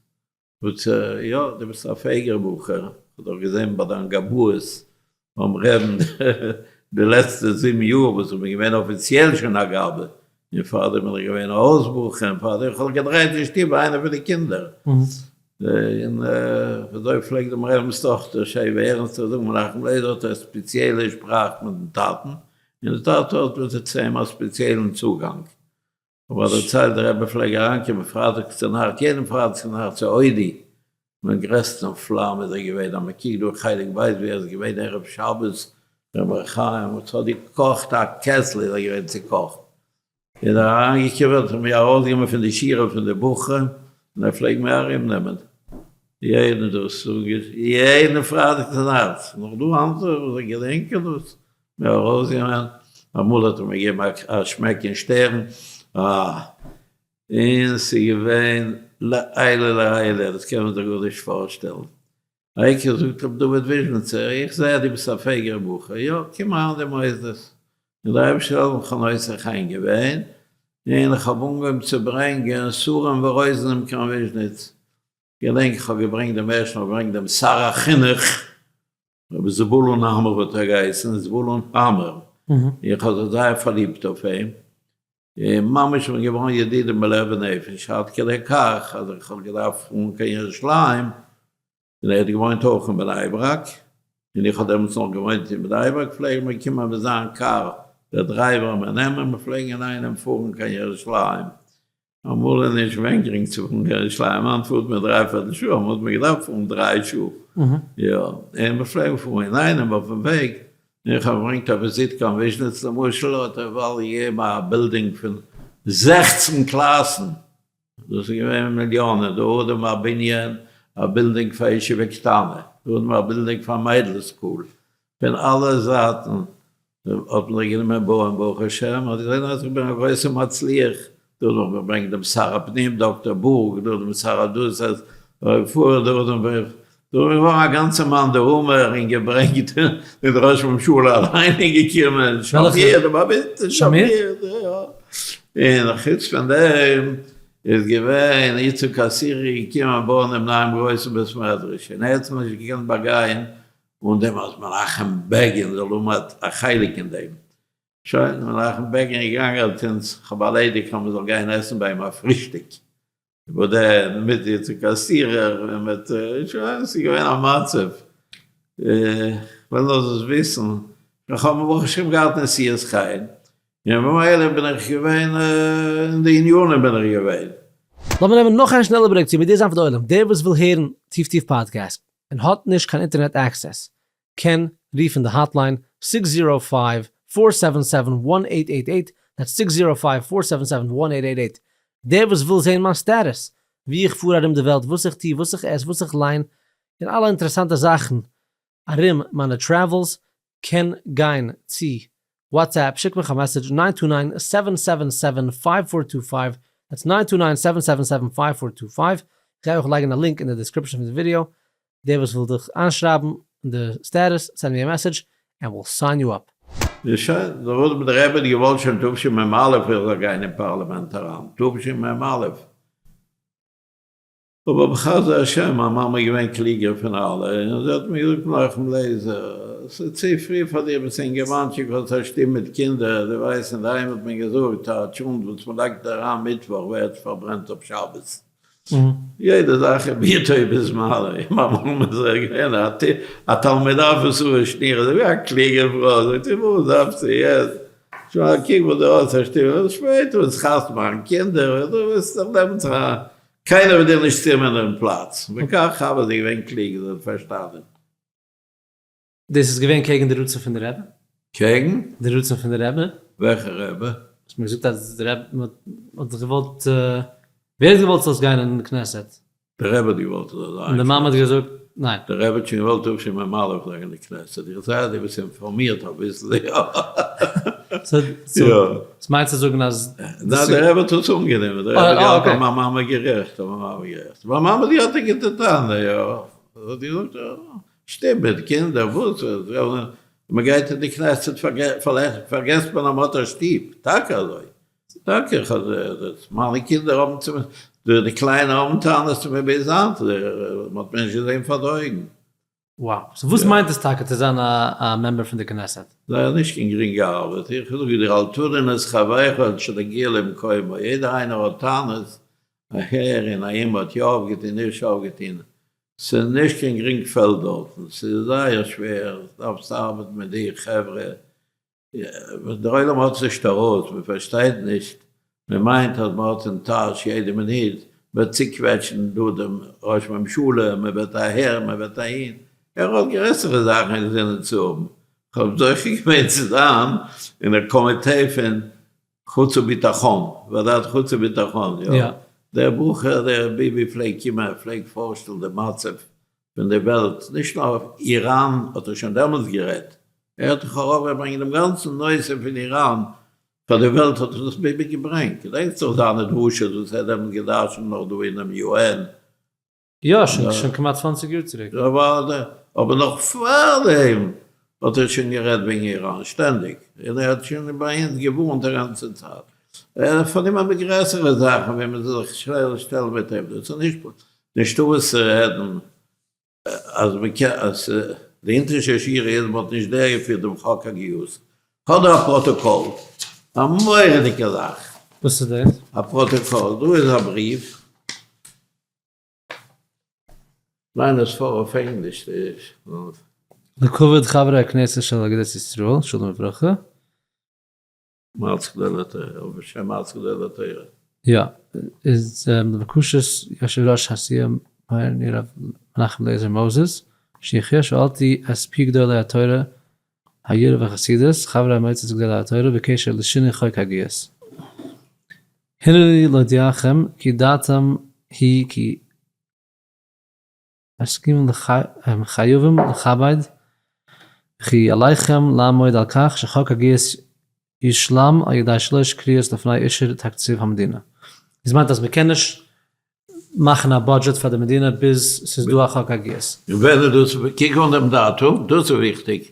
זאגט ער, יא, דו ביסט א פעאיגער בחור, כ'האב דאך געזען ביי דיין גבאות ביים רעבן די לעצטע 7 יאר וואס איך בין געווען אפיציעל שוין א גבאי, און פארדעם בין איך געווען א הויז בחור, און פארדעם איך האב געדרייט אין שטוב איינער פון די קינדער. און אזוי פלעגט דעם רבינ'ס טאכטער שבע ערנסטער זאגן, מנחם לייזער האט א ספעציעלע שפראך מיט'ן טאטן, און דער טאטע האט מיט צו אים א ספעציעלן צוגאנג. אבער דערציילט דער רבי פלעג אריינקומען פרייטאג צו נאכט, יעדן פרייטאג צו נאכט צו אודי, מיין גרעסטן פלאם איז ער געווען, אז מען קוקט דא חלק ב' ווי ער איז געווען ערב שבת, רבי חיים וואס האט געקאכט א קעסל איז ער געווען צוקאכט, איז ער אריינגעקומען האט ער מיר ארויסגענומען פון די שורה פון די בחורים, און ער פלעג מיר ארומנעמען יעדן דאס יעדן פרייטאג צו נאכט, נאך דא אנדערע וואס געדענקען דאס, מיר ארויסגענומען, אמאל האט ער מיר געגעבן א שמעק אין שטערן, אה, און ס'איז געווען לעילא לעילא, דאס קען מען זיך גארנישט פארשטעלן. העיקר זאגט רבי דוד וויזשניצער, איך זע אז דו ביסט א פעאיגער בחור, יא, קום אריין די מוסדות. און דער אייבערשטער האט מיך נושא חן געווען, און איך האב אנגעהויבן צו ברענגען שרים ורוזנים קיין וויזשניץ. געדענק איך האב געברענגט דעם ערשטן, האב געברענגט דעם שר החינוך, רבי זבולון האמער האט ער געהייסן, זבולון האמער, איך האב זיך זייער פארליבט אויף אים, און ממש מיר געווארן ידידים בלב ונפש, עד כדי כך אז איך האב געדארפט פארן קיין ירושלים, און ער האט געוואוינט אויך אין בני ברק, און איך האב דעמאלטס נאך געוואוינט אין בני ברק, פלעגן מיר קומען מיט זיין קאר, דער driver מיר נעמען, מיר פלעגן אינאיינעם פארן קיין ירושלים. אמאל איז נישט געווען גרינג צו פארן קיין ירושלים, היינט פארט מען דריי פערטל שעה, אמאל האט מען געדארפט פארן 3 שעה, יא, און מיר פלעגן פארן אינאיינעם אויפן וועג, און איך האב געברענגט א וויזיט קיין וויזשניץ למשל, האט ער ווייל געגעבן א בילדינג פון 16 קלאסן, דאס איז געווען מיליאנען, דא האט מען א בנין, א בילדינג פאר ישיבה קטנה, דא האט מען א בילדינג פאר מיידל school, פון אלע זייטן האט מען זיך גענומען בויען ברוך השם, האט געזען אז איך בין א גרויסער מצליח, דא האט מען געברענגט דעם שר הפנים דאקטער בורג, דא דעם שר הדתות רפואה, דא דעם דא איז געווארן א גאנצע מאן דאמר און געברענגט און דער ראש ממשלה אליין איז געקומען, שמיר, דער באוויסטער שמיר, יא, און חוץ פון דעם איז געווען איצו קאסירי געקומען בויען דעם נייעם גרויסן בית מדרש און ער האט זיך נישט געקענט באגיין אן דעם אז מנחם בעגין זאל האבן א חלק אין דעם. שוין, מנחם בעגין איז געגאנגען האט אונז באליידיגט אז מ'זאל גיין עסן ביי אים א פרישטיג. וואדען מיט איצו קאסירער און מיט, שוין, ס'איז געווען א מצב. כ'וויל נאר זאלסט וויסן, איך האב ברוך השם געהאט נשיאות חן, און במילא בין איך געווען אין די עניינים בין איך געווען. לאמיר נעמען נאך איין שנעלע break צו מודיע זיין פאר די עולם, דער וואס וויל הערן טיף טיף פאדקעסט און האט נישט קיין אינטערנעט access קען רופן די hotline 605 477 1888, that's 605 477 1888. דער וואס וויל זען מיין status, ווי איך פאר ארום די וועלט, וואס איך טו, וואס איך עס, וואס איך ליין, און אלע אינטערעסאנטע זאכן ארום מיינע travels, קען גיין צו WhatsApp, שיק מיך א message nine two nine seven seven seven five four two five, that's nine two nine seven seven seven five four two five, איך גיי אויך לייגן א link אין די description פון די ווידיאו, דער וואס וויל דיך איינשרייבן אין די status, send מיר א message and we'll sign you up. איז שוין, דער רבי האט געוואלט שוין תשמ"א איך זאל גיין אין פארלאמענט אריין, תשמ"א. אבער בחסדי השם, מיין מאמע איז געווען קלוגער פון אלע, און זי האט מיר געזאגט, מנחם לעזער, ס'איז צו פרי פאר דיר, ביסט אינגערמאנטשיק, האסט א שטוב מיט קינדער, דו ווייסט, אינדערהיים האט מען געזאגט, א טשולנט וואס מ'לייגט אריין מיטוואך ווערט פארברענט אויף שבת. יעדע זאך איז בעתו ובזמנו, מיין מאמע איז געווען א תלמידה פון שרה שנירער, זי איז געווען א קלוגע פרוי, זאגט זי, וואס דארפסטו יעצט, שמע, קוק וואס דו האסט א שטוב, שפעטער וועסטו חתונה מאכן קינדער, דו וועסט זיך דעמאלטס א קיינער וועט דיר נישט צונעמען דעם פלאץ, וכך הוה זי געווען קלוג, זי האט פארשטאנען. דאס איז געווען קעגן די רצון פון די רבי? קעגן? די רצון פון די רבי. וועלכע רבי? האסט מיר געזאגט אז די רבי האט זיך געוואלט, ווער האט געוואלט זאלסט גיין אין כנסת? די רבי האט געוואלט איך זאל זיין. און די מאמע האט געזאגט ניין. די רבי האט שוין געוואלט תשמ"א זיין אין די כנסת, איך זעה אז דו ביסט אינפארמירט אביסל, יא. so מיינט צו זאגן אז. ניין די רבי האט עס אנגענומען, די רבי האט געהאלטן אז מיין מאמע איז גערעכט, מיין מאמע איז גערעכט, מיין מאמע האט געהאט א גוטע טענה, יא, זי האט געזאגט שטוב מיט קינדער וואס, מען גייט אין די כנסת פארגעסט מען אז מען האט א שטוב, טאקע אזוי, טאקע איך האב דאס, מיינע קינדער האבן צו מיר, די קליינע האבן טענות צו מיר ביז היינט, מען האט מיר נישט געזען פאר די אויגן. Wow, so וואס מיינט עס טאקע צו זיין א member פון די כנסת? זייער נישט קיין גרינגע ארבעט, איך זאג דיר אל תלין את חברך עד שתגיע למקומו, יעדער איינער האט טענות אהער און אהין, מען האט יא אויפגעטון נישט אויפגעטון, ס'איז נישט קיין גרינג פעלד דארטן, ס'איז זייער שווער, דארפסט ארבעטן מיט די חברה, דער עולם האט נישט ארויס, מען פארשטייט נישט, מען מיינט אז מען האט אין טאש יעדע מינוט, מען וועט צוקוועטשן דא דעם ראש ממשלה, מען וועט אהער, מען וועט אהין, ער האט גרעסערע זאכן אינזינען צו האבן, כ'האב זוכה געווען צו זיין אין א קאמיטע פון חוץ וביטחון, ועדת חוץ וביטחון, יא, דער בחור דער ביבי פלעגט קומען, ער פלעגט פארשטעלן די מצב פון די וועלט, נישט נאר איראן האט ער שוין דעמאלטס גערעדט, ער האט דאך ארויפגעברענגט דעם גאנצן נושא פון איראן פאר די וועלט האט ער דאס ביבי געברענגט, געדענקסט דאך זיינע דרשות וואס ער האט דעמאלטס געדרשנט נאך דא אינעם UN. יא, שוין כמעט 20 יאר צוריק. אבער נאך פארדעם האט ער שוין גערעדט וועגן איראן שטענדיג, און ער האט שוין ביי אונז געווארנט א גאנצע צייט. ער האט פארנומען מיט גרעסערע זאכן ווי מען זאל זיך שנעל שטעלן מיט אים, דאס איז נישט נישטא וואס צו רעדן אז מען קען אז די אונטערשטע שורה איז מען האט נישט דערגעפירט דעם חוק הגיוס. כ'האב דא א פראטאקאל, א מורא'דיגע זאך. וואס איז דאס? א פראטאקאל, דא איז א בריוו. ליין עס פאר אויף ענגליש. לכבוד חברי הכנסת של אגודת ישראל, שלום וברכה. מועצת גדולי התורה, בשם מועצת גדולי התורה. יא, איז לבקשת יושב ראש הסיעה מוהר"ן הרב מנחם אליעזר מאזעס שיחיה שאלתי את פי גדולי התורה היראה והחסידות חברי מועצת גדולי התורה בקשר לשינוי חוק הגיוס. הנני להודיעכם כי דעתם היא כי עסקים חייבים לכבד וכי עליכם לעמוד על כך שחוק הגיוס יושלם על ידי שלוש קריאות לפני אישור תקציב המדינה. דאס מיינט אז מ'קען נישט מאכן א budget פאר די מדינה ביז ס'איז דא א חוק הגיוס. און ווען איז דאס? קוק אן דעם דאטום, דאס איז וויכטיג.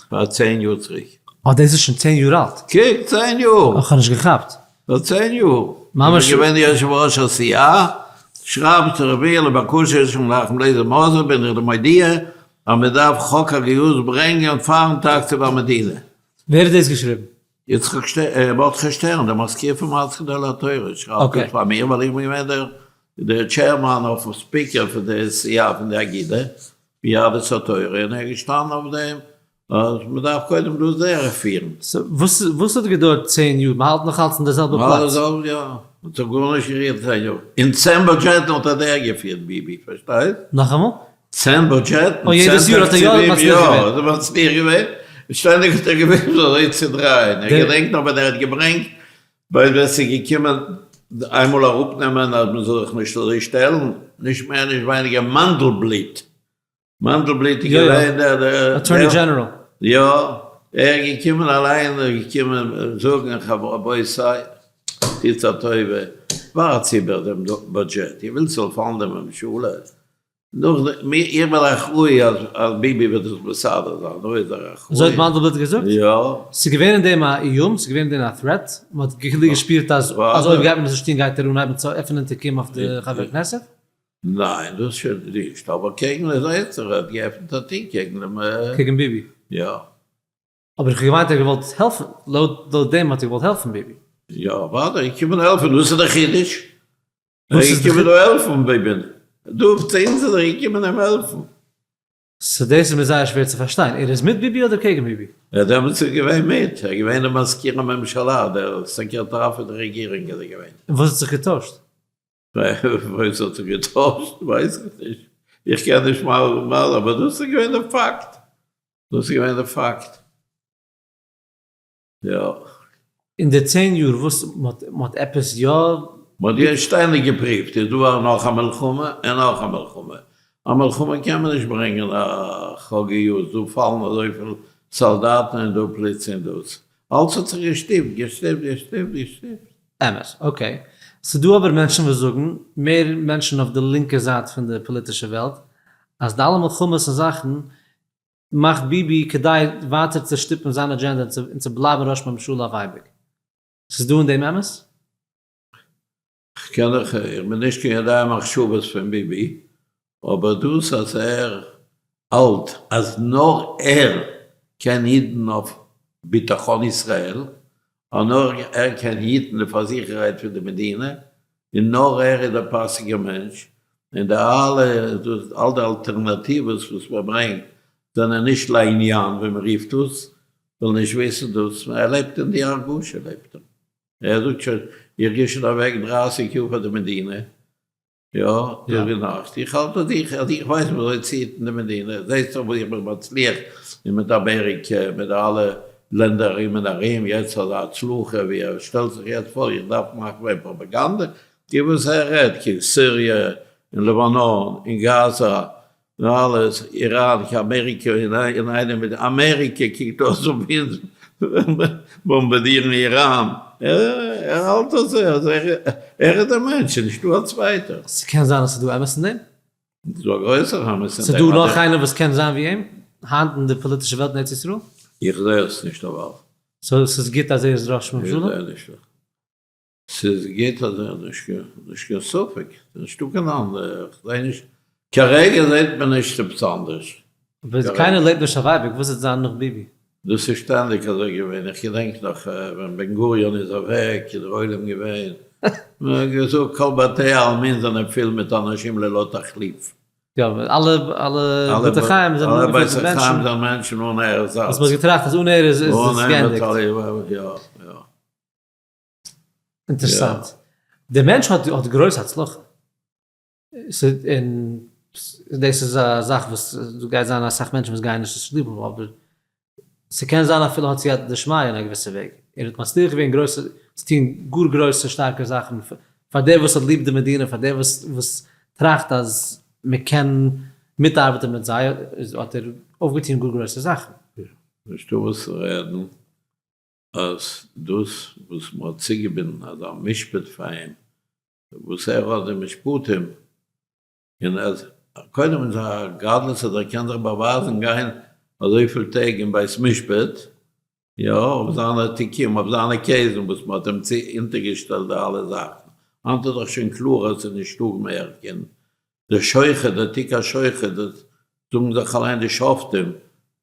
פאר צען יאר צוריק. אה דאס איז שוין צען יאר אלט? קוק, צען יאר! איך האב נישט געכאפט. פאר צען יאר. ממש. איך בין געווען יושב ראש הסיעה, שרייבט רבי לבקשה של מנחם אליעזר מאזעס בין איך דיר מודיע אז מען דארף חוק הגיוס ברענגען פארן תקציב המדינה. ווער האט דאס געשריבן? יצחק שטערן, מרדכי שטערן, דער מזכיר פון מועצת גדולי התורה, שרייבט דאס פאר מיר ווייל איך בין געווען דער דער chairman אויף speaker פון די סיעה פון די אגודה, ביהדות התורה און ער איז געשטאנען אויף דעם אז מען דארף קודם דאס דורך פירן. so וואס וואס האט געדויערט צען יאר? מען האלט נאך אלץ אין די זעלבע פלאץ? יא, האט זיך גארנישט גערירט צען יאר. אין צען בודזשעטן האט ער דורך געפירט ביבי, פארשטייסט? נאכאמאל? צען בודזשעטן, צען תקציבים, יא, האט ער מצליח געווען, שטענדיג האט ער געוואוסט ווי אזוי צו דרייען, איך געדענק נאך ווען ער האט געברענגט ווייל ווען ס'איז געקומען איינמאל אראפנעמען אז מ'זאל זיך נישט אזוי שטעלן, נישט מער נישט ווייניגער מאנדלבליט, מאנדלבליט איז געווען דער attorney general. יא, ער איז געקומען אליין און געקומען זאגן רבותי טוטס א טובה ווארטס איבער דעם בודזשעט, איר ווילט ס'זאל פאלן די ממשלה? נאכדעם, איך בין אחראי אז אז ביבי וועט דאס מסדר זיין, דא איז ער אחראי. אזוי האט מאנדלבליט געזאגט? יא. ס'איז געווען אין דעם א איום? ס'איז געווען אין דעם א threat? מ'האט כאילו געשפירט אז אז אויב גייט מען עס נישט טון גייט ער אנהייבן צו עפענען תיקים אויף די חברי כנסת? ניין דאס שוין נישט, אבער קעגן איז ער האט געעפנט א תיק קעגן דעם. קעגן ביבי? יא. אבער איך האב געמיינט ער האט געוואלט העלפן, לויט דעם האט ער געוואלט העלפן ביבי. יא אוודאי, געקומען העלפן, דאס איז דער חידוש. ער איז געקומען דא העלפן ביבי'ן, דא צו אונז איז ער געקומען אים העלפן. so דאס איז מיר זייער שווער צו פארשטיין, ער איז מיט ביבי אדער קעגן ביבי? ער איז דעמאלטס איז געווען מיט, ער איז געווען דער מזכיר הממשלה, דער סעקרעטאר פון די רעגירונג איז ער געווען. און וואס האט זיך געטוישט? וואס האט זיך געטוישט ווייס איך נישט, איך קען נישט מעלה, אבער דאס איז געווען דער פאקט, דאס איז געווען דער פאקט. יא. אין די צען יאר וואס מ'האט עפעס יא. מ'האט יא שטענדיג געפריווט, איז דא נאך א מלחמה און נאך א מלחמה. א מלחמה קען מען נישט ברענגען א חוק גיוס, דא פאלן אזויפיל סאלדאטן און דא פלוצלינג דאס. אלץ האט זיך געשטופט, געשטופט, געשטופט, געשטופט. אמת, okay. ס'דא אבער מענטשן וואס זאגן, מער מענטשן אויף די לינקע זייט פון די פאליטישע וועלט, אז די אלע מלחמות און זאכן מאכט ביבי כדי ווייטער צו שטופן זיין אדזשענדע און צו בלייבן ראש ממשלה אויף אייביג. ס'איז דא אין דעם אמת? כ'קען דיך, איך בין נישט קיין יודע מחשבות פון ביבי, אבער דאס אז ער האלט אז נאר ער קען היטן אויף ביטחון ישראל, אז נאר ער קען היטן די פארזיכערהייט פון די מדינה, און נאר ער איז דער פאסיגער מענטש, און די אלע דאס אל די אלטערנאטיוועס וואס מען ברענגט זענען נישט לעניין ווי מען רופט דאס, וויל נישט וויסן דאס, ער לעבט אין די הרגשה לעבט ער, ער זאגט שוין איך גיי שוין אוועק דרייסיג יאר פאר די מדינה, יא, טאג און נאכט, איך האלט אז איך אז איך ווייס ווי אזוי צו היטן די מדינה, זעסט דאך ווי איך בין מצליח און מיט אמעריקע מיט די אלע לענדער ארום און ארום, יעצט אזא הצלחה ווי ער שטעלט זיך יעצט פאר, איך דארף מאכן מער פראפאגאנדע, די וואס ער רעדט קעגן סיריע און לבנון און גאזא און אלעס, איראן קעגן אמעריקע אינאיינעם מיט אמעריקע קוקט אויס ווי אונז באמבארדירן איראן, ער האלט אזוי אז ער איז דער מענטש און נישטא א צווייטער. ס'קען זיין אז ס'איז דא אמת אין דעם? ס'איז דא א גרויסער אמת אין דעם. ס'איז דא נאך איינער וואס קען זיין ווי אים היינט אין די פאליטישע וועלט אין ארץ ישראל? איך זעה עס נישט אבער. so ס'איז גוט אז ער איז ראש ממשלה? איך זעה נישט. ס'איז גוט אז ער איז נישט קיין ספק, ס'איז נישטא קיין אנדערע, איך זעה נישט, כרגע זעט מען נישט עפעס אנדערש. אבער קיינער לעבט נישט אויף אייביג, וואס וועט זיין נאך ביבי? דאס איז שטענדיג אזוי געווען, איך געדענק נאך ווען בן גוריון איז אוועק איז דער עולם געווען, מען האט געזאגט כל בתי העלמין זענען פיל מיט אנשים ללא תחליף. יא, אלע אלע בתי חיים זענען אנגעפילט מיט מענטשן. אלע בתי חיים זענען מענטשן אן ערזאץ. וואס מען האט געטראכט אז אן ער איז עס געענדיגט. יא יא. אינטערסאנט. דער מענטש האט האט גרויס הצלחה. און דאס איז א זאך וואס דא גייט זיין אסאך מענטשן וואס גייען נישט עס ליב האבן אבער ס'קען זיין אפילו האט סייעתא דשמיא אין א געוויסע וועג, ער האט מצליח געווען גרויסע צו טון גאר גרויסע שטארקע זאכן פאר דער וואס האט ליב די מדינה פאר דער וואס וואס טראכט אז מ'קען מיטארבעטען מיט זיי האט ער אויפגעטון גאר גרויסע זאכן. נישטא וואס צו רעדן אז דאס וואס מ'האט צוגעבינדן אזא משפט פאר אים וואס ער האט די משפטים, און אז קודם איז א גדלות אז ער קען זיך באווייזן גיין אזויפיל טעג אין בית משפט, יא, אויף זיינע תיקים, אויף זיינע case ן וואס מען האט אים צו אונטערגעשטעלט די אלע זאכן, היינט איז דאך שוין קלאר אז ס'איז נישטא מער קיין די שוחד, די תיק השוחד, דאס זאגן זיך אליין די שופטים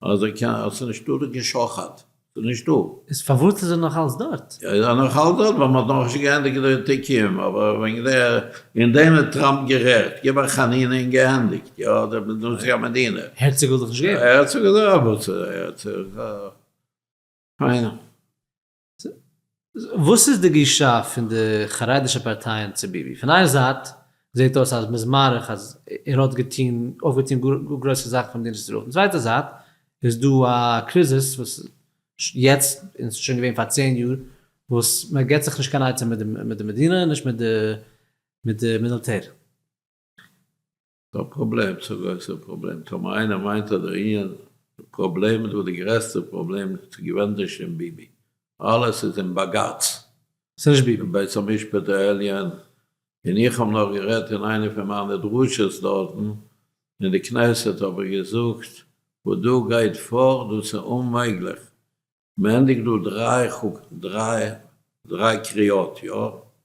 אז ער קען, אז ס'איז נישטא די קיין שוחד, ס'איז נישטא. איז פארוואס איז ער נאך אלץ דארט? איז ער נאך אלץ דארט ווייל מ'האט נאכנישט געענדיגט די תיקים, אבער וועגן די, אין דעם איז טראמפ גערעכט, גיב א חנינה און געענדיגט, יא, דער נשיא המדינה. הערצאג וויל דאך נישט געבן. הערצאג איז א וואס הערצאג, פיין. וואס איז די גישה פון די חרדישע פארטייען צו ביבי? פון איין זייט זעט אויס אז מ'איז מעריך אז ער האט געטון אויפגעטון גאר גרויסע זאכן פאר מדינת ישראל, פון צווייטע זייט איז דא א קריזיס וואס יעצט און ס'איז שוין געווען פאר צען יאר וואס מען געט זיך נישט קיין עצה מיט די מדינה נישט מיט די מיליטער. ס'איז א פראבלעם, ס'איז א גרויסער פראבלעם, טאמער איינער מיינט אז דער ענין פראבלעם איז דא די גרעסטע פראבלעם איז געווענדט נישט אין ביבי, אלעס איז אין בגץ, ס'איז נישט ביבי. אין בית המשפט העליון, און איך האב נאך גערעדט אין איינע פון מיינע דרשות דארטן אין די כנסת האב איך געזאגט וואס דא גייט פאר דאס איז אוממעגליך, מ'ענדיגט דא דריי חוק דריי דריי קריאות יא?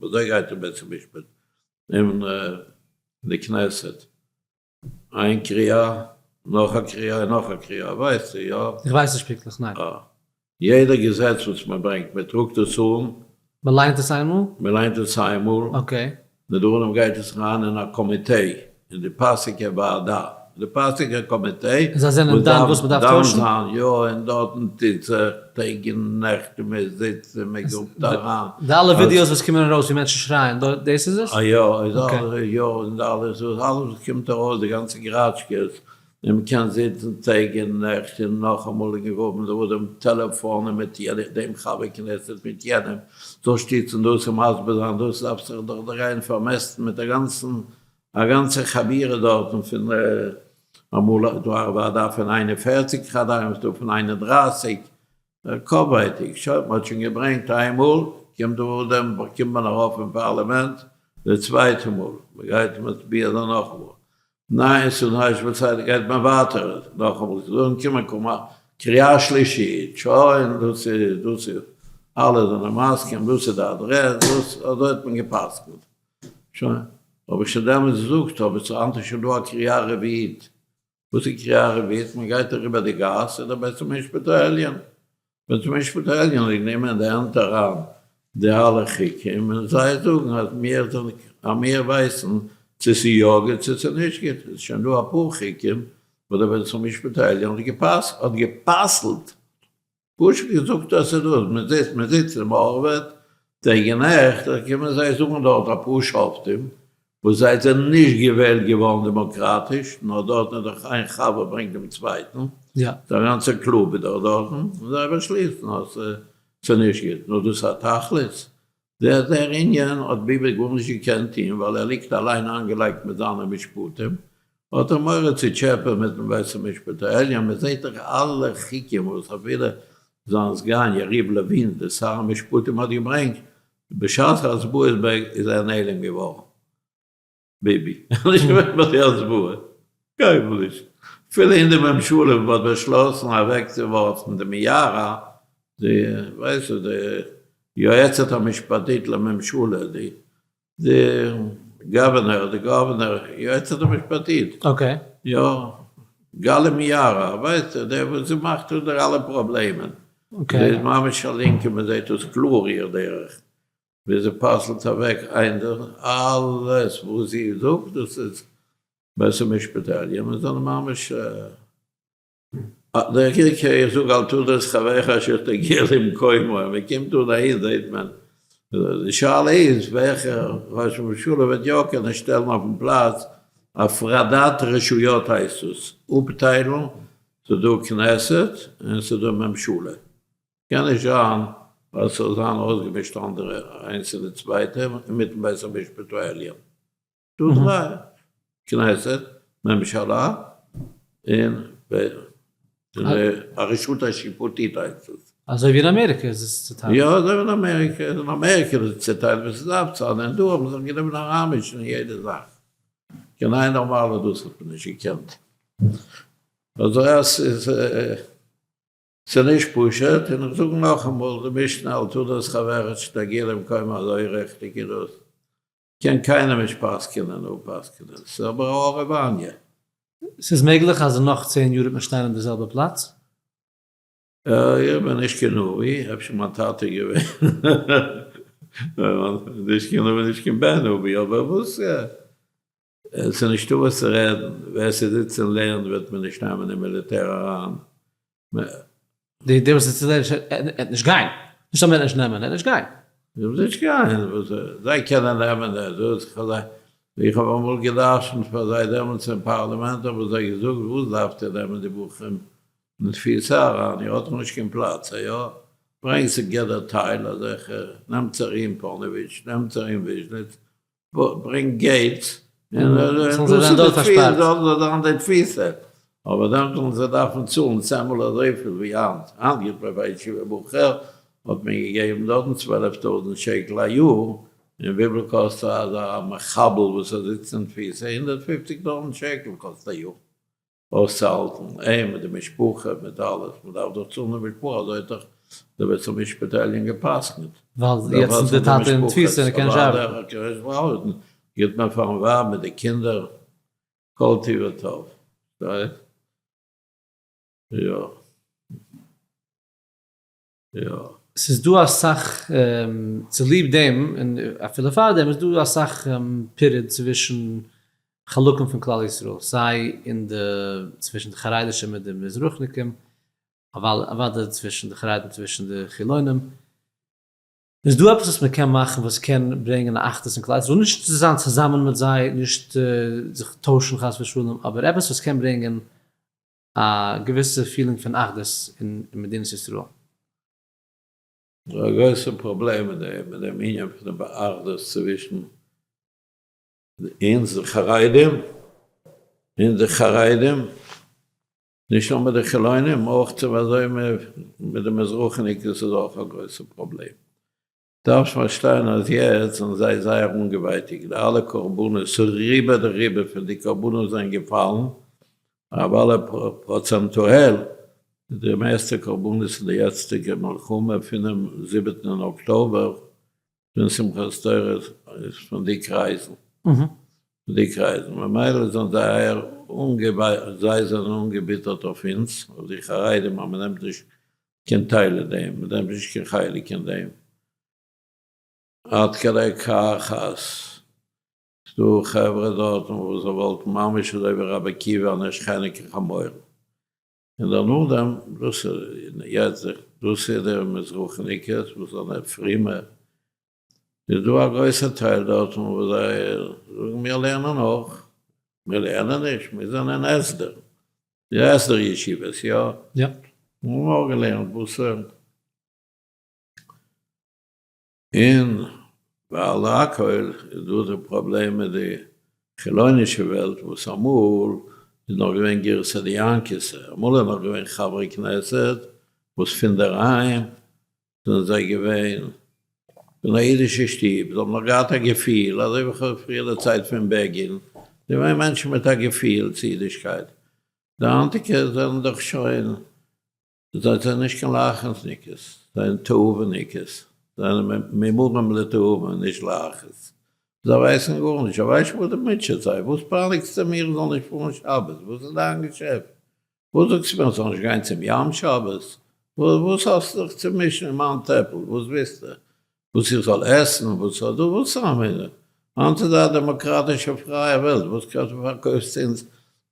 וויאזוי גייט אין בית המשפט אין די כנסת? איין קריאה נאך א קריאה און נאך א קריאה ווייסטו יא? איך ווייס נישט פונקטליך ניין. אה. יעדע געזעץ וואס מען ברענגט מען טראגט עס אן. מען ליינט עס איינמאל? מען ליינט עס איינמאל. okay. נאכדעם גייט עס אריין אין א קאמיטעי, אין די פאסיגע ועדה, די פאסיגע קאמיטעי. און זיי זענען דן וואס מען דארף טוישן? דן זיין, יא, און דארטן טוט זיך טעג און נעכט און מען זיצט און מען גראבט אריין. די אלע ווידיאוס וואס קומען ארויס ווי מענטשן שרייען, דאס איז עס? אה יא, איז אלעס, יא, און אלעס, אלעס וואס קומט ארויס, די גאנצע גראטשקעס, און מען קען זיצן טעג און נעכט און נאכאמאל און געגראבן דא דעם טעלעפאן און מיט דעם חבר כנסת מיט יענעם זאל שטיצן דאס און מסביר זיין דאס, דארף זיך דאך דערגיין פארמעסטן מיט א גאנצן א גאנצע חבירה דארטן פון אמאל איז דא א ועדה פון 41 חדרים איז דא פון 31 קאפווייטיג, שוין מען האט שוין געברענגט איינמאל, קומט דא דעם קומט מען ארויף אין פארלימענט די צווייטע מאל, מען גייט מצביע זיין נאכאמאל, ניין ס'איז נישט בסדר גייט מען ווייטער נאכאמאל ס'איז אנגעקומען קומה קריאה שלישית שוין דאס איז דאס איז אלע זענען מסכים דאס איז די אדרעס דאס אזוי האט מען גע'פסק'נט שוין האב איך שוין דעמאלטס געזאגט אבער ס'איז היינט איז שוין דא א קריאה רביעית וואס איז קריאה רביעית מען גייט אריבער די גאס איז דער בית המשפט העליון בית המשפט העליון האט גענומען אין די הענט אריין די אלע חוקים און זיי זאגן אז מיר זענען אז מיר ווייסן צו ס'איז יא גוט צו ס'איז נישט גוט, עס איז שוין דא אפאר חוקים וואס דער בית המשפט העליון האט געפסלט האט גע'פסל'ט פשוט געזאגט אז ס'איז דאס, מען זיצט מען זיצט און מען ארבעט טעג און נעכט, קומען זיי זאגן דארט אפאר שופטים וואס זיי זענען נישט געוועלט געווארן דעמאקראטיש, נאר דארטן איז דאך איין חבר ברענגט דעם צווייטן, דער גאנצער קלוב איז דאך דארטן, און זיי באשליסן אז ס'איז נישט גוט, נו דאס איז א תכלית? דער דער ענין האט ביבי גארנישט געקענט טון ווייל ער ליגט אליין איינגעלייגט מיט זיינע משפטים, האט ער מורא צו טשעפען מיטן בית המשפט העליון, מען זעט דאך אלע חוקים וואס אפילו זיין סגן יריב לוין דער שר המשפטים האט געברענגט, בשעת ההצבעה איז בעג איז ער נעלם געווארן. ביבי. נישט געווען ביי די הצבעה. קיינמאל נישט. אפילו אין די ממשלה ווען מ'האט באשלאסן אוועקצואווארפן די מיארה, די ווייסט די יועצת המשפטית לממשלה, די די governor, די governor, יועצת המשפטית. okay. יא. גלי מיארה, ווייסט די וואס זי מאכט אונזער אלע פראבלעמען. okay. זי איז ממש א לינקע, מען זעט דאס קלאר איר דרך ווי זי פסל'ט אוועק איינער, אלעס וואס זי זאגט דאס איז בית המשפט העליון, מיר זענען ממש דער עיקר איך זאג אל תדור את חברך אשר תגיע למקומו, מען קומט אן אהין זעט מען. די שאלה איז וועלכע ראש ממשלה וועט יא קענען שטעלן אויפן פלאץ הפרדת רשויות הייסט עס, אפטיילן, ס'דא כנסת און ס'דא ממשלה, קען נישט זיין אז ס'זאל זיין אויסגעמישט אנדערע איינס אין די צווייטע אינמיטן בית המשפט העליון. דא דריי, כנסת, ממשלה, און א רשות השיפוטית הייסט עס. אזוי ווי אין אמעריקע איז עס צוטיילט. יא אזוי ווי אין אמעריקע, אין אמעריקע איז עס צוטיילט ווי ס'דארף צו זיין, און דא האבן זיך גענומען אריינמישן אין יעדע זאך. קיין איין נארמאלע דאס האט מען נישט געקענט. אזוי אז ס'איז ס'איז נישט פשוט, און איך זאג נאכאמאל, די משנה אל תדור את חברך שתגיע למקומו אזוי ריכטיג איז דאס, קען קיינער נישט פסק'ענען און אפ'פסק'ענען, ס'איז אבער א הארעוואניע. ס'איז מעגליך אז אין נאך צען יאר וועט מען שטיין אין די זעלבע פלאץ? איך בין נישט קיין נביא, אפשר מיין טאטע איז געווען, נישט קיין נביא נישט קיין בן נביא, אבער וואס, ס'איז נישטא וואס צו רעדן, ווער ס'זיצט און לערנט וועט מען נישט נעמען אין מיליטער אריין. דער וואס זיצט און לערנט וועט נישט גיין, נישט אז מען וועט נישט נעמען, ער וועט נישט גיין. ער וועט נישט גיין, וואס זיי קענען נעמען דאס, איך האב אמאל גע'דרש'נט פאר זיי דעמאלטס אין פארלימענט האב איך זיי געזאגט וואס דארפט איר נעמען די בחורים אין תפיסה אריין, איר האט דאך נישט קיין פלאץ, א יא? ברענגט זיי גדר טייל אזעלכע, נעמטס ארום פאנעוויטש, נעמטס ארום וויזשניץ, ברענג gates, און דאס איז די תפיסה, דארט זאל זיין די תפיסה, אבער דאן זאלן זיי דארפן צאלן צען מאל אזויפיל ווי היינט, היינט גיבט מען פאר ישיבה בחור, האט מען געגעבן דארטן 12,000 שקל א יאר, און וויפיל קאסט אזא מחבל וואס ער זיצט אין תפיסה, 150,000 שקל קאסט א יאר. אויסצוהאלטן אים מיט די משפחה מיט אלעס, מען דארף דאך צאלן די משפחה, אזוי האט דאך די בית המשפט העליון גע'פסק'נט. ווייל יעצט איז די טאטע אין תפיסה און ער קען נישט ארבעטן. ער קען נישט ארבעטן, גיבט מען פארן ווייב מיט די קינדער כל טוב וטוב. פארשטייסט? יא. יא. ס'איז דא אסאך, צוליב דעם, און אפילו פאר דעם, איז דא אסאך פירוד צווישן חלקים פון כלל ישראל, סיי אין די, צווישן די חרדישע מיט די מזרחניקים, אוודאי צווישן די חרדים צווישן די חילונים. איז דא עפעס וואס מ'קען מאכן וואס קען ברענגען א אחדות אין כלל ישראל, נישט צו זיין צוזאמען מיט זיי, נישט זיך טוישן חס ושלום, אבער עפעס וואס קען ברענגען א געוויסע feeling פון אחדות אין מדינת ישראל. א גרויסע פראבלעם מיט דעם ענין פון די אחדות צווישן אונז די חרדים און די חרדים, נישט נאר מיט די חילונים, אויך צו אזוי מיט די מזרח'ניקעס איז אויך א גרויסע פראבלעם. דארפסט פארשטיין אז יעצט זענען זיי זייער אנגעווייטיגט, די אלע קרבנות, רובא דרובא פון די קרבנות זענען געפאלן, אבער פראצענטועל די מערסטע קרבנות אין די יעצטיגע מלחמה פונעם זיבעטן אקטאבער פון שמחת תורה איז פון די קרייזן, פון די קרייזן, ממילא זענען זיי זייער זיי זענען אנגעביטערט אויף אונז, אויף די חרדים אז מ'נעמט נישט קיין טייל אין דעם, מען נעמט נישט קיין חלק אין דעם, עד כדי כך אז ס'דא חברה דארטן וואס זיי וואלטן ממש אזוי ווי רבי עקיבא אן אשכנע כחמור, און דערנאכדעם, דאס איז יעצט, דאס איז די מזרח'ניקעס וואס זענען פרומע איז דא א גרויסע טייל דארטן וואס זיי זאגן מיר לערנען אויך, מיר לערנען נישט, מיר זענען הסדר, די הסדר ישיבות, יא? יא. מיר האבן אויך געלערנט וואס און ועל הכל איז דא די פראבלעם מיט די חילונישע וועלט וואס אמאל איז נאך געווען גירסא דינקותא, אמאל איז נאך געווען חברי כנסת וואס פונדערהיים זענען זיי געווען פון א אידישע שטוב, זיי האבן נאך געהאט א געפיל, אזוי ווי כ'האב פריער דערציילט פון בעגין, זיי געווען מענטשן מיט א געפיל צו אידישקייט, די היינטיגע זענען דאך שוין, זיי זענען נישט קיין להכעיס'ניקעס, זיי זענען תאוה'ניקעס, זיי זענען ממרים לתאווה, נישט להכעיס, זיי ווייסן גארנישט, זיי ווייסן וואס דו מוטשעסט זיי, וואס פייניגסטו מיר איך זאל נישט פארן שבת, וואס איז דיין געשעפט? וואס זאגסטו מיר כ'זאל נישט גיין צום ים שבת? וואס האסטו זיך צו מישן אין מיין טעפל? וואס ווילסטו? וואס איך זאל עסן? וואס זאל דא? וואס א מינוט? היינט איז א דעמאקראטישע פרייע וועלט, וואס פארקויפסטו אונז?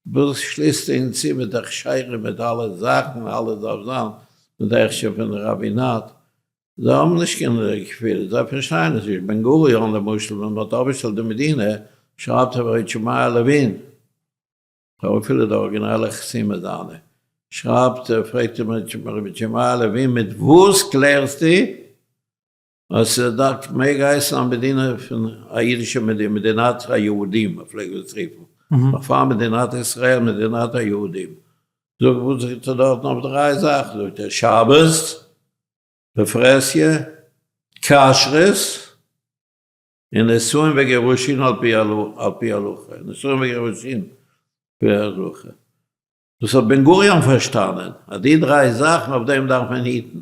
וואס שליסטו אונז צו מיט הכשרים מיט אלע זאכן, אלעס דארף זיין מיט די הכשר פון די ראבינאט? זיי האבן נישט קיין געפיל, זיי פארשטייען עס נישט. בן גוריון למשל ווען מ'האט אויפגעשטעלט די מדינה שרייבט רבי ר' שמעיה לעווין, כ'האב אפילו די ארגינעלע חתימה זיינע, שרייבט ער, פרעגט אים רבי שמעיה לעווין מיט וואס קלערסטו אז ס'דארף מעג הייסן א מדינה פון א אידישע מדינה, מדינת היהודים מ'פלעגט דאס רופן, נאך פאר מדינת ישראל מדינת היהודים, זאג וואס זאגט ער דארטן אויף דריי זאכן, זאגט ער שבת, בפרהסיא, כשרות, און נישואין וגירושין על פי הלכה, נישואין וגירושין על פי הלכה. דאס האט בן גוריון פארשטאנען, אז די דריי זאכן אויף דעם דארף מען היטן,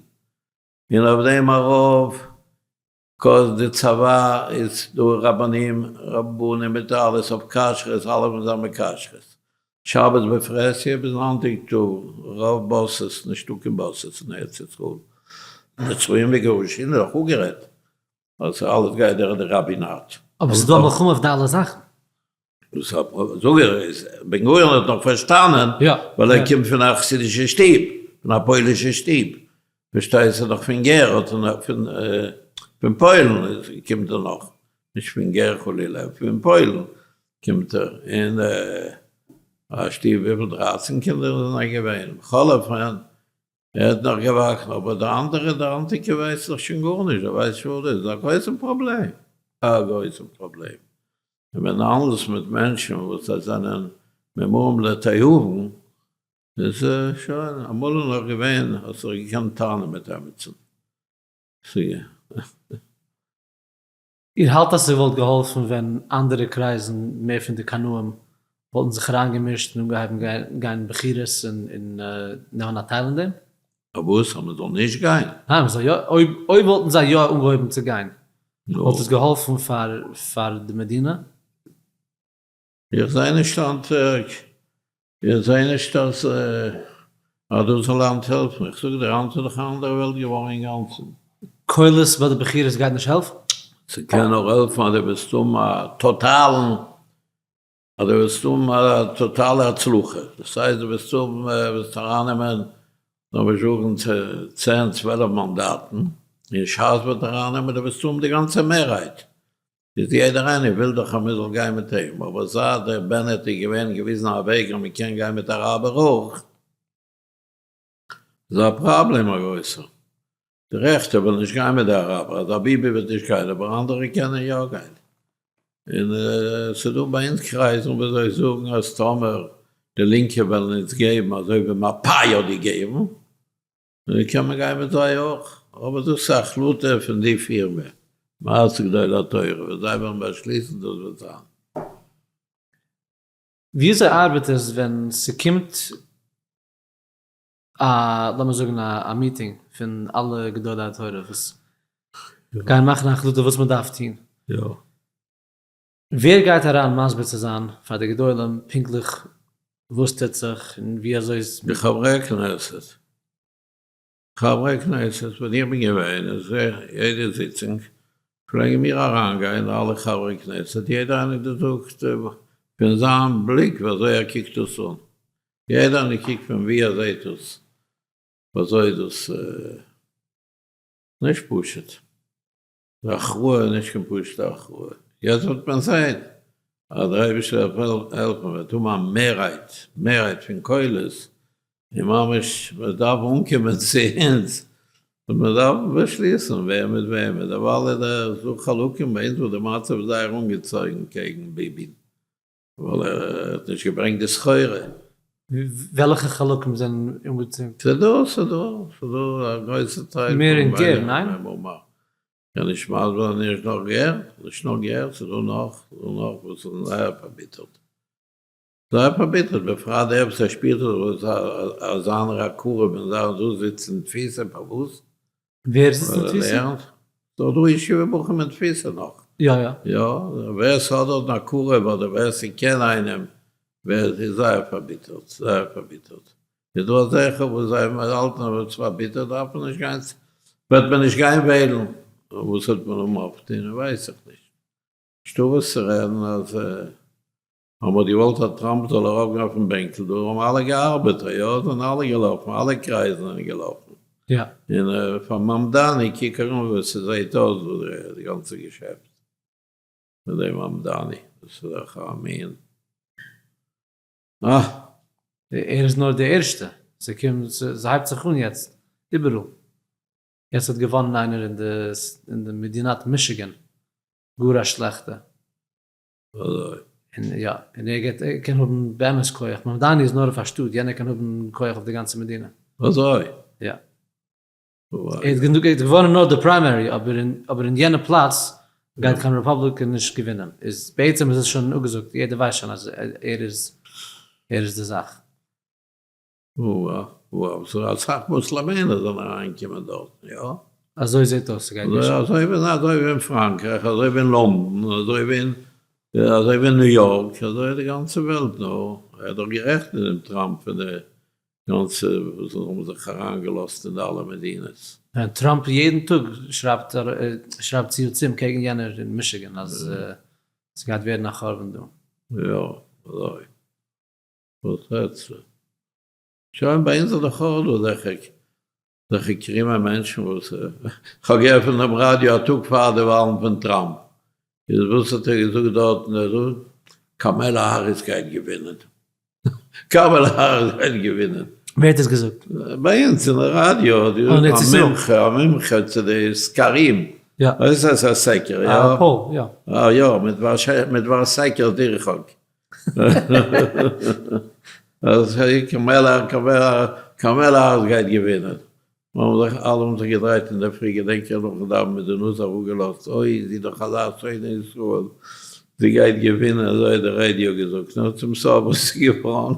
און אויף דעם ארויף קאסט די צבא איז דא רבנים רבנים מיט אלעס אויף כשרות אלע פון זיין בכשרות שבת בפרהסיא ביזן היינטיגן טאג רוב buses נישטא קיין buses אין ארץ ישראל נישואין וגירושין איז דאך אפגערעדט אז אלעס גייט דורך די ראבינאט. אבער ס'איז דא א מלחמה אויף די אלע זאכן. דאס זאג איך איז בן גוריון האט נאך פארשטאנען ווייל ער קומט פון א חסידישע שטוב, פון א פוילישע שטוב, פארשטייסט דאך פון גער האט ער פון פון פוילן קומט ער נאך, נישט פון גער חלילה, פון פוילן קומט ער, און א שטוב וויפיל דרייצן קינדער זענען געווען, בכל אופן ער האט נאך געוואקסן, אבער די אנדערע די אנטיקע ווייסט דאך שוין גארנישט, זיי ווייסט שוין וואס דאס איז, א גרויסע פראבלעם, א גרויסע פראבלעם, און ווען דו האנדלסט מיט מענטשן וואס זיי זענען ממורם לתיאבון, איז שוין, אמאל איז נאך געווען האסט זיך געקענט טענה'ן מיט עמיצן. איר האלט אז ס'וואלט געהאלפן ווען אנדערע קרייזן מער פון די קנאים וואלטן זיך אריינגעמישט און אנגעהייבן גיין בחירות און נעמען א טייל אין דעם? פארוואס? אז מ'זאל נישט גיין? ניין מ'זאל יא, אויב אויב וואלטן זיי יא אנגעהויבן צו גיין וואלט עס געהאלפן פאר פאר די מדינה? איך זעה נישט היינט, איך זעה נישט אז אז דאס זאל היינט העלפן, איך זאג דיר היינט איז דאך א אנדערע וועלט געווארן אינגאנצן. קולות ביי די בחירות גייט נישט העלפן? ס'קען נאר העלפן אז דו וועסט האבן א טאטאלן, אז דו וועסט האבן א טאטאלע הצלחה, דאס הייסט דו וועסט האבן, וועסט ארייננעמען לאמיר זאגן צען צוועלף מאנדאטן, און שס וועט ארייננעמען, דו וועסט האבן די גאנצע מערהייט, איז יעדער איינער וויל דאך אז מען זאל גיין מיט אים, אבער זייט דער בענעט איז געווען געוויזן א וועג אז מען קען גיין מיט אראבער אויך, איז א פראבלעם א גרויסער, די רעכטע ווילן נישט גיין מיט די אראבער, אז א ביבי וועט נישט גיין, אבער אנדערע קענען יא גיין, און ס'דא ביי אונז קרייזן וואס זיי זאגן אז טאמער די לינקע וועלן אונז געבן אזוי ווי מפאי האט געגעבן, נו קען מען גיין מיט זיי אויך, אבער דאס איז א החלטה פון די פירמע, מועצת גדולי התורה, וואס זיי וועלן באשליסן דאס וועט זיין. וויאזוי ארבעט עס ווען ס'קומט א לאמיר זאגן א מיטינג פון אלע גדולי התורה וואס גייען מאכן א החלטה וואס מ'דארף טון? יא. ווער גייט אריין מסביר צו זיין פאר די גדולים פונקטליך וואס טוט זיך און ווי אזוי ס. די חברי כנסת. חברי כנסת ווען איך בין געווען איז יעדע זיצונג פלעגן מיר אריינגיין אלע חברי כנסת יעדער איינער געזאגט פון זיין בליק ווי אזוי ער קוקט דאס אן יעדער איינער קוקט פון ווי ער זעט דאס ווי אזוי דאס נישט פשוט. די הכרעה איז נישט קיין פשוט'ע הכרעה. יעצט וועט מען זען אז דער אייבערשטער וועט העלפן וועט האבן א מערהייט, מערהייט פון קולות, און ממש מען דארף אנקומען צו אונז, און מען דארף באשליסן ווער מיט וועמען, דערווייל איז דא חלקים ביי אונז וואס די מצב איז זייער אנגעצויגן קעגן ביבי'ן. ווייל ער האט נישט געברענגט די סחורה. וועלכע חלקים זענען אנגעצויגן? ס'דא, ס'דא, ס'דא א גרויסע טייל. מער אין גער, ניין? קען נישט מסביר זיין נישט נאר גער, נישט נאר גער, ס'דא נאך, ס'דא נאך וואס זענען זייער פארביטערט. זייער פארביטערט, בפרט דער וואס ער שפירט אז זיינער א קרוב און זיין זון זיצט אין תפיסה, פארוואס? ווער זיצט אין תפיסה? ס'דאך דא ישיבה בחורים אין תפיסה נאך. יא יא. יא, ווער ס'האט דארטן א קרוב אדער ווער ס'קען איינעם ווער איז זייער פארביטערט, זייער פארביטערט. איז דא אזעלכע וואס זיי האלטן אז ווען ס'איז פארביטערט דארף מען נישט גיין, וועט מען נישט גיין וועהלן. וואס וועט מען האבן אויפטוהן ווייס איך נישט. נישטא וואס צו רעדן אז אז מ'האט געוואלט אז טראמפ זאל ארויפגיין אויפן בענקל, דא האבן אלע געארבעט, יא זענען אלע געלאפן, אלע קרייזן זענען געלאפן. יא. און פאר מאמדאני קוק ארום ווי ס'זעהט אויס דא די גאנצע געשעפט מיט דעם מאמדאני, דאס איז דאך א מין אה. ער איז נאר די ערשטע, ס'קומט ס'הייבט זיך אן יעצט איבעראל, יעצט האט געוואנען איינער אין די אין די מדינת מישיגען, גאר א שלעכטע. אזוי. און יא, און ער גייט ער קען האבן באמת כח, מאמדאני איז נאר אויף א שטאט, יענער קען האבן כח אויף די גאנצע מדינה. אזוי. יא. ער האט געוואנען נאר די primary, אבער אין אבער אין יענע פלאץ גייט קיין Republican נישט געווינען, איז בעצם איז עס שוין אפגעזאגט, יעדער ווייסט שוין אז ער איז ער איז די זאך. וואו וואו ס'איז אסאך מוסלעמענער זענען אריינגעקומען דארטן, יא? אזוי זעט אויס ס'גייט געשען. אזוי ווי אזוי ווי אין פראנקרייך, אזוי ווי אין לונדון, אזוי ווי אין אזוי ווי אין ניו יארק, אזוי די גאנצע וועלט, נו, ער האט דאך גערעכט מיט דעם טראמפ פון די גאנצע וואס האבן זיך אריינגעלאזט אין די אלע מדינות. ווען טראמפ יעדן טאג שרייבט שרייבט ציוצים קעגן יענער אין מישיגען אז ס'גייט ווערן א חורבן דא. יא, אזוי. וואס רעדסטו? שוין ביי אונז איז דאך אויך דא אזעלכע אזעלכע קרומע מענטשן וואס כ'האב געעפנט דעם ראדיא א טאג פאר די וואלן פון טראמפ איז וואס האט ער געזאגט דארטן ער זאגט קאמעלע העריס גייט געווינען קאמעלע העריס גייט געווינען. ווער האט עס געזאגט? ביי אונז אין די ראדיא האט געזאגט א מומחה א מומחה צו די סקרים. יא. וואס הייסט א סקר יא? א poll יא. אה יא מדבר סקר תרחק. קאמעלע העריס גייט געווינען. מיר האבן זיך אלע האבן זיך געדרייט אינדערפרי געדענק איך נאכן דאווענען מיט די נאז אראפגעלאזט אוי זי איז דאך אזא שונא ישראל זי גייט געווינען אזוי האט די רעדיא געזאגט נו צום סוף וואס איז געווארן?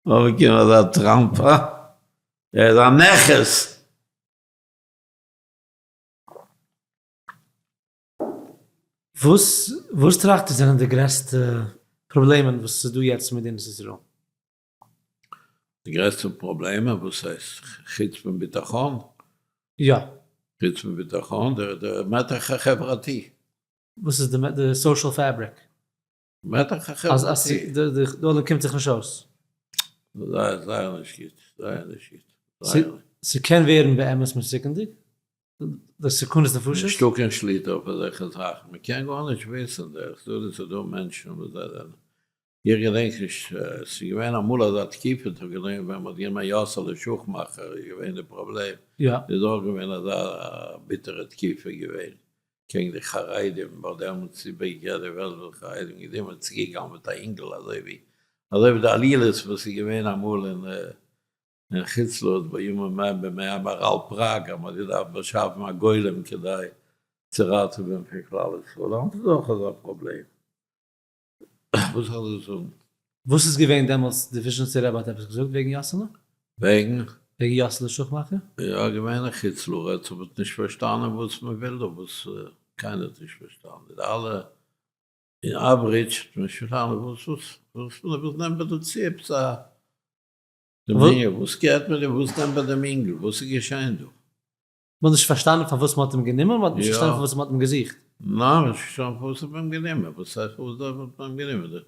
אויפגעקומען אזא טראמפ הא? ער איז א נכס! וואס וואס טראכט איר זענען די גרעסטע פראבלעמען וואס ס'איז דא יעצט אין מדינת ישראל? די גרעסטע פראבלעמען? וואס הייסט? חוץ פון ביטחון? יא. חוץ פון ביטחון, די מתח החברתי. וואס איז די social fabric? מתח החברתי. אז די עולם קומט זיך נישט אויס. זייער זייער נישט גוט, זייער נישט גוט. ס'קען ווערן באמת מסוכנ'דיג? די סכנת נפשות? נישטא קיין שליטה אויף אזעלכע זאכן, מ'קען גארנישט וויסן, דער ס'איז דא מענטשן וואס זיי זענען, איך געדענק נישט, ס'איז געווען אמאל אזא תקופה, איך געדענק ווען מ'האט גענומען יאסעלע שוכמאכער איז געווען די פראבלעם, איז אויך געווען אזא ביטערע תקופה געווען קעגן די חרדים, ווייל דעמאלטס איז בעיקר די וועלט וואס חרדים געדענק מ'האט צוגעגנב'עט א אינגל אזוי ווי אזוי ווי די עלילות וואס איז געווען אמאל אין אין חוץ לארץ בימים ההם בימי המהר"ל פראג אז מ'האט געדארפט באשאפן א גולם כדי צו ראטעווען פון כלל ישראל, היינט איז אויך אזא פראבלעם, וואס זאל איך זאגן? וואס איז געווען דעמאלטס? די וויזשניצער רבי האט עפעס געזאגט וועגן יאסעלע? וועגן? וועגן יאסעלע שוכמאכער? יא, געווען אין חוץ לארץ, אבער האט נישט פארשטאנען וואס מען וויל דא, וואס קיינער האט נישט פארשטאנען, די אלע אין average האט מען נישט פארשטאנען וואס וואס וואס וואס נעמט מען דא צו עפעס א דעם אינגל, וואס געהערט מיט דעם, וואס נעמט מען דעם אינגל, וואס איז געשען דא? מען האט נישט פארשטאנען פארוואס מען האט אים גענומען, מען האט נישט פארשטאנען פארוואס מען האט אים געזוכט. ניין, מען האט נישט פארשטאנען פארוואס האט מען אים גענומען, וואס הייסט פארוואס דארף האט מען אים גענומען,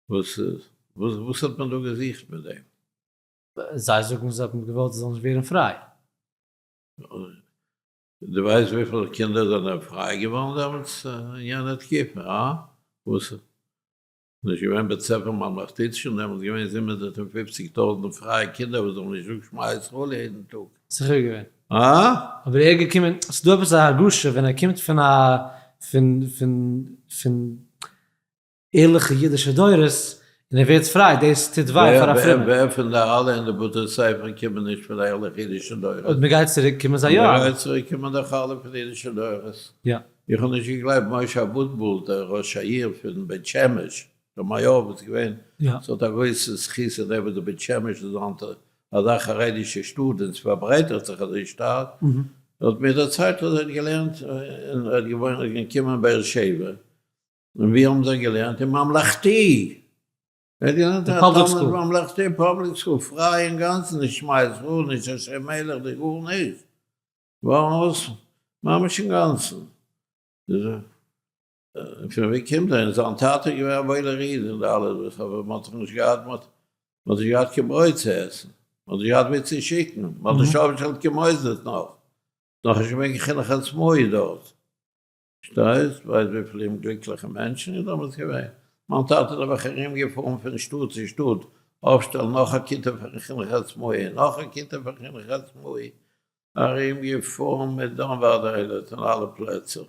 וואס וואס האט מען דא געזוכט מיט דעם? זיי זאגן זיי האבן געוואלט זיי זאלן נישט ווערן פריי. דו ווייסט וויפיל קינדער זענען פריי געווארן דעמאלטס אין יענע תקופה, הא? וואס נישט געווען בית ספר ממלכתי שוין דעמאלטס געווען 750 טויזענט פרייע קינדער וואס זאלן נישט זאגן שמע ישראל יעדן טאג. זיכער געווען. הא? אבער ער געקומען, ס'איז דא עפעס א הרגשה ווען ער קומט פון א פון פון פון ערליכע אידישע דורות און ער ווערט פריי, דאס טוט וויי פאר א פרומער. ווער פון די אלע אין די בתי ספר קומען נישט פון ערליכע אידישע דורות? אויב מ'גייט צוריק קומען זיי יא. אויב מ'גייט צוריק קומען דאך אלע פון אידישע דורות. יא. איך האב נישט געגלייבט משה אבוטבול דער ראש העיר פון בית שמש, דער mayor וואס איז געווען, ס'האט א גרויסע זכות אין דעם וואס די בית שמש איז היינט אזא חרדישע שטאט און ס'פארברייטערט זיך אזוי שטארק, ער האט מיר דערציילט אז ער האט געלערנט און ער האט געוואוינט ער איז געקומען אין באר שבע, און ווי האבן זיי געלערנט? אין ממלכתי! ער האט געלערנט אין א תלמוד ממלכתי public school, פריי אינגאנצן, נישט שמע ישראל, נישט השם מלך, נישט גארנישט. וואס? ממש אינגאנצן? פון ווי קומט דען? זיין טאטע איז געווען א וואוילער איד און די אלע דאס, אבער מען האט דאך נישט געהאט, מען האט נישט געהאט קיין ברויט צו עסן. מען האט נישט געהאט ווי צו שיקן, מען האט נישט אויפגעשטעלט קיין מוסדות נאך, נאך נישט געווען קיין חינוך עצמאי דארט. שטייסט? ווייסט וויפיל אומגליקליכע מענטשן איז דעמאלטס געווען? מיין טאטע איז נעבעך ארום געפארן פון שטאט צו שטאט אויפשטעלן נאך א כיתה פארן חינוך עצמאי און נאך א כיתה פארן חינוך עצמאי, ארום געפארן מיט דן ועד אילת אין אלע פלעצער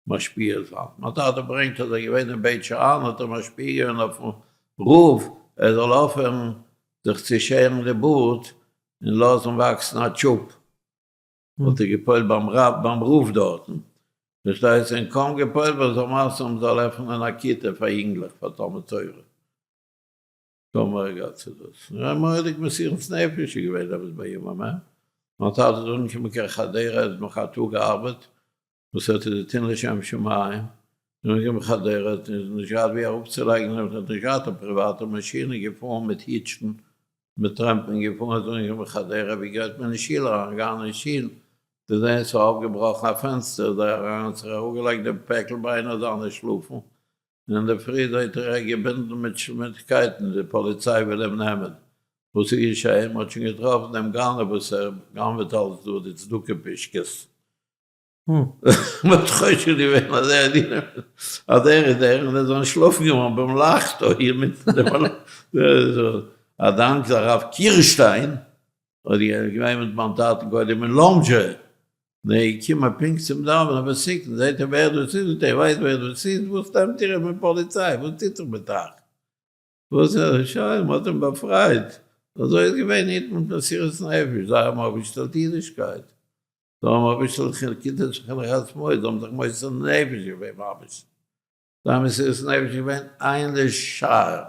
משפיע זיין. מיין טאטע ברענגט אז ער איז געווען אין בית שאן האט ער משפיע געווען אויפן רב ער זאל אויפהערן זיך צו שערן די בארד און לאזן וואקסן א טשופ. האט ער געפועלט ביים רב ביים רב דארטן, פארשטייסט, און קוים געפועלט ביי זיין מעשה מען זאל עפענען א כיתה פאר יונגלעך פאר תלמוד תורה, קוים ער געהאט צו דאס, און מורא'דיג מסירות נפש איז געווען דעמאלטס בימים ההם, מיין טאטע איז אנגעקומען קיין חדרה ער האט נאך א טאג געארבעט, וואס האט ער געטון לשם שמים, איז אנגעקומען חדרה האט ער נישט געהאט ווי אראפצולייגן ער האט נישט געהאט א פריוואטע מאשין איז געפארן מיט היטשן מיט טרעמפן געפארן איז אנגעקומען חדרה ווי גייט מען אין שול אריין געגאנגען אין שול געזען ס'איז אויפגעבראכן א פענסטער איז ער אריין האט זיך אראפגעלייגט די פעקל ביינער זיינע שלאפן און אינדערפרי זעט ער ער געבינדן מיט מיט קייטן די פאליציי וויל אים נעמען וואס איז געשעהן מ'האט שוין געטראפן דעם גנב וואס ער גנב'עט אלס דא די צדקה פישקעס. מ'האט חושד געווען אז ער אז ער איז דער און ער איז אנטשלאפן געווארן במלאכתו אינמיטן די מלאכה. א דאנק הרב קירשטיין האט געווען מיט מיין טאטן קודם אין לאמזשע, און ער איז געקומען פונקט צום דאווענען ותיקין, זעט ער ווער דאס איז, זאגט ער, איר ווייסט ווער דאס איז? וואס נעמט איר אים אין פאליציי? וואס טוט זיך מיט אייך? וואס איז שוין, מ'האט אים באפרייט. אזוי איז געווען אידן מיט מסירות נפש, זיי האבן אויפגעשטעלט אידישקייט. זיי האבן אויפגעשטעלט כיתות חינוך עצמאי, זיי האבן זיך מוסר נפש געווען ממש. זיי האבן מסירות נפש געווען אין לשער.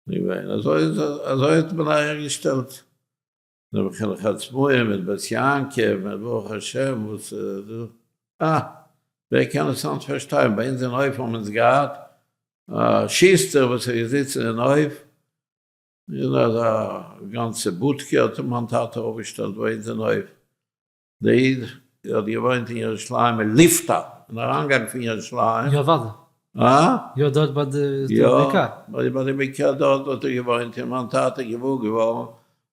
געווען. אזוי אזוי האט מען אהערגעשטעלט דעם חינוך עצמאי מיט בית יעקב, מיט ברוך השם וואס דא. אה! ווער קען עס היינט פארשטיין, ביי אונז אין הויף האבן אונז געהאט א שוסטער וואס איז געזיצן אין הויף, און אזא גאנצע בודקע האט אים מיין טאטע אויפגעשטעלט ביי אונז אין הויף, דער איד האט געוואוינט אין ירושלים אין ליפתא, אין אריינגאנג פון ירושלים. יא אוודאי. הא? יא דארט ביי די בקעה. יא, ביי די בקעה דארט האט ער געוואוינט, און מיין טאטע איז געוואר געווארן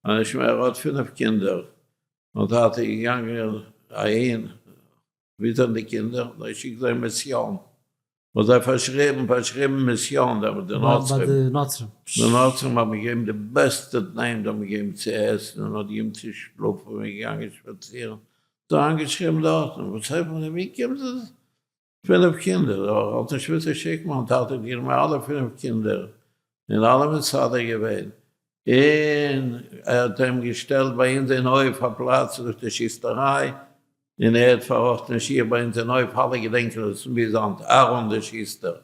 אז נישט מער ער האט פינף קינדער, מיין טאטע איז געגאנגען אהין, ווי זענען די קינדער? זיי שיקט זיי מיסיאן. מ'האט זיי פארשריבן, פארשריבן מיסיאן, די נוצרים. ביי די נוצרים. די נוצרים האבן געגעבן די בעסטע תנאים, זיי האבן געגעבן צו עסן און האט געגעבן צו שלאפן און געגאנגען שפאצירן. זיי איינגעשריבן דארטן. וואס הייסט ווי קומט עס? פינף קינדער, ער האט נישט וואו צו שיקן, מיין טאטע האט גענומען אלע פינף קינדער און אלע מסדר געווען, און ער האט אים געשטעלט ביי אונז אין הויף א פלאץ דורך די שיסטעריי, און ער האט פארראכטן שיך ביי אונז אין הויף, אלע געדענקען עס ביז היינט, אהרן דער שוסטער.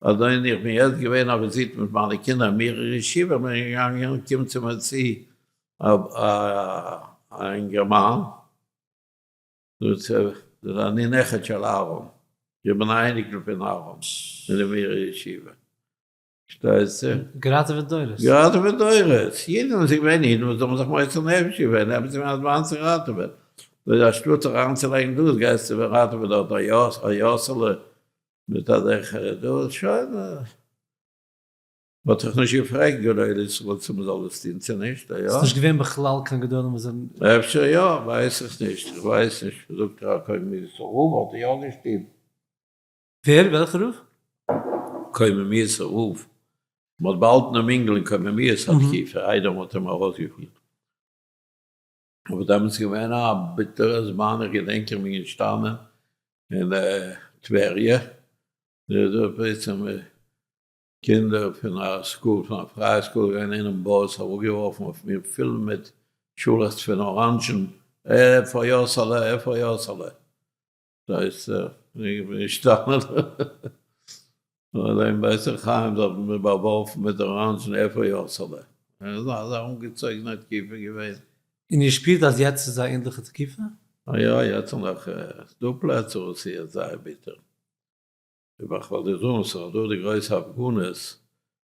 אדוני איך בין יעצט געווען א וויזיט מיט מיינע קינדער אין מירער ישיבה, איך בין געגאנגען, קומט צו מיר צו א אינגערמאן, זאגט ער, אני נכד של אהרן, איך בין א אייניקל פון אהרן, אין די מירער ישיבה. שטייסטו? געראטעוועט דורות. געראטעוועט דורות. אידן וואס איז געווען אידן וואס האבן זיך מוסר נפש געווען, עפעס געווען א זמן צו ראטעווען. דאס אנשטאט זיך אריינצולייגן דאס גייסטו ראטעווען דארט א יאסעלע מיט אזעלכע דאס שוין. מ'האט זיך נישט געפרעגט גדולי ישראל צו מ'זאל עס טון צו נישט, יא? ס'איז נישט געווען בכלל קיין גדולים וואס זענען. אפשר יא, ווייס איך נישט, איך ווייס נישט, מ'זאגט רק קוממיות רב האט יא געשטימט. ווער? וועלכע רב? קוממיות רב. מ'האט באהאלטן דעם אינגל אין קוממיות א תקופה איידער מ'האט אים ארויסגעפירט. אבער דעמאלטס איז געווען א ביטערע זמן, איך געדענק איך בין געשטאנען אין טבריה, דא בעצם קינדער פון א school, פון א פרייע school, געווען אינעם באס, אראפגעווארפן אויף מיר פול מיט שאלעכץ פון אראנדזשן, איפה יאסעלע, איפה יאסעלע. דאס איך בין געשטאנען אין בית החיים דארט האט מען באווארפן מיט אראנדזשן איפה יאסעלע, עס איז אזא אנגעצויגענע תקופה געווען. און איר שפירט אז יעצט איז א ענדליכע תקופה? יא יעצט איז נאך דא פלעצער וואס איז יעצט זייער ביטער, איך וועל דיר זאגן ס'איז דא די גרויסע הפגנות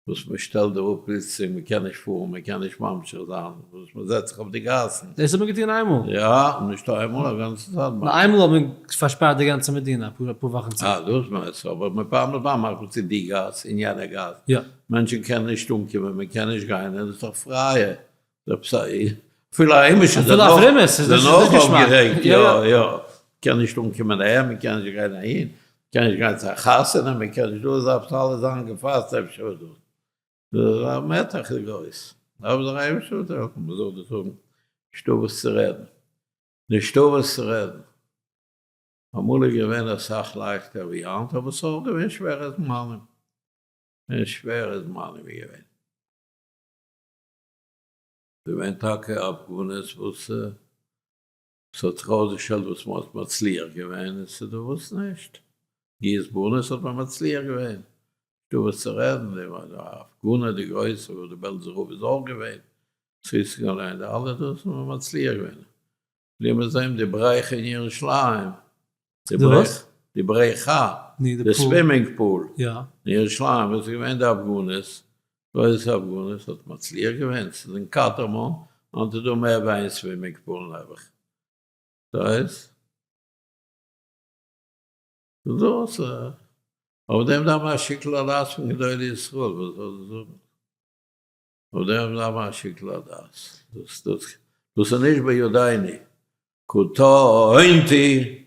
וואס מען שטעלט דא אפ פלוצלינג, מען קען נישט פארן, מען קען נישט ממשיך זיין, וואס מען זעצט זיך אויף די גאסן. דאס האט מען געטון איינמאל. יא, נישט איינמאל, א גאנצע צייט. נאר איינמאל האט מען פארשפארט די גאנצע מדינה אפאר וואכן צוריק. אה, דאס מיינסטו, אבער מפעם לפעם מאכט מען צו די גאס און יענע גאס. יא. מענטשן קענען נישט אנקומען, מען קען נישט גיין, און עס איז דאך פרייע. אפילו א היימישע אפילו א פרומע, ס'איז נישט דערנאך געשמאק. אויפגערעגט, יא יא, מ'קען נישט אנקומען אהער, מ'קען נישט גיין אהין, מ'קען נישט גיין צו א חתונה, מ'קען נישט דאס, דארף אלעס זיין געפאסט אפשר איז דאס. דער מתח איז גרויס, אבער דער אייבערשטער וועט העלפן מ'זאל דאס האבן, נישטא וואס צו רעדן, נישטא וואס צו רעדן. אמאל איז געווען אסאך לייכטער ווי היינט, אבער ס'איז אויך געווען שווערע זמנים, און שווערע זמנים איז געווען. געווען טאקע הפגנות וואס ס'האט זיך אויסגעשטעלט וואס מ'האט מצליח געווען און ס'דא וואס נישט. גיוס בנות האט מען מצליח געווען, נישטא וואס צו רעדן, די הפגנה די גרויסע וואס די בעלזער רב איז אויך געווען, צוריסן די אלע דאס האט מען מצליח געווען. לאמיר זען די בריכה אין ירושלים, די וואס? די בריכה, די swimming pool אין ירושלים, וואס איז געווען די הפגנות, גרויסע הפגנות, האט מצליח געווען, ס'איז אין קטמון, היינט איז דא מער ווי איין swimming pool נעבעך, דאס דאס, אויף דעם דארף מען א שיקול הדעת פון גדולי ישראל, וואס זאל איך זאגן. אויף דעם דארף מען א שיקול הדעת, דאס דאס דאס איז נישט בידינו, קטונתי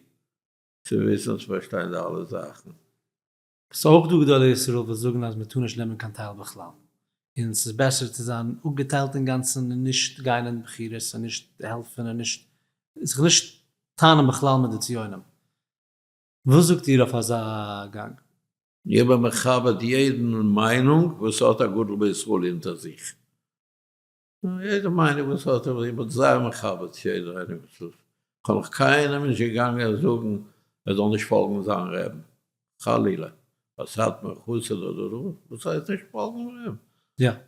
צו וויסן צו פארשטיין די אלע זאכן. ס'איז אויך דא גדולי ישראל וואס זאגן אז מ'טאר נישט נעמען קיין טייל בכלל, און ס'איז בעסער צו זיין אפגעטיילט אינגאנצן און נישט גיין אין בחירות און נישט העלפן און נישט זיך נישט טענה'ן בכלל מיט די ציונים. וואס זאגט איר אויף אזא גאנג? איך בין מכבד יעדן מיינונג וואס האט א גדול בישראל אונטער זיך. יעדע מיינונג וואס האט, איך בין זייער מכבד יעדער איינער וואס איז, כ'האב נאך קיינעם נישט געגאנגען זאגן ער זאל נישט פאלגן זיין רעבן, חלילה, א סאטמאר חסיד אדער דא, וואס הייסט נישט פאלגן רעבן?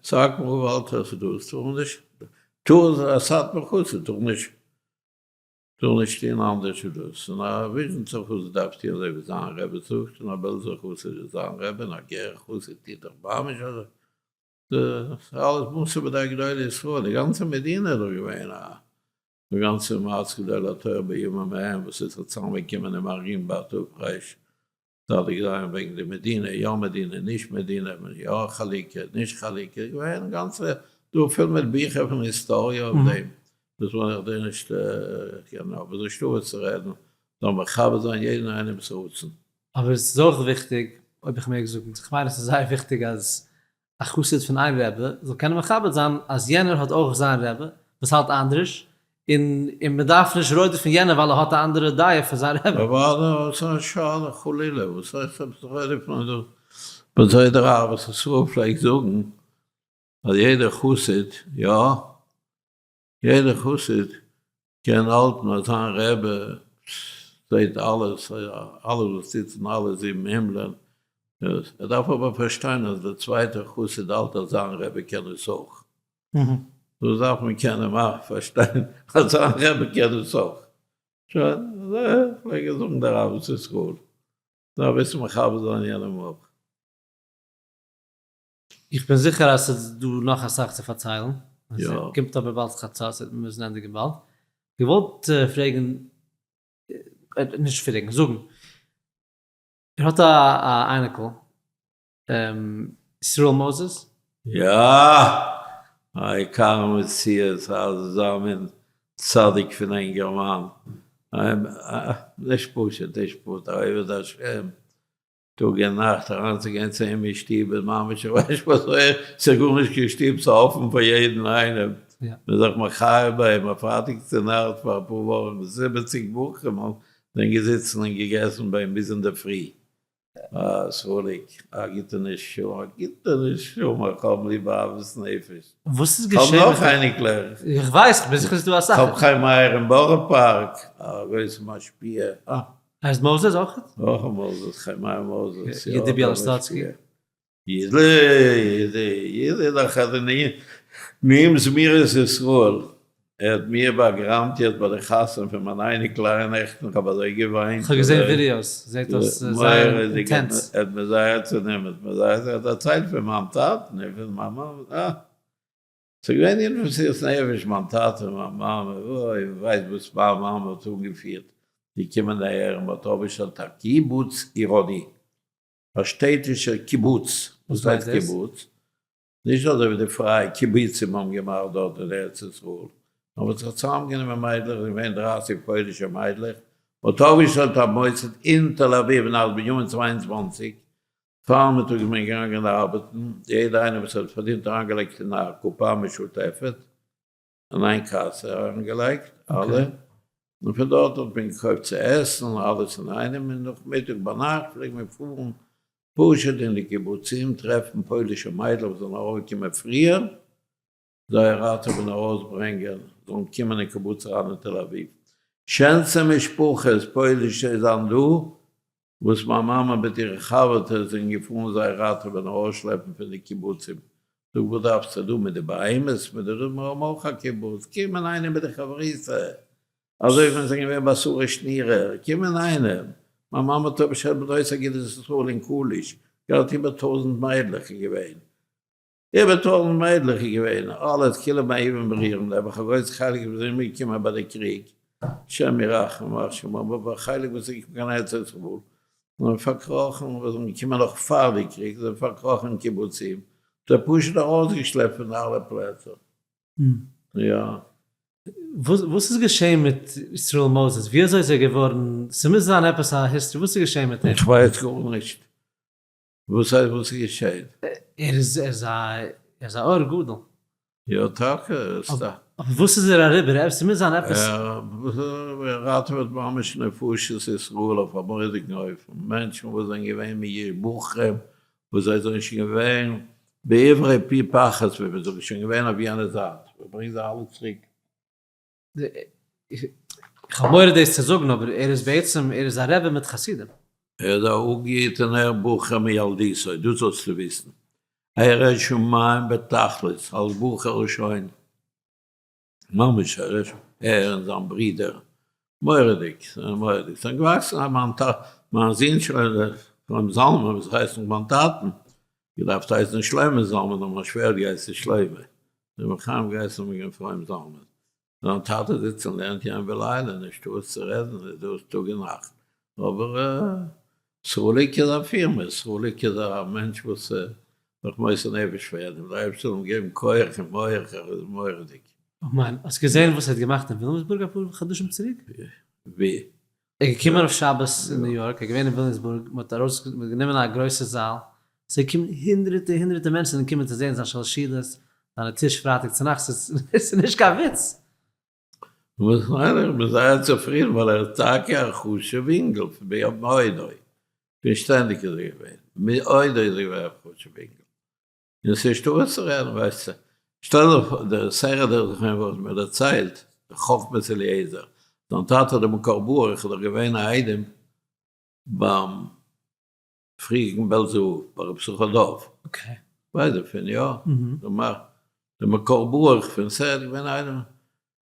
סאקמאר רב האלט אז דאס טאר נישט, טאר א סאטמאר חסיד טאר נישט טאר נישט טוהן אנדערש ווי דאס, און א וויזשניצער חסיד דארף טוהן אזוי ווי זיין רבי זאגט, און א בעלזער חסיד ווי זיין רבי, און א גערער חסיד טוט דאך ממש אזוי, דאס איז אלעס מסור בידי גדולי ישראל, די גאנצע מדינה איז דאך געווען א, די גאנצע מועצת גדולי התורה בימים ההם וואס איז זיך צוזאמגעקומען אין מאריענבאד תר"ש צדיק זיין וועגן די מדינה, יא מדינה נישט מדינה, יא חלוקה נישט חלוקה, געווען גאנצע דא פיל מיט ביכער פון היסטאריע אויף דעם, דאס וויל איך דיר נישט געבן, אבער נישטא וואס צו רעדן, זאל מכבד זיין יעדן איינעמ'ס רצון. אבער עס איז אויך וויכטיג, אויב איך מעג זאגן, איך מיין עס איז זייער וויכטיג אז א חסיד פון איין רבי זאל קענען מכבד זיין אז יענער האט אויך זיין רבי וואס האלט אנדערש, און און מען דארף נישט רודף'ן יענער ווייל ער האט א אנדערע דעה פון זיין רבי. אוודאי, וואס איז א שאלה, חלילה, וואס הייסט עפעס רודף'ן אדער וואס אזוי דער אהבת ישראל פלעגט זאגן אז יעדער חסיד, יא, יעדער חסיד קען האלטן אז זיין רבי זעהט אלעס, אלעס וואס טוט אין אלע זיבן הימלען, ער דארף אבער פארשטיין אז דער צווייטער חסיד האלט אז זיין רבי קען עס אויך, דאס דארף מען קענען פארשטיין אז זיין רבי קען עס אויך, שוין, אזוי פלעג ער זאגן דער אהבת ישראל, דארף וויסן מכבד זיין יענעם אויך. איך בין זיכער אז ס'איז דא נאך אסאך צו פארציילן, עס קומט אבער באלד חצות, וועט מען מוזן ענדיגן באלד. געוואלט פרעגן, נישט פרעגן, זאגן, איר האט א אייניקל, ישראל מאזעס? יא! א יקר המציאות, אזא מין צדיק פון א אינגערמאן, נישט פשוט, נישט פשוט, א עובד השם, טאג און נאכט אריינצוגיין צו אים אין שטוב איז ממש איך ווייס נישט וואס ס'איז גארנישט קיין שטוב ס'איז אפן פאר יעדן איינעם, מ'איז זיך מחיה ביי אים א פרייטאג צו נאכט פאר אפאר וואכן זיבעציג בחורים זענען געזיצן און געגעסן ביי אים ביז אינדערפרי, אה סרוליק א גוטע נשמה א גוטע נשמה איך האב ליב אהבת נפש. וואס איז געשען? כ'האב נאך אייניקלעך. איך ווייס, כ'בין זיכער ס'איז דא אסאך. כ'האב חיים מאיר אין בארא פארק, א גרויסע משפיע. אה. הייסט מאזעס אויך? אויך א מאזעס, חיים מאיר מאזעס, יא. יודי ביאלאסטאצקי? יודי, יודי, יודי איז דאך א נעים זמירות ישראל, ער האט מיר באגראמט יעצט ביי די חתונה פון מיין אייניקל אהרן נעכטן, כ'האב אזוי געוויינט. כ'האב געזען ווידיאוס, זעט אויס זייער intense. ער האט מיר זייער צונומען, ער האט דערציילט פון מיין טאטן און פון מיין מאמע, אה. ס'איז געווען אין מסירות נפש, מיין טאטע און מיין מאמע, אוי ווייסט וואס מיין מאמע האט אנגעפירט, געקומען אהער און מ'האט אויפגעשטעלט א קיבוץ עירוני, א שטעטישער קיבוץ, וואס הייסט קיבוץ? נישט אזוי ווי די פרייע קיבוצים האבן געמאכט דארט אין ארץ ישראל, נאר מ'האט זיך צוזאמגענומען מיידלעך, עס איז געווען 30 פוילישע מיידלעך, מ'האט אויפגעשטעלט א מוסד אין תל אביב אין אלט בנימין 22, פארמיטאג איז מען געגאנגען ארבעטן, יעדער איינער וואס האט פארדינט אריינגעלייגט אין א קופה משותפת, אין איין קאסע אריינגעלייגט אלע, און פון דארט האט מען געקויפט צו עסן אלעס אינאיינעם, און נאכמיטאג ביינאכט פלעגט מען פארן פשוט אין די קיבוצים טרעפן פוילישע מיידלעך וואס זענען ארויפגעקומען פריער, זיי ראטעווען ארויסברענגען זאלן קומען אין קיבוץ אריין אין תל אביב. שענסטע משפחות פוילישע זענען דא, וואס מיין מאמע מיט אירע חבר'טעס זענען געפארן זיי ראטעווען ארויסשלעפן פון די קיבוצים, זאג וואס דארפסטו דא מיט די בהמות מיט די דא, מיר האבן אויך א קיבוץ, קום אינאיינעם מיט די חברותא, אזוי ווי מיר זענען געווען ביי שרה שנירער, קום אינאיינעם, מיין מאמע האט אויפגעשטעלט בנות אגודת ישראל אין קאליש, געהאט איבער 1000 מיידלעך איז געווען. איבער 1000 מיידלעך איז געווען, אלעס כולם אהובים בריאים, נעבעך א גרויס חלק וואס זענען אומגעקומען ביי די קריג, השם ירחם ימח שמו, אבער א חלק וואס איז געקומען קיין ארץ ישראל, זענען פארקראכן, וואס זענען געקומען נאך פאר די קריג, זענען פארקראכן אין קיבוצים, זיי פשוט ארויסגעשלעפט פון אלע פלעצער. יא. וואס איז געשען מיט ישראל מאזעס? ווי אזוי איז ער געווארן? ס'מוז זיין עפעס א history, וואס איז געשען מיט אים? איך ווייס גארנישט. וואס הייסט וואס איז געשען? ער איז ער איז א ער איז א אור גדול. יא טאקע, ער איז א. אבער וואס איז ער אריבער? ס'מוז זיין עפעס. ער ראטעוועט ממש נפשות ישראל אויף א מורא'דיגן אופן, מענטשן וואס זענען געווען מיש בחורים, וואס זיי זענען שוין געווען בעברי פי פחת ווי מ'זאגט, שוין געווען אויף יענע זייט, מ'ברענגט זיי אלע צוריק. איך האב מורא דאס צו זאגן אבער ער איז בעצם ער איז א רבי מיט חסידים. ער איז א אפגעהיטענער בחור מילדותו, דאס זאלסטו וויסן. א ירא שמים בתכלית, אלס בחור שוין, ממש א ירא שמים, ער און זיין ברודער, מורא'דיג, מורא'דיג, זענען געוואקסן אז מיין טאטע, מיין זון שלמה זלמן, וואס הייסט נאך מיין טאטן, געדארפט הייסן שלמה זלמן, נאר מיין שווער האט געהייסן שלמה, רבי חיים געהייסן האט מען געווען אפרים זלמן. זיין טאטע זיצט און לערנט יום ולילה, נישטא וואס צו רעדן, איז דא טאג און נאכט. אבער סרוליק איז א פירמע, סרוליק איז א מענטש וואס נאך מוסר נפש פאר יעדעם, דער אייבערשטער זאל אים געבן כח און מח, ער איז מורא'דיג. אמן. האסט געזען וואס ער האט געמאכט אין וויליאמסבורג אפאר חדשים צוריק? ווי? ער איז געקומען אויף שבת אין ניו יארק, ער איז געווען אין וויליאמסבורג, מען האט ארויס, מען האט גענומען א גרויסע זאל, ס'איז געקומען הונדרעטע הונדרעטע מענטשן זענען געקומען צו זען זיין שלש סעודות, זיינע טיש פרייטאג צונאכטס, ס'איז נישט קיין וויץ. וואס מיין איך בין זייער צופרידן ווייל ער איז טאקע א חשוב אינגל פון ביהמ ד, פון שטענדיג איז ער געווען, מאוד איז ער געווען א חשוב אינגל. און ס'איז נישטא וואס צו רעדן, ווייסטו. שטעל דיך פאר, דער סערעט דער זכרון וואס מיר דערציילט, דער חכמת אליעזר, זיין טאטע דער מקור ברוך איז דאך געווען א איידעם ביים פריעריגן בעלזער רב, ביי רבי יששכר דוב. ווייסט דערפון, יא? דער מקור ברוך פון סערעט איז געווען א איידעם,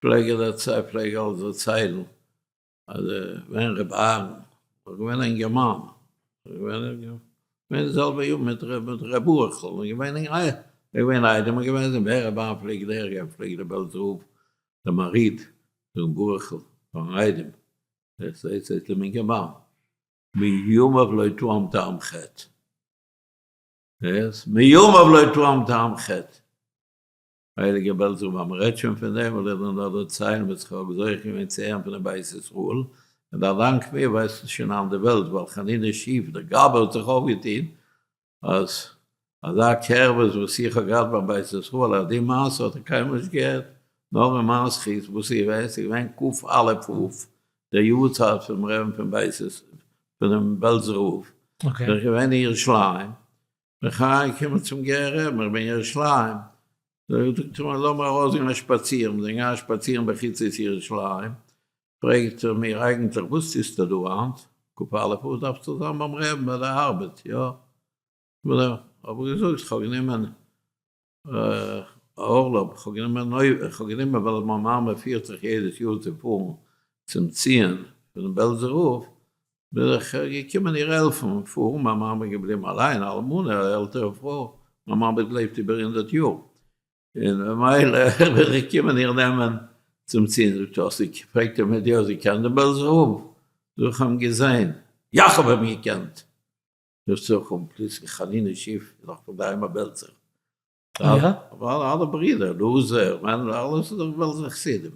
פלעג ער דערציילן, פלעג ער אלס דערציילן, אז ווען רבי אהרן איז געווען א אינגערמאן, איז געווען געווען די זעלבע יאר מיט ר' ברוכ'ל, און געווען אין איי, געווען איידעם און געווען זון, ווען רבי אהרן פלעגט דער גיין פלעגט דער בעלזער רב דער מהרי"ט זאגן ברוכ'ל פארן איידעם, עס זעהט זיך דעם אינגערמאן, מימיו לא טעם טעם חטא, מימיו לא טעם טעם חטא. הייליגער בעלזער רב, אז מען רעדט שוין פון דעם וויל איך דיר נאר דערציילן וואס איך האב זוכה געווען צו הערן פונעם בית ישראל, און א דאנק מיר ווייסט עס שוין היינט די וועלט, ווייל חנינא שיף דער גבאי האט זיך אויפגעטון אז אזא קרבות וואס איך האב געהאט ביים בית ישראל אז די מעשה האט ער קיינמאל נישט געהערט, נאר אין מיין זכות, וואס איז געווען? ס'איז געווען כ"א אב, דער יארצייט פונעם רבי'ן פון בית פונעם בעלזער רב, בין איך געווען אין ירושלים, בין איך אריינגעקומען צום גערער רבי'ן, איך בין אין ירושלים, זאגט ער מיר לאמיר ארויסגיין שפאצירן, מיר זענען געגאנגען שפאצירן בחוצות ירושלים, פרעגט ער מיר אייגנטליך וואס טוסטו דא היינט, כ"א אב דארפסטו זיין ביים רבי'ן ביי די ארבעט, יא? האב איך געזאגט איך האב גענומען אורלויב, איך האב גענומען איך האב גענומען ווייל מיין מאמע פירט זיך יעדעס יאר צו פארן צום ציון פונעם בעלזער רב, בין איך געקומען איר העלפן פארן, מיין מאמע איז געבליבן אליין, א אלמנה, א עלטערע פרוי, מיין מאמע האט געלעבט איבער 100 יאר, און ממילא בין איך געקומען איר נעמען צום ציון, זאגט ער, האסטו, פרעגט ער מיר, דו האסט געקענט דעם בעלזער רב? זאג איך, איך האב אים געזען, יא איך האב אים געקענט, זאגט זיך און פלוצלינג חנינא שיף איז נאך פון דערהיים א בעלזער. יא? ווייל אלע ברידער, לוזער, מענדל, אלעס איז דאך בעלזער חסידים,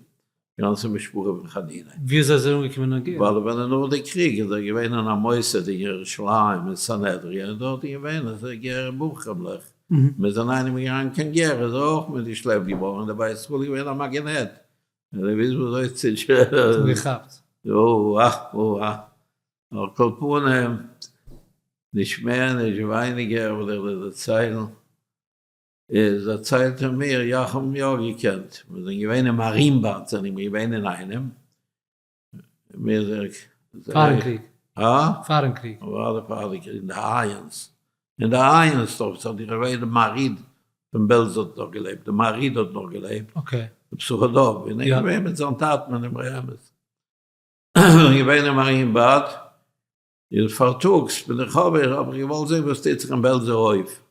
די גאנצע משפחה פון חנינא. ווי אזוי איז ער אנגעקומען אין גער? ווייל ווען ער נאך די קריג איז ער געווען אין א מוסד אין ירושלים אין סנהדריה און דארט איז געווען אזוי גערע בחורימ'לעך, מען איז אינאיינעם געגאנגען קיין גער איז ער אויך מיט געשלעפט געווארן און די בית ישראל איז געווען א מאגנעט, און ער וויסט ווי אזוי צו האט אים געכאפט. אוה אוה על כל פנים, נישט מער נישט ווייניגער וויל איך דיר דערציילן, איז דערציילט ער מיר, יא איך האב אים יא געקענט, מיר זענען געווען אין מארינבאד זענען מיר געווען אינאיינעם, מיר זענען. פארן קריג. הא? פארן קריג. אוודאי פאר די קריג, אין די אייענס, אין די אייענס דארט האט געווען די מהריד פון בעלז האט נאך געלעבט, די מהריד האט נאך געלעבט, די פסחדוב, און ער איז געווען מיט זיין טאטן און אמרי אמת. געווען אין מאריענבאד, און פארטאגס בין איך האב איך האב איך געוואלט זען וואס טוט זיך אין בעלזער הויף,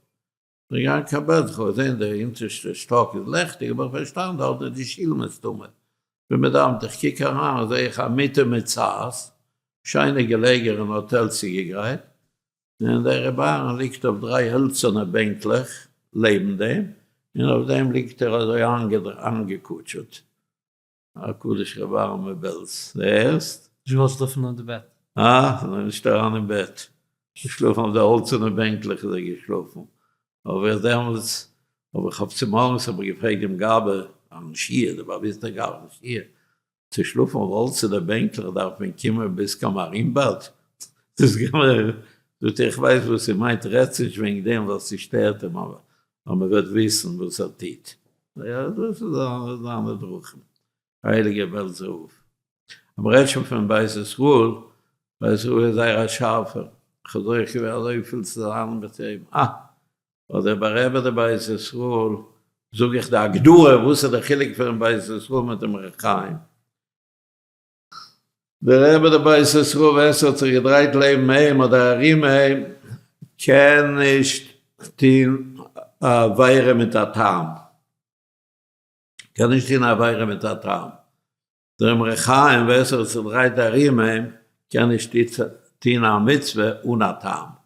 בין איך געגאנגען קיין בעלז, כ'האב געזען די אונטערשטע שטאק איז לעכטיג, האב איך פארשטאנען דארט איז די שול מסתמא, בין מדמ ט, איך קוק אריין זעה איך א מיטה מיט צייס, שיינע געלעגער אין האטעל צוגעגרייט, און דער רבי אהרן ליגט אויף דריי הילצערנע בענקלעך לעבן דעם, און אויף דעם ליגט ער אזוי איינגעקוטשעט. הקדוש רבי אהרן מבעלז, די הערסט? נישט געוואלט שלאפן אויף די בעט. אה? איז ער נישט אריין אין בעט. געשלאפן אויף די האלצערנע בענקלעך איז ער געשלאפן. אבער דעמאלטס האב איך אויף צומארגנס האב איך געפרעגט דעם גבאי אהרן שיע, דער באוויסטער גבאי אהרן שיע, צו שלאפן אויף האלצערנע בענקלעך דארף מען קומען ביז קיין מארינבאד? דאס גמרא זאגט איך ווייס וואס איר מיינט, רעדטס נישט וועגן דעם ווייל ס'שטערט אים, אבער מען וועט וויסן וואס ער טוט. יא, דאס איז זיינע דרכים, הייליגער בעלזער רב. אז מען רעדט שוין פון בית ישראל, בית ישראל איז זייער א שארפער, איך האב זוכה געווען אזויפיל צו זיין מיט אים, אה, אדער ביי רבי דער בית ישראל, זאג איך די הגדרה וואס איז די חילוק פונעם בית ישראל מיט דעם ר' חיים. דער רבי דער בית ישראל ווער ס'האט זיך געדרייט לעבן אים אדער ארום אים קען נישט טוהן א עבירה מיט א טעם, קען נישט טוהן א עבירה מיט א טעם, דער אמרי חיים ווער ס'האט זיך געדרייט ארום אים קען נישט טוהן א מצוה אן א טעם.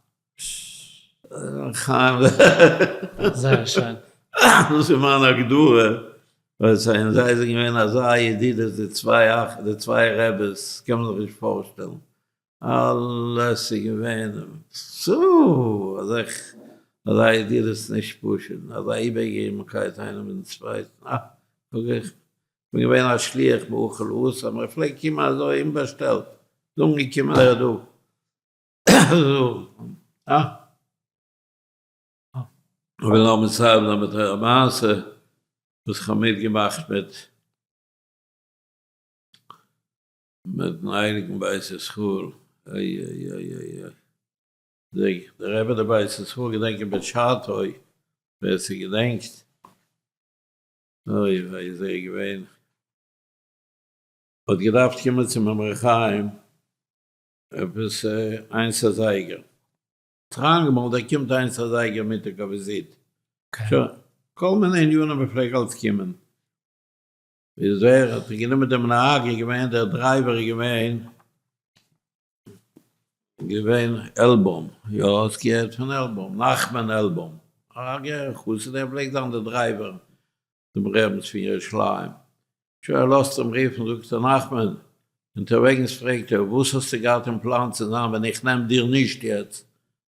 זייער שיין. דאס איז מיין הגדרה, ווייל זיי זענען געווען אזא ידידות די צוויי אח די צוויי רעבעס, קען מען זיך נישט פארשטעלן, אלעס איז געווען אזא ידידות נישט פשוט, אזא איבערגעגעבנקייט איינער מיטן צווייטן, אה, איך בין געווען א שליח באכל אסם, ער פלעגט קומען אזוי אומבאשטעלט, איז אנגעקומען ער דא. איך וויל נאר מסיים זיין מיט א מעשה וואס איך האב מיטגעמאכט מיט מיטן הייליגן בית ישראל, אוי אוי אוי אוי אוי, דער רבי דער בית ישראל געדענק איך בשעתו, ווער ס'געדענקט, אוי וויי איז ער געווען, האט געדארפט קומען צום אמרי חיים עפעס איינס אזייגער. טראנגמאל דער קומט איינס אזייגער מיטאג א וויזיט. שוין, כל מיני עניינים ער פלעג אלץ קומען. איז ער האט ער גענומען דעם נהג איז געווען דער driver איז געווען געווען עלבוים, יא האסט געהערט פון עלבוים, נחמן עלבוים, א גערער חסיד ער פלעגט זיין דער driver דעם רבינ'ס פון ירושלים. שוין ער לאזט אים רופן, זאגט ער, נחמן, אונטערוועגנס פרעגט ער, וואס האסטו געהאט אין פלאן צו זיין ווען איך נעם דיר נישט יעצט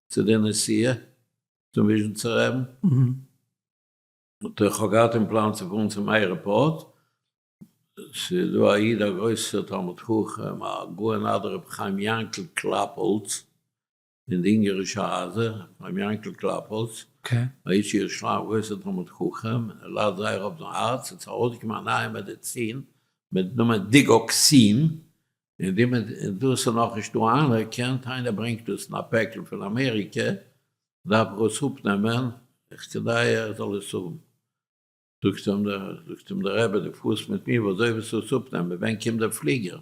צו די נסיעה צום וויזשניצער רעבן? זאגט ער, איך האב געהאט אין פלאן צו פארן צום airport, ס'איז דא א איד א גרויסער תלמיד חכם, א גאון אדיר רבי חיים יענקל קלאפהאלץ, אין די אונגערישע הייזער, ר' יענקל קלאפהאלץ, א איש ירושלים, גרויסער תלמיד חכם, ער ליידט זייער אויף זיין הארץ, עס איז ארויסגעקומען א נייע מעדיצין מיטן נאמען digoxin, און די דאס איז נאכנישט דא אנערקענט, איינער ברענגט דאס אין א פעקל פון אמעריקע, דארף איך עס אפנעמען, כדי ער זאל עס האבן. זאגט אים דער זאגט אים דער רבי, דו פארסט מיט מיר, וואס אזוי וועסטו עס אפנעמען, ווען קומט דער פליגער?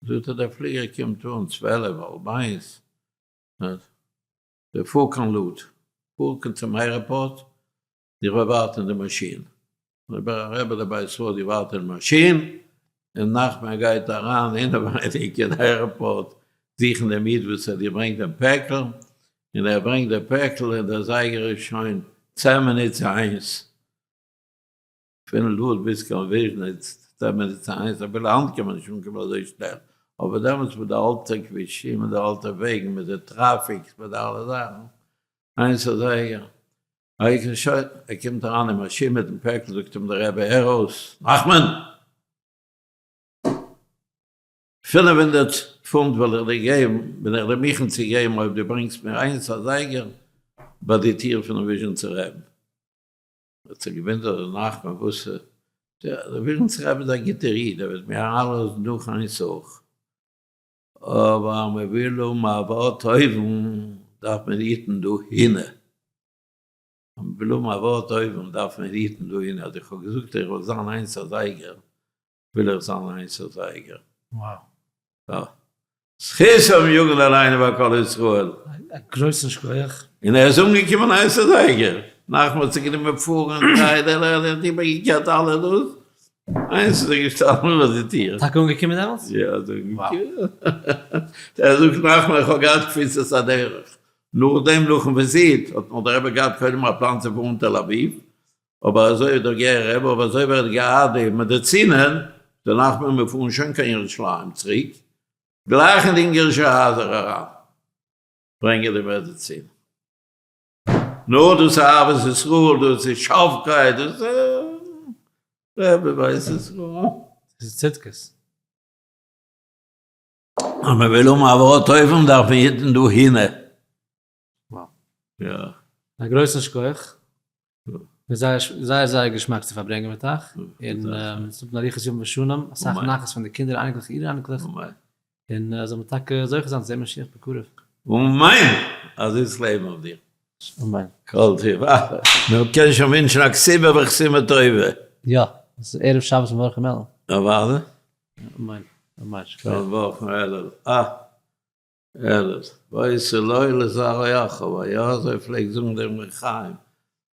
זאגט ער דער פליגער קומט אן 12 האלב איינס, דער פאר קיין לוד, פאר קיין צום airport, איך וועל ווארטען אין די מאשין, דער רבי דער בית ישראל האט געווארט אין די מאשין, און נחמן גייט אריין אינעווייניג אין airport זוכן דעם איד וואס האט געברענגט דעם פעקל, און ער ברענגט די פעקל און דער זייגער איז שוין צען מינוט צו איינס, פון לוד ביז קיין וויזשניץ, 10 מינוט צו איינס, אפילו היינט קען מען נישט אנקומען אזוי שנעל, אבער דעמאלטס מיט די אלטע כבישים, מיט די אלטע וועגן, מיט די traffics, מיט די אלע זאכן, איינס אזייגער, העיקר שוין, ער קומט אריין אין מאשין מיטן פעקל, זאגט אים דער רבי, הער אויס, נחמן! 500 פונט וועל איך דיר געבן, בין איך דיר מוכן צו געבן אויב דו ברענגסט מיר איינס אזייגער ביי די טיר פונעם וויזשניצער רבי'ן. האט זיך געוואונדערט ר' נחמן וואס דער וויזשניצער רבי איז א גוטער איד, ער וועט מיר אריינלאזן נאך איינס אויך, אבער אז מען וויל האבן א ווארט אויבן דארף מען היטן דא הנה. אז מען וויל האבן א ווארט אויבן דארף מען היטן דא הנה, אז איך האב געזאגט איך וועל זיין איינס אזייגער, וויל איך זיין איינס אזייגער. Wow. יא. זכות יגן עלינו ועל כל ישראל. א גרויסן שכוח. און ער איז אנגעקומען איינס אזייגער. נחמן האט זיך גענומען פארן און דריי ער האט איבערגעקערט אלע דאס. איינס איז ער געשטאנען ביי די טיר. טאקע אנגעקומען דעמאלטס? יא, איז אנגעקומען. ער זאגט נחמן איך האב געהאט קפיצת הדרך. נאכדעם נאכן וויזיט האט נאך דער רבי געהאט קודם א פלאן צו פארן תל אביב, אבער אזוי איז דער גערער רבי, אבער אזוי ווי ער האט געהאט די מעדעצינען, דערנאך מיר מיר פארן שוין קיין ירושלים צוריק, גלייך אין די אונגערישע הייזער אריין, ברענגען די מעדעצין. נו, דאס איז אהבת ישראל, דאס איז שארפקייט, דאס איז רבי בית ישראל. דאס איז צדקות. אז מען וויל האבן א ווארט אויבן דארף מען היטן דא הנה. יא. א גרויסן שכוח. זייער זייער זייער געשמאק צו פארברענגען מיט אייך, און עס האט אריכות ימים ושנים, אסאך נחת פון די קינדער אייניקלעך איר אייניקלעך, און זאל מען טאקע זוכה זיין צו זען משיח בקרוב. אמן! א זיס לעבן אויף דיר. אמן. כל טוב. אה, מען קען שוין ווינטשן א כתיבה וחתימה טובה. יא, עס איז ערב שבת מברכים אלול. אוודאי. אמן. אמן. מברכים אלול. אה. אלול. והיתה לו לזרעו אחריו, יא אזוי פלעגט זאגן דער אמרי חיים,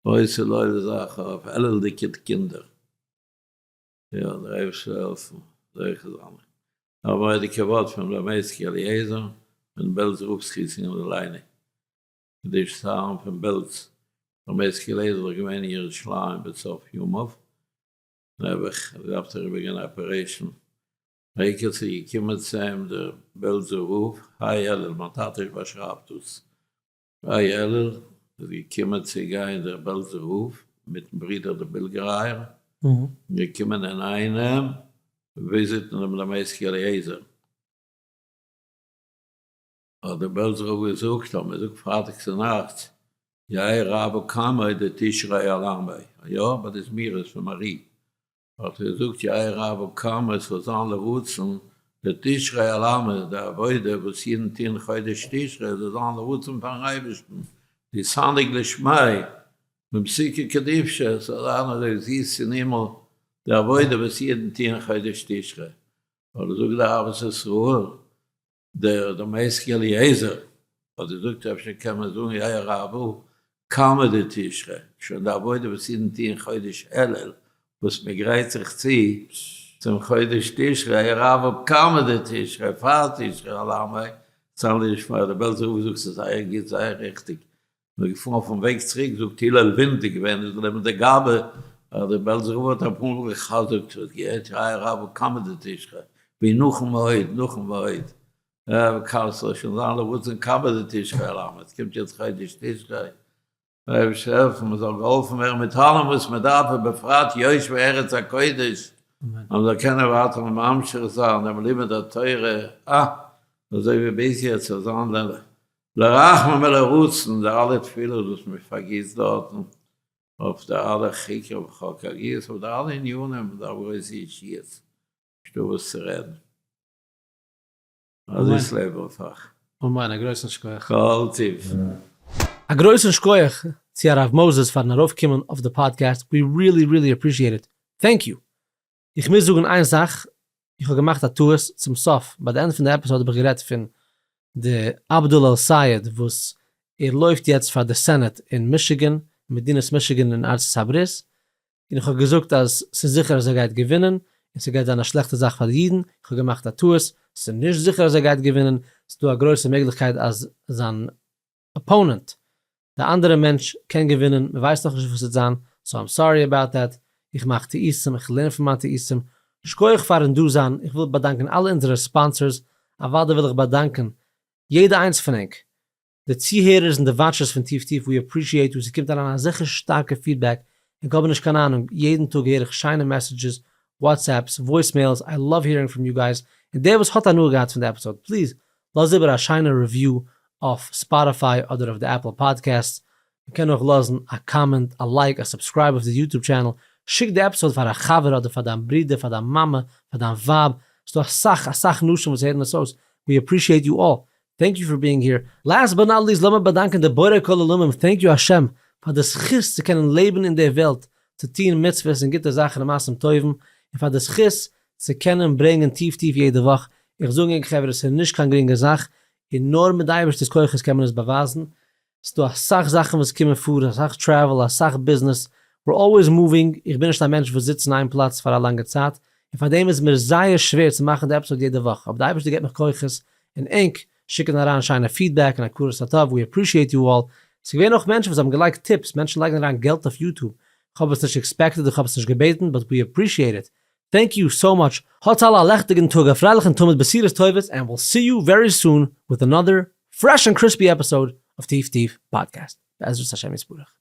והיתה לו לזרעו אחריו, אויף אלול'דיגע קינדער. יא, דער אייבערשטער זאל העלפן, זוכה זיין. א מורא'דיגע ווארט פון ר' דמשק אליעזר פון בעלז רב זכותו יגן עלינו, קדושת אהרן פון בעלז, ר' דמשק אליעזר איז געווען אין ירושלים בסוף ימיו, נעבעך געדארפט אריבערגיין א operation, העיקר ס'איז געקומען צו אים דער בעלזער רב, ה' אלול, מיין טאטע באשרייבט דאס, ה' אלול איז געקומען צו גיין דער בעלזער רב מיטן ברודער דער בילגערייער, געקומען אינאיינעם וויזיטן דעם דמשק אליעזר, האט דער בעלזער רב געזאגט אז מען זאגט פרייטאג צו נאכטס יהא רבא קמיה דתשרי על עמיה, יא ביי די זמירות פון מעריב, האט ער געזאגט יהא רבא קמיה עס זאל זיין לרצון דתשרי על עמיה, די עבודה וואס אידן טוהן חודש תשרי זאל זיין לרצון פארן אייבערשטן, דיתענג לשמיה ממתיקא כדובשא, עס זאל זיין אזוי זיס אין הימל די עבודה וואס אידן טוהן חודש תשרי, האט געזאגט די אהבת ישראל, דער דמשק אליעזר האט געזאגט אפשר קען מען זאגן יהא רבא קמיה דתשרי, שוין די עבודה וואס אידן טוען חודש אלול וואס מען גרייט זיך צו צום חודש תשרי, יהא רבא קמיה דתשרי, פאר תשרי הלמאי, צר לי לשמוע, דער בעלזער רב זאגט ס'איז זייער גוט זייער ריכטיג, מ'איז געפארן אויפן וועג צוריק זאגט הלל ווינד איז געווען איז לעבן די גבאי אז דער בעלזער רב האט אפאר מאל גע'חזר'ט האט געהערט יהא רבא קמיה דתשרי ווי נאכן ועוד נאכן ועוד רב ס'זאל שוין זיין לרצון קמיה דתשרי הלמד עס קומט יעצט חודש תשרי אייבערשטער העלפן מען זאל געהאלפן ווערן מיט אלעם וואס מען דארף ובפרט יושבי ארץ הקודש אז מען זאל קענען ווייטער ממשיך זיין דעם לימוד התורה אה אזוי ווי ביז יעצט זאל זיין לרחמים ולרצון די אלע תפילות וואס מען פארגיסט דארטן אויף די אלע חוקים וחוק הגיוס אויף די אלע עניינים מען דארף גרויסע ישועות נישטא וואס צו רעדן. א זיס לעבן אויף אייך. אמן, א גרויסן שכוח. כל טוב. א גרויסן שכוח צו הרב מאזעס פארן ארויפקומען אויף די פאדקעסט, we really really appreciate it, thank you! איך מוז זאגן איין זאך, איך האב געמאכט א טעות, צום סוף ביי די ענדע פון די episode האב איך גערעדט פון די אבדול על סייעד וואס ער לויפט יעצט פאר די סענעט אין מישיגען, מדינת מישיגען אין ארצות הברית, און איך האב געזאגט אז ס'איז זיכער אז ער גייט געווינען, און ס'גייט זיין א שלעכטע זאך פאר די אידן, איך האב געמאכט א טעות, ס'איז נישט זיכער אז ער גייט געווינען, ס'איז דא א גרויסע מעגליכקייט אז זיין opponent. די אנדערע מענטש קען געווינען, מען ווייסט נאכנישט וואס ס'וועט זיין, so I'm sorry about that, איך מאך טעותים, איך לערן פון מיין טעותים, שכוח פארן דא זיין, איך וויל באדאנקען אלע אונזערע sponsors, אוודאי וויל איך באדאנקען יעדע איינס פון ענק, די צוהערערס און די watchers פון טיף טיף, we appreciate you, ס'קומט אריין אזעלכע שטארקע feedback, ענק האבן נישט קיין אהנונג, יעדן טאג הער איך שיינע messages, WhatsApps, voicemails, I love hearing from you guys, און דער וואס האט הנאה געהאט פון די episode, please לאז איבער א שיינע review אויף Spotify אדער אויף די Apple Podcasts, מען קען אויך לאזן א comment, א like, א subscribe אויף די YouTube channel, שיק די episode פאר א חבר אדער פאר דיין ברודער, פאר דיין מאמע, פאר דיין ווייב, ס'דא אסאך אסאך נשים וואס הערן עס אויס, we appreciate you all, thank you for being here. Last but not least לאמיר באדאנקען די בורא כל עולמים, thank you השם פאר די זכות צו קענען לעבן אין די וועלט, צו טון מצוות און גוטע זאכן און מעשים טובים, און פאר די זכות צו קענען ברענגען טיף טיף יעדע וואך, איך זאג ענק חברה ס'איז נישט קיין גרינגע זאך, און נאר מיט די אייבערשטער'ס כוחות קען מען עס באווייזן, ס'דא אסאך זאכן וואס קומען פאר, אסאך travel, אסאך ביזנעס, we're always moving, איך בין נישט א מענטש וואס זיצט אין איין פלאץ פאר א לאנגע צייט, און פאר דעם איז מיר זייער שווער צו מאכן די episode יעדע וואך, אבער די אייבערשטער געבט מיך כוחות, און ענק שיקן אריין שיינע feedback און הכרת הטוב, we appreciate you all, ס'איז געווען אויך מענטשן וואס האבן געלייגט tips, מענטשן לייגן אריין געלט אויף YouTube, כ'האב עס נישט expected און כ'האב עס נישט געבעטן, but we appreciate it, thank you so much, האטס אלע א לעכטיגן טאג, א פרייליכן תמיד בשורות טובות, and we'll see you very soon with another fresh and crispy episode of טיף טיף פאדקעסט, בעזרת השם יתברך.